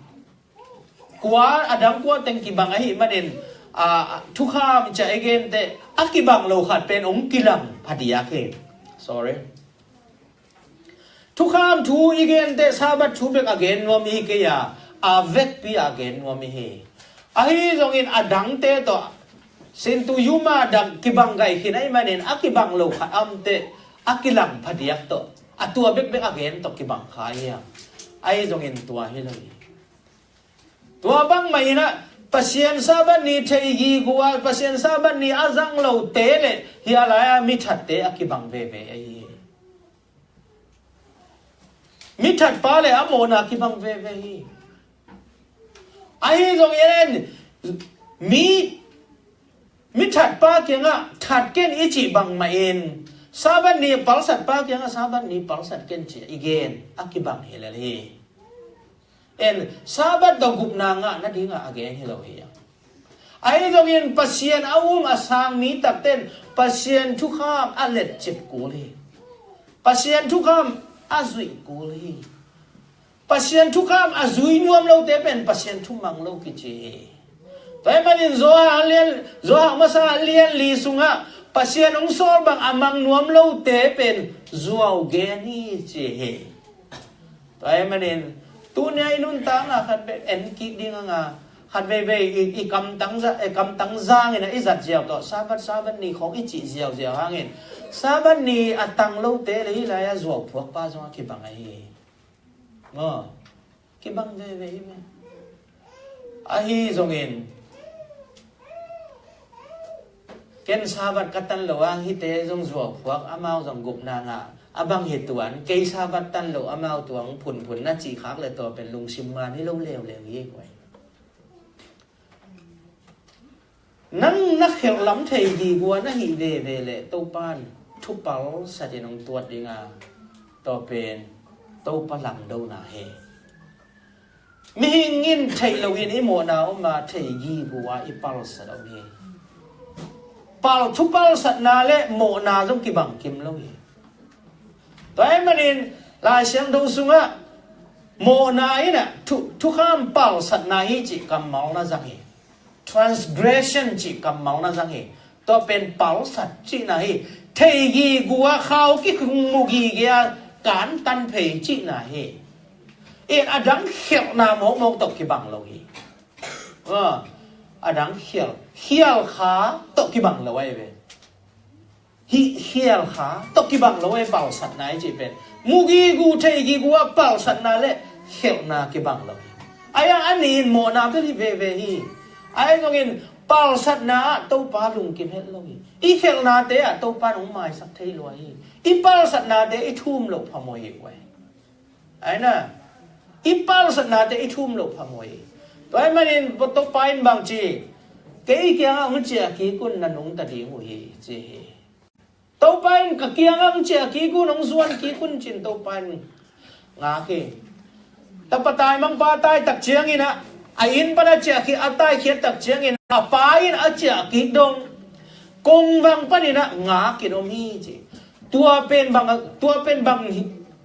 kua a dang kua teng kibang ahih manin, a, thukham ciah i gente a kibang lo khat pen hong kilang phadiak hi. Sorry. Thukham thu i gente Sabbath thu bek a gen nuam i hi kei a, a vekpi a gen nuam i hi. Ahi zongin a dangte tawh sintu yuma dang kibang gai khin ahih manin a kibang lo khat a omte a kilang phadiak tawh a tua bekbek a gen tawh kibang kha hi a. Ahi zongin tua hi lo hi. Tua bangmah inah Pasian Sabbath ni thei gigua, Pasian Sabbath ni a zang lote le hia lai-a mithatte a kibang veve ahi hi. Mithatpa le a mawhna kibang veve hi. Ahi zongin mi mithatpa kiangah that ken i cih bangmah in Sabbath ni palsatpa kiangah Sabbath ni palsat ken cih i gen a kibang hi lel hi. En, Sabbath tawh gupna ngah nadingah a gen hi lo hi. Ahi zongin Pasian a um a sang mi takten Pasian thukham a letcip kul hi. Pasian thukham a zuih kul hi. Pasian thukham a zui nuam lote pen Pasian thumang lo kici hi. Tua ahih manin Johan lian, Johan masa lian li sungah Pasian hong sawl bang a mang nuam lote pen zuau gen hi ci hi. Tua ahih manin tuni a i nuntakna khat bek en kik ding a nga, khat veivei i, i kamtang za, i kamtang zangin a i zat ziau tawh Sabbath, Sabbath ni khawng i cih ziauziau hangin Sabbath ni a tang lote le hih lai-a zuau phuakpa zong a kibang ahi hi. Maw? Kibang veve hi maw? Ahi zongin ken Sabbath ka tan lo a hihte zong zuau phuak, amau zong gupna ngah, a bang hi tuan, kei Sabbath tan lo amau tuang phunphun na cih khak le tua pen lungsim man hi lo leuleu hi. Nang na khelh lam thei gigua na hih veve le Topa in thupalsat in hong tuat ding a, tua pen Topa langdona hi. Mihing in theih loin i mawhna om a, thei gigua i palsat om hi. Pal, thupalsatna le mawhna zong kibang kim lo hi. Tua ahih manin Lai Siangtho sungah mawhna in a thu, thukham palsatna hi cih kammal na zang hi. Transgression cih kammal na zang hi. Tua pen palsat cihna hi. Thei gigua khau kikhung mu gige a kantan phei cihna hi. In a dang khelhna mawkmawk tawh kibang lo hi. A, a dang khial, khial kha tawh kibang lo ahi ve. Hih khial kha tawh kibang lo ahi palsatna i cih pen. Mu gigu thei gigu a palsatna le khelhna kibang lo hi. Ahi a, a nih in mawhna bel hi veve hi. Ahi zongin palsatna ah Topa lungkim het lo hi. I khelhnate ah Topa in hong maisak thei lua hi. I palsatnate i thum loh phamawh hi uh ahi. Ahi na, i palsatnate i thum loh phamawh hi. Tua ahih manin Topa in bang ci, kei kiangah hong ciah kik un, na nungta ding uh hi ci hi. Topa in ka kiangah hong ciah kik un, hong zuan kik un cin Topa in ngak hi. Tapa taimangpa a tai tak ciangin ah, a inn pan a ciah kik, a taikhiat tak ciangin a pa in a ciah kik dong kongvang panin ah ngak in om hi ci. Tua pen bang, tua pen bang,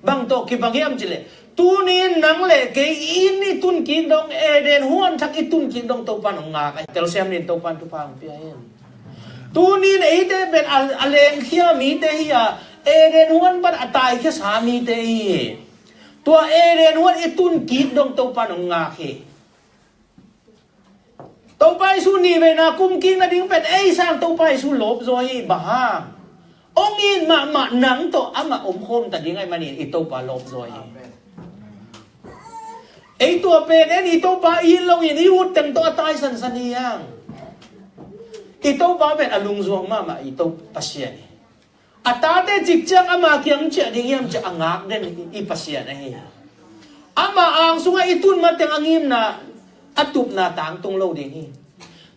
bang tawh kibang hiam cih leh, tuni in nang le kei in i tun kik dong, Eden huan thak i tun kik dong Topa'n hong ngak ahi. Telsiam ni, Topa'n thupha hong pia in. Tuni in eite pen a, a lengkhia mite hi a, Eden huan pan a taikhia sa mite hi. Tua Eden huan i tun kik dong Topa'n hong ngak hi. Topa Jesu nihveina kumkik nading pen ei sang Topa Jesu lawp zaw hi. Bang hang? Hong it mahmah nang tawh amah omkhawm ta ding ahih manin i Topa lawp zaw hi. Ei tua pen en i Topa it loin i ut teng tawh a taisansan hi hang. I Topa pen a lungzuang mahmah i Topa Pasian hi. A tate cik ciang ama kiang ciah ding hiam cih a ngak den i Pasian ahi. Ama ang sungah i tun mateng a ngimna, a tupna tangtung lo ding hi.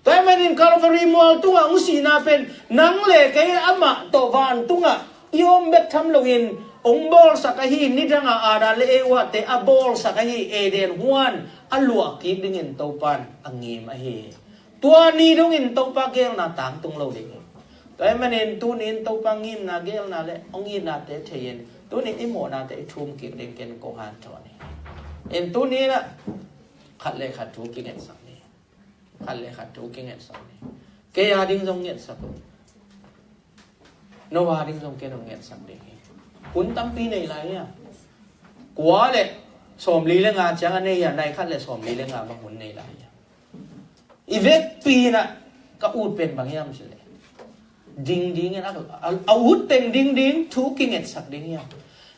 Tua ahih manin Calvary mual tungah hong sihna pen nang le kei amah tawh vantungah i om bek tham loin hong bawlsak ahi, nidanga Adam le Eva te a bawlsak ahi Eden huan a luah kik dingin Topa'n a ngim ahi. Tua ni dongin Topa geelna tangtung lo ding hi. Tua ahih manin tuni in Topa ngimna, geelna le hong itnate thei-in tuni in i mawhnate i thum kik ding ken kong hanthawn hi. In tuni in ah khat le khat thu kingetsak ni. Khat le khat thu kingetsak ni. Kei a ding zong ngetsak uh. No a ding zong ken hong ngetsak ding hi. Hun tampi nei lai hi a. Kua le sawmli le nga ciang a nei hi a, nai khat le sawmli le nga bang hun nei lai hi a. I vekpi in ah ka ut pen bang hiam cih leh, ding ding in a, a, a ut pen ding ding thu kingetsak ding hiam.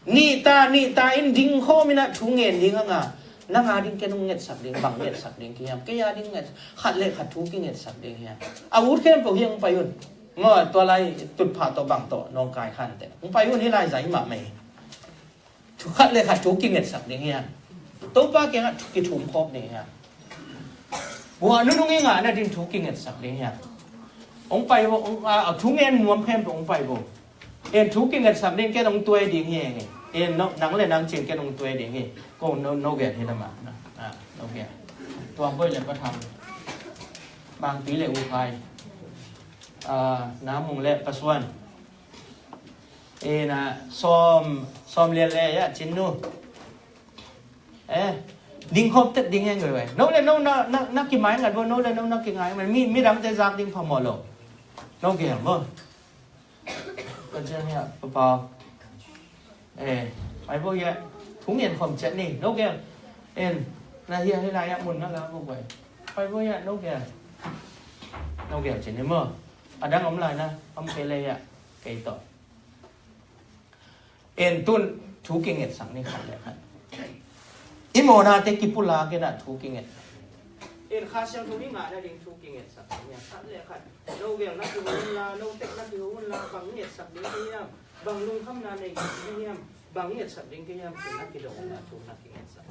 Nih ta, nih ta in ding khawm in ah thu ngen ding hang a, nang a ding ken hong ngetsak ding, bang ngetsak ding ki hiam, kei a ding nget, khat le khat thu kingetsak ding hiam. A ut khempeuh hi hong pai un. Maw, tua lai tutphah tawh bang tawh nawngkai khan teh hong pai un, hih lai zah hi mahmah hi. Thu khat le khat thu kingetsak ding hiam. Topa kiangah thu kithum khawm ding hiam. Bua nunung i ngahna ding thu kingetsak ding hiam. Hong pai bo, hong, a, a thu ngen nuam khempeuh hong pai bo. En thu kingetsak ding ken hong tuai ding hi eng e. En no, nang le nang cin ken hong tuai ding hi. Ko no, no gen hi lama. Na, na, no gen. Tuang Boih le Pa Tham. Bangpi le U Khai. A, Na Mung le Pa Suan. En a, Sawm, Sawm Lian le ya Cin Nu. Eh, ding khop tet ding heng wei wei. No le no na, na, na kimai ngat bo, no le no na kingai ngat. Mi, mi dang te zak ding phamawh lo. No gel bo. Ka ciang ya, Pa Pau. Eh, pai bo ya. Thu ngen khom ciat ni. No gel. En, na hia hei lai ya mun na la bo wei. Pai bo ya, no gel. No gel cin ni mo. A dang om lai na, om kei le ya. Kei tawh. En tun thu kingetsak ni khat le khat. I mawhnate kipulak in ah thu kingetsak. En Kha Siangtho i ngahna ding thu kingetsak ni a, khat le khat. No gel na kiho un la, no tek na kiho un la, bang ngetsak ding ka hiam, bang lungkhamna nei ding ka hiam, bang ngetsak ding ka hiam, cih na kidong un la thu na kingetsak.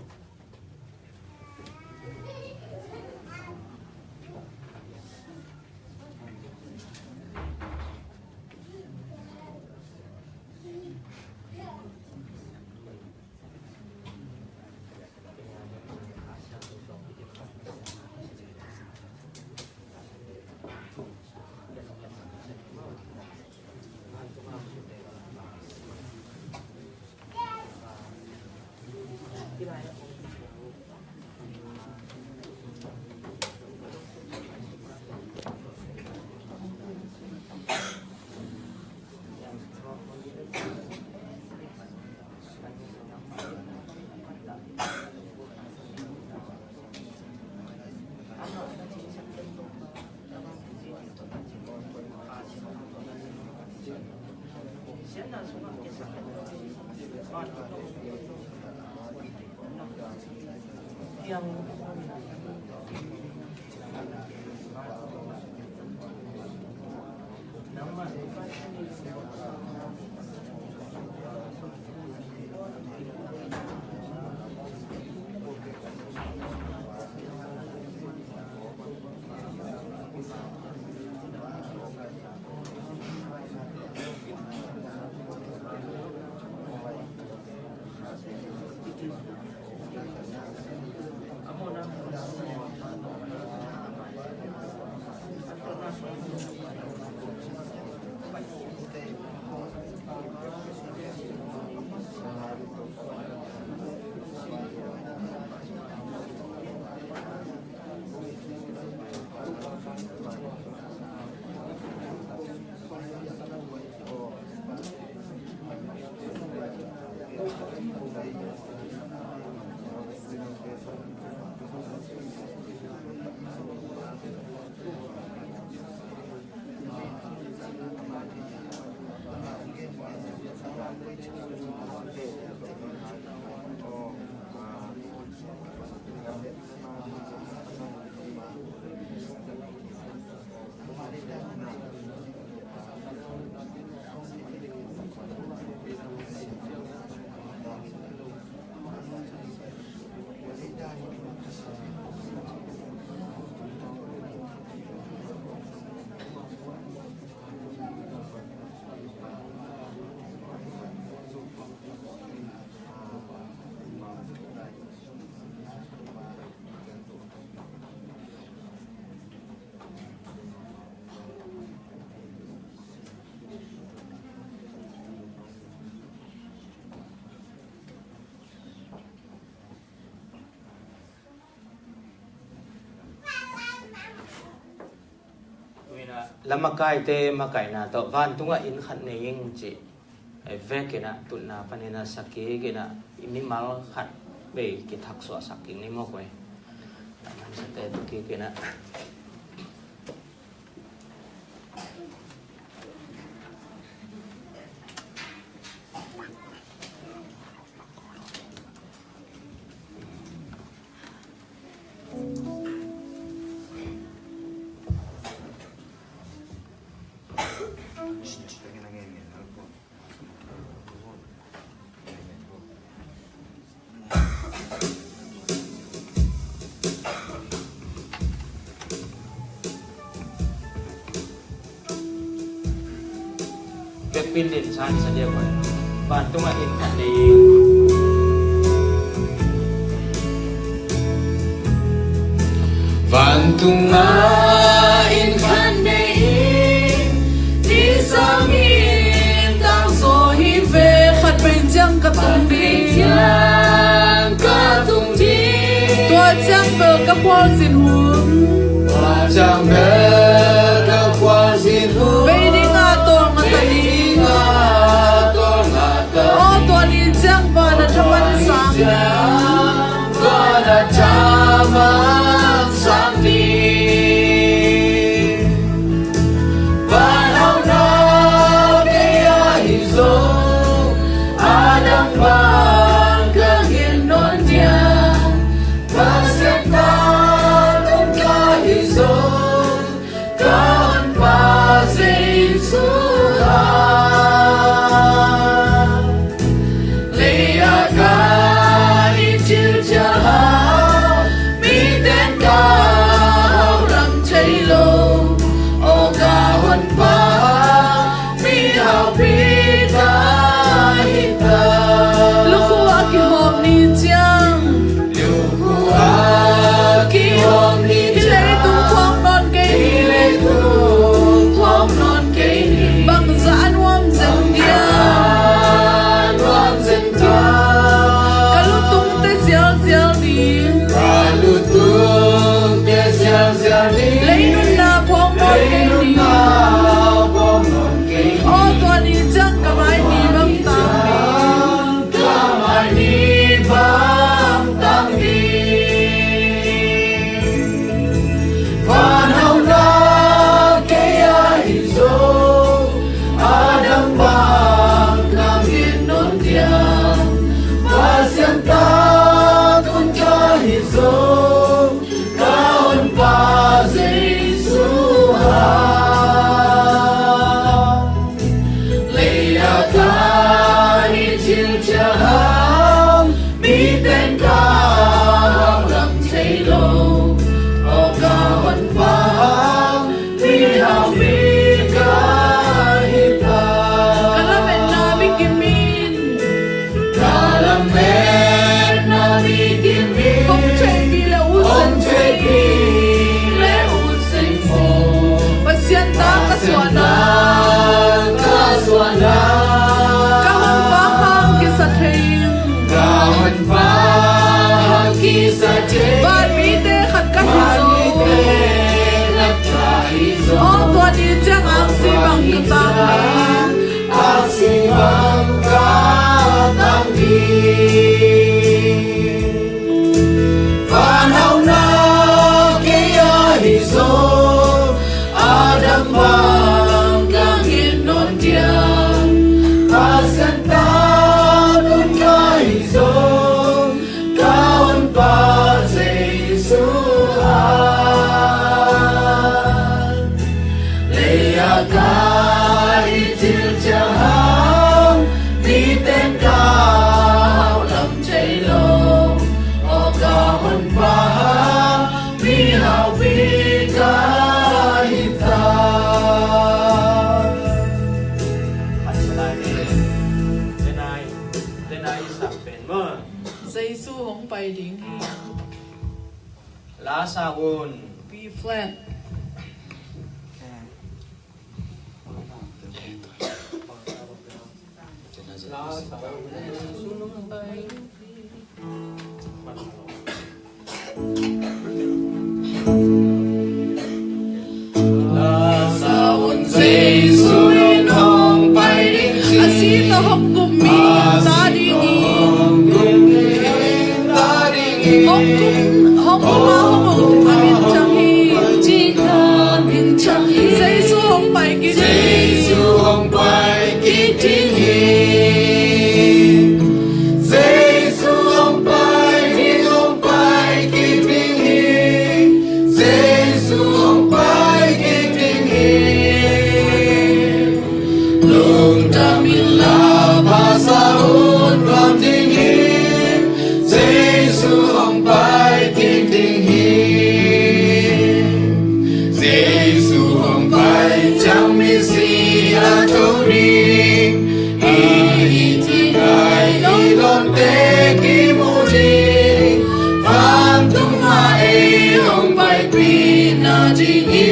La makaite makaihna tawh vantungah inn khat nei ing cih, eh, vekin ah tutna panin ah sak kik in ah, mimal khat vei kithaksuahsak kik ni maw, koi. Amansate tu kik in ah. Pekpin din san sa dia koi. Vantungah inn khat nei. Vantungah inn khat nei. Ni sangin tangsaw hi ve. Khat vei ciang ka tung ding. Ciang ka tung ding. Tua ciang bel ka khualzin hun. Tua ciang bel ka khualzin hun. Vei ding a tawlnga ta ding. Vei ding a tawlnga ta ding. Aw, tua ni ciang van a thaman sang. Tua ni ciang van a thaman sang ding. Van hauhna kei ahi zong, a dang bang ka ngen nawn diam. Pasian ta tun ka hi zong, ka honpa Jesu a. Lei a ka i thil ciang hau, miten ka hauh lam thei lo. O ka honpa, mihaupi ka hi ta. Lukhu a kihawm ni ciang. Lukhu a kihawm ni ciang. Hih leitung khawng nawn kei ni. Hih leitung khawng nawn kei ni. Bangzah a nuam zen diam. Bangzah a nuam zen diam. Ka lutungte zialzial ding. Ka lutungte zialzial ding. Lei nunna khawng nawn kei ni. Lei nunna khawng nawn kei ni. Aw, tua ni ciang ka mai ni bang tang ding. Ka mai ni bang tang ding. Van hauhna kei ahi zong, a dang bang ka ngen nawn diam. Pasian ta tun ka hi zong, ka honpa Jesu a. Lei a ka i thil ciang hau, miten ka hauh lam thei lo. O ka honpa, mihaupi ka hi ta. Ka lametna mi kim in. Ka lametna mi kim in. Hong theihpih le ut seng. Hong theihpih le ut seng. Pasian ta ka suahna. Ka suahna. Ka honpa hang kisa thei. Ka honpa hang kisa thei. Van mite khat ka hi zong. Van mite khat ka hi zong. Aw, tua ni ciang aksi bang ka tang ding. Aksi bang ka tang ding. Van hauhna kei ahi zong, a dang bang ka ngen nawn diam. Pasian ta tun ka hi zong, ka honpa Jesu a. Lei a ka i thil ciang hau, miten ka hauh lam thei lo. O ka honpa, mihaupi ka hi ta. Denai, denai, denai i sak pen maw. Jesu hong pai ding hi. La sa un. B flat. La sa un. Hong kum, hong kum a hong kum a min ciang hi. Cihna min ciang hi. Jesu hong pai kik. Jesu hong pai kik ding hi. Jesu hong pai ding, hong pai kik ding hi. Jesu hong pai kik ding hi. Lungdam inla, pasa un nuam ding hi. Jesu hong pai kik ding hi. Jesu hong pai ciang misi a tho ding. Hih i ci ngai i lawmte kimu ding. Vantung ah ei hong paipih nading hi.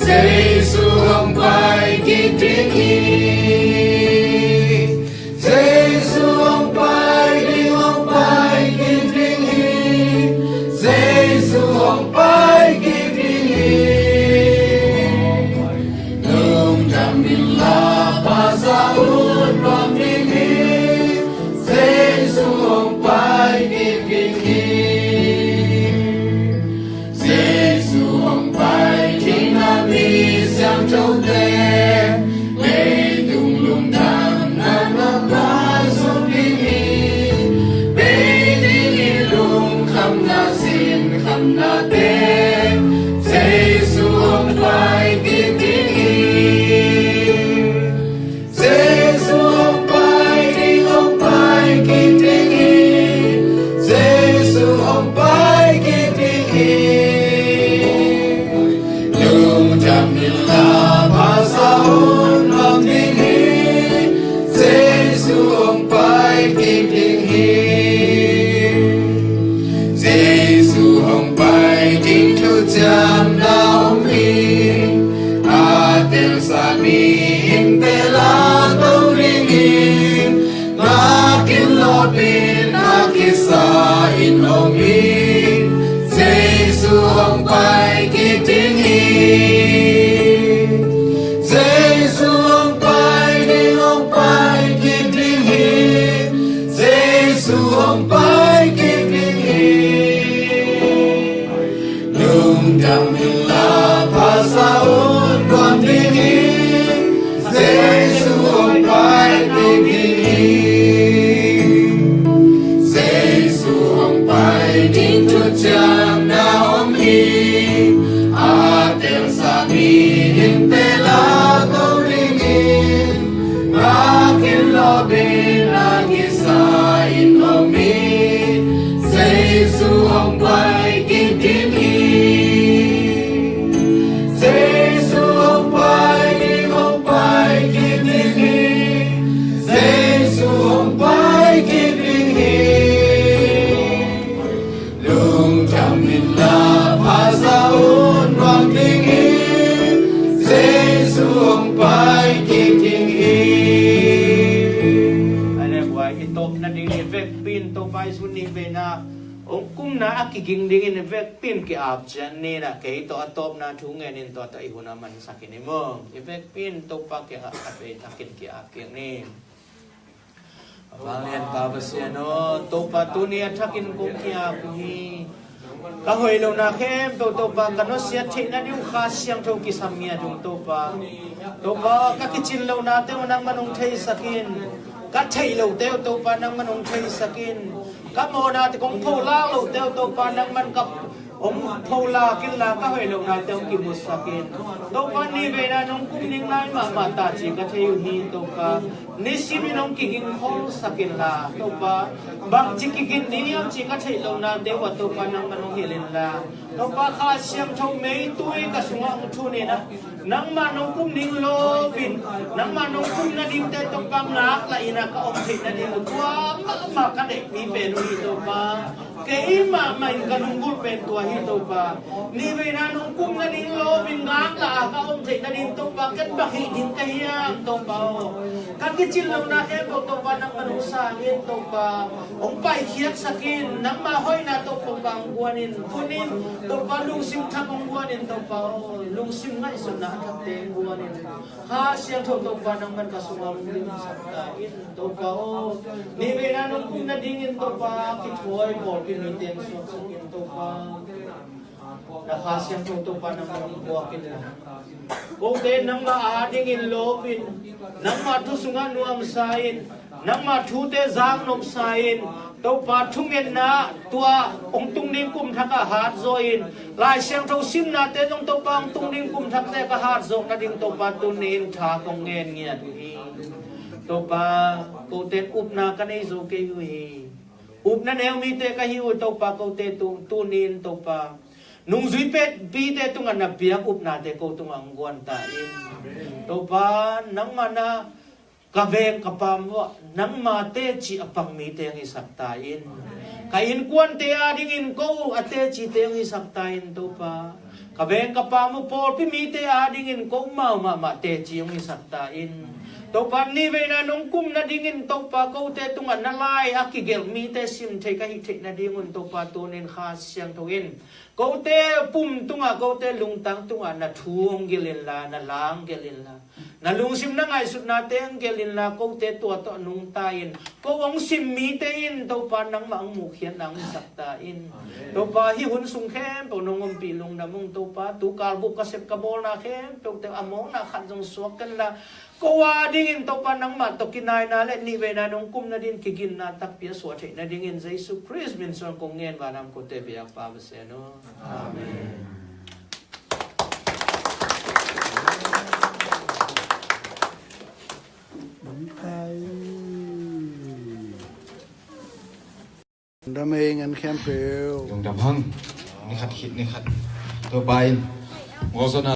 Jesu hong pai kik ding hi. Jesu hong pai ding, hong pai kik ding hi. Jesu hong pai kik ding hi. Lungdam inla, pasa un nuam ding hi. Jesu hong pai kik ding hi. Jesu hong pai ding a mi siangthote, leitung lungdamna mah zong ding hi. Bei ding i lungkhamna sinkhamnate, Jesu hong pai kik ding hi. Jesu hong pai ding, hong pai kik ding hi. Jesu hong pai kik ding hi. Lungdam inla, pasa un nuam ding hi. Jesu hong pai kik ding hi. Jesu hong pai ding thuciamna om hi. A telsa mihingte lato dingin, ngak in lawpin a kisa in om hi. Jesu hong pai kik ding hi. Jesu hong pai ding, hong pai kik ding hi. Jesu hong pai kik ding hi. Lungdam inla, pasa un nuam ding hi. Jesu hong pai kik ding hi. Jesu hong pai ding thuciamna om hi. A telsa mihingte lato dingin, ngak in lawpin a kisa in om hi. Jesu hong pai kik ding hi. Jesu hong pai ding, hong pai kik ding hi. Jesu hong pai kik ding hi. Lungdam inla, pasa un nuam ding hi. Jesu hong pai kik ding hi. Ahi le, buai i tawp nading i vekpi in Topa i sun ni veina hong kumna a kiging dingin i vekpi in ki-ap ciat ni. Na kei tawh a tawpna thu ngen in, tua tawh i hun a mansak in hi maw. I vekpi in Topa kiangah a vei takin ki-ap kik ni. Vanglian Pa Pasian aw, Topa tuni a thakin kong ki-ap uh hi. Ka hoih lohna khempeuh Topa ka nusiat theih nading uh Kha Siangtho kisam ngiat ung Topa. Topa ka kicin lohnate uh nangman hong theisak in. Ka theih lohte uh Topa nangman hong theisak in. Ka mawhnate kong pholak lohte uh Topa nangman ka hong pholak inla ka hoih lohnate hong kimusak in. Topa ni veina nong kum ding nai mahmah ta ci ka thei uh hi Topa. Nisimin hong kiging khawlsak inla Topa. Bangci kiging ding hiam ci ka theih lohnate uh ah Topa nangman hong hilh inla. Topa Kha Siangtho meitui ka sungah hong thun inla. Nangmah nong kum ding lopin, nangmah nong kum nadingte Topa ngaklah inla ka om theih nading uh tua mahmah ka deihmi pen uh hi Topa. Kei mahmah in ka lunggulh pen tua hi Topa. Ni veina nong kum nading lopin ngaklah a ka om theih nading Topa ken bang hih ding ka hiam Topa aw. Ka kicin lohna khempeuh Topa nangman hong sang in Topa. Hong paikhiatsak in nangmah hoihna Topa hong guan in. Tunin Topa lungsim thak hong guan in Topa aw. Lungsim ngaihsutna a thakte hong guan in. Kha Siangtho Topa nangman ka sungah hong limsak ta in Topa aw. Ni veina nong kum nadingin Topa kithawi pawlpi Niteng suaksak in Topa, na Kha Siangtho Topa nangmah hong buak in la, kote nangmah adingin lawpin, nangmah thu sungah nuamsa in, nangmah thute zaknopsa in, Topa thungetna tua hong tung ding kum thak ah hatzawh in, Lai Siangtho simnate zong Topa hong tung ding kum thakte ka hatzawh nading Topa tuni in tha kong ngen ngiat uh hi. Topa, kote upna ka nei zo kei uh hi. Upna neu mite ka hi uh Topa, kote tu, tuni in Topa, nungzui pet pite tungah na piak upnate ko tungah hong guan ta in. Topa, nangmah na ka veng ka pam uh ah nangma teci a pang mite hong hisak ta in. Ka innkuante adingin ko a tecite hong hisak ta in Topa. Ka veng ka pam uh pawlpi mite adingin ko mau mahmah teci hong hisak ta in. Topa, nih veina nong kum nadingin Topa, kote tungah na lai a kigelh mite sim thei ka hih theih nadingun Topa, tunin Kha Siangtho in kote pum tungah, kote lungtang tungah na thu hong gelh inla, na la hong gelh inla, na lungsim na ngaihsutnate hong gelh inla, kote tua tawh nungta in, ko hong sim mite in Topa nangmah hong muhkhiatna hong hisak ta in. Topa, hih hun sung khempeuh nong ompih lungdam ung Topa. Tu kalbuk ka sep ka bawlna khempeuhte a mawkna khat zong suak kenla, ko adingin Topa nangmah tawh kinaina le nih veina nong kum nadin kiginna takpi a suah theih nadingin Jesu Khrist min suang kong ngen, vanam kote biakpa Pasian aw. Amen. Lungdam ei, ngan khempeuh. Lungdam hang. Ni khat khit ni khat. Topa in. Ngawzon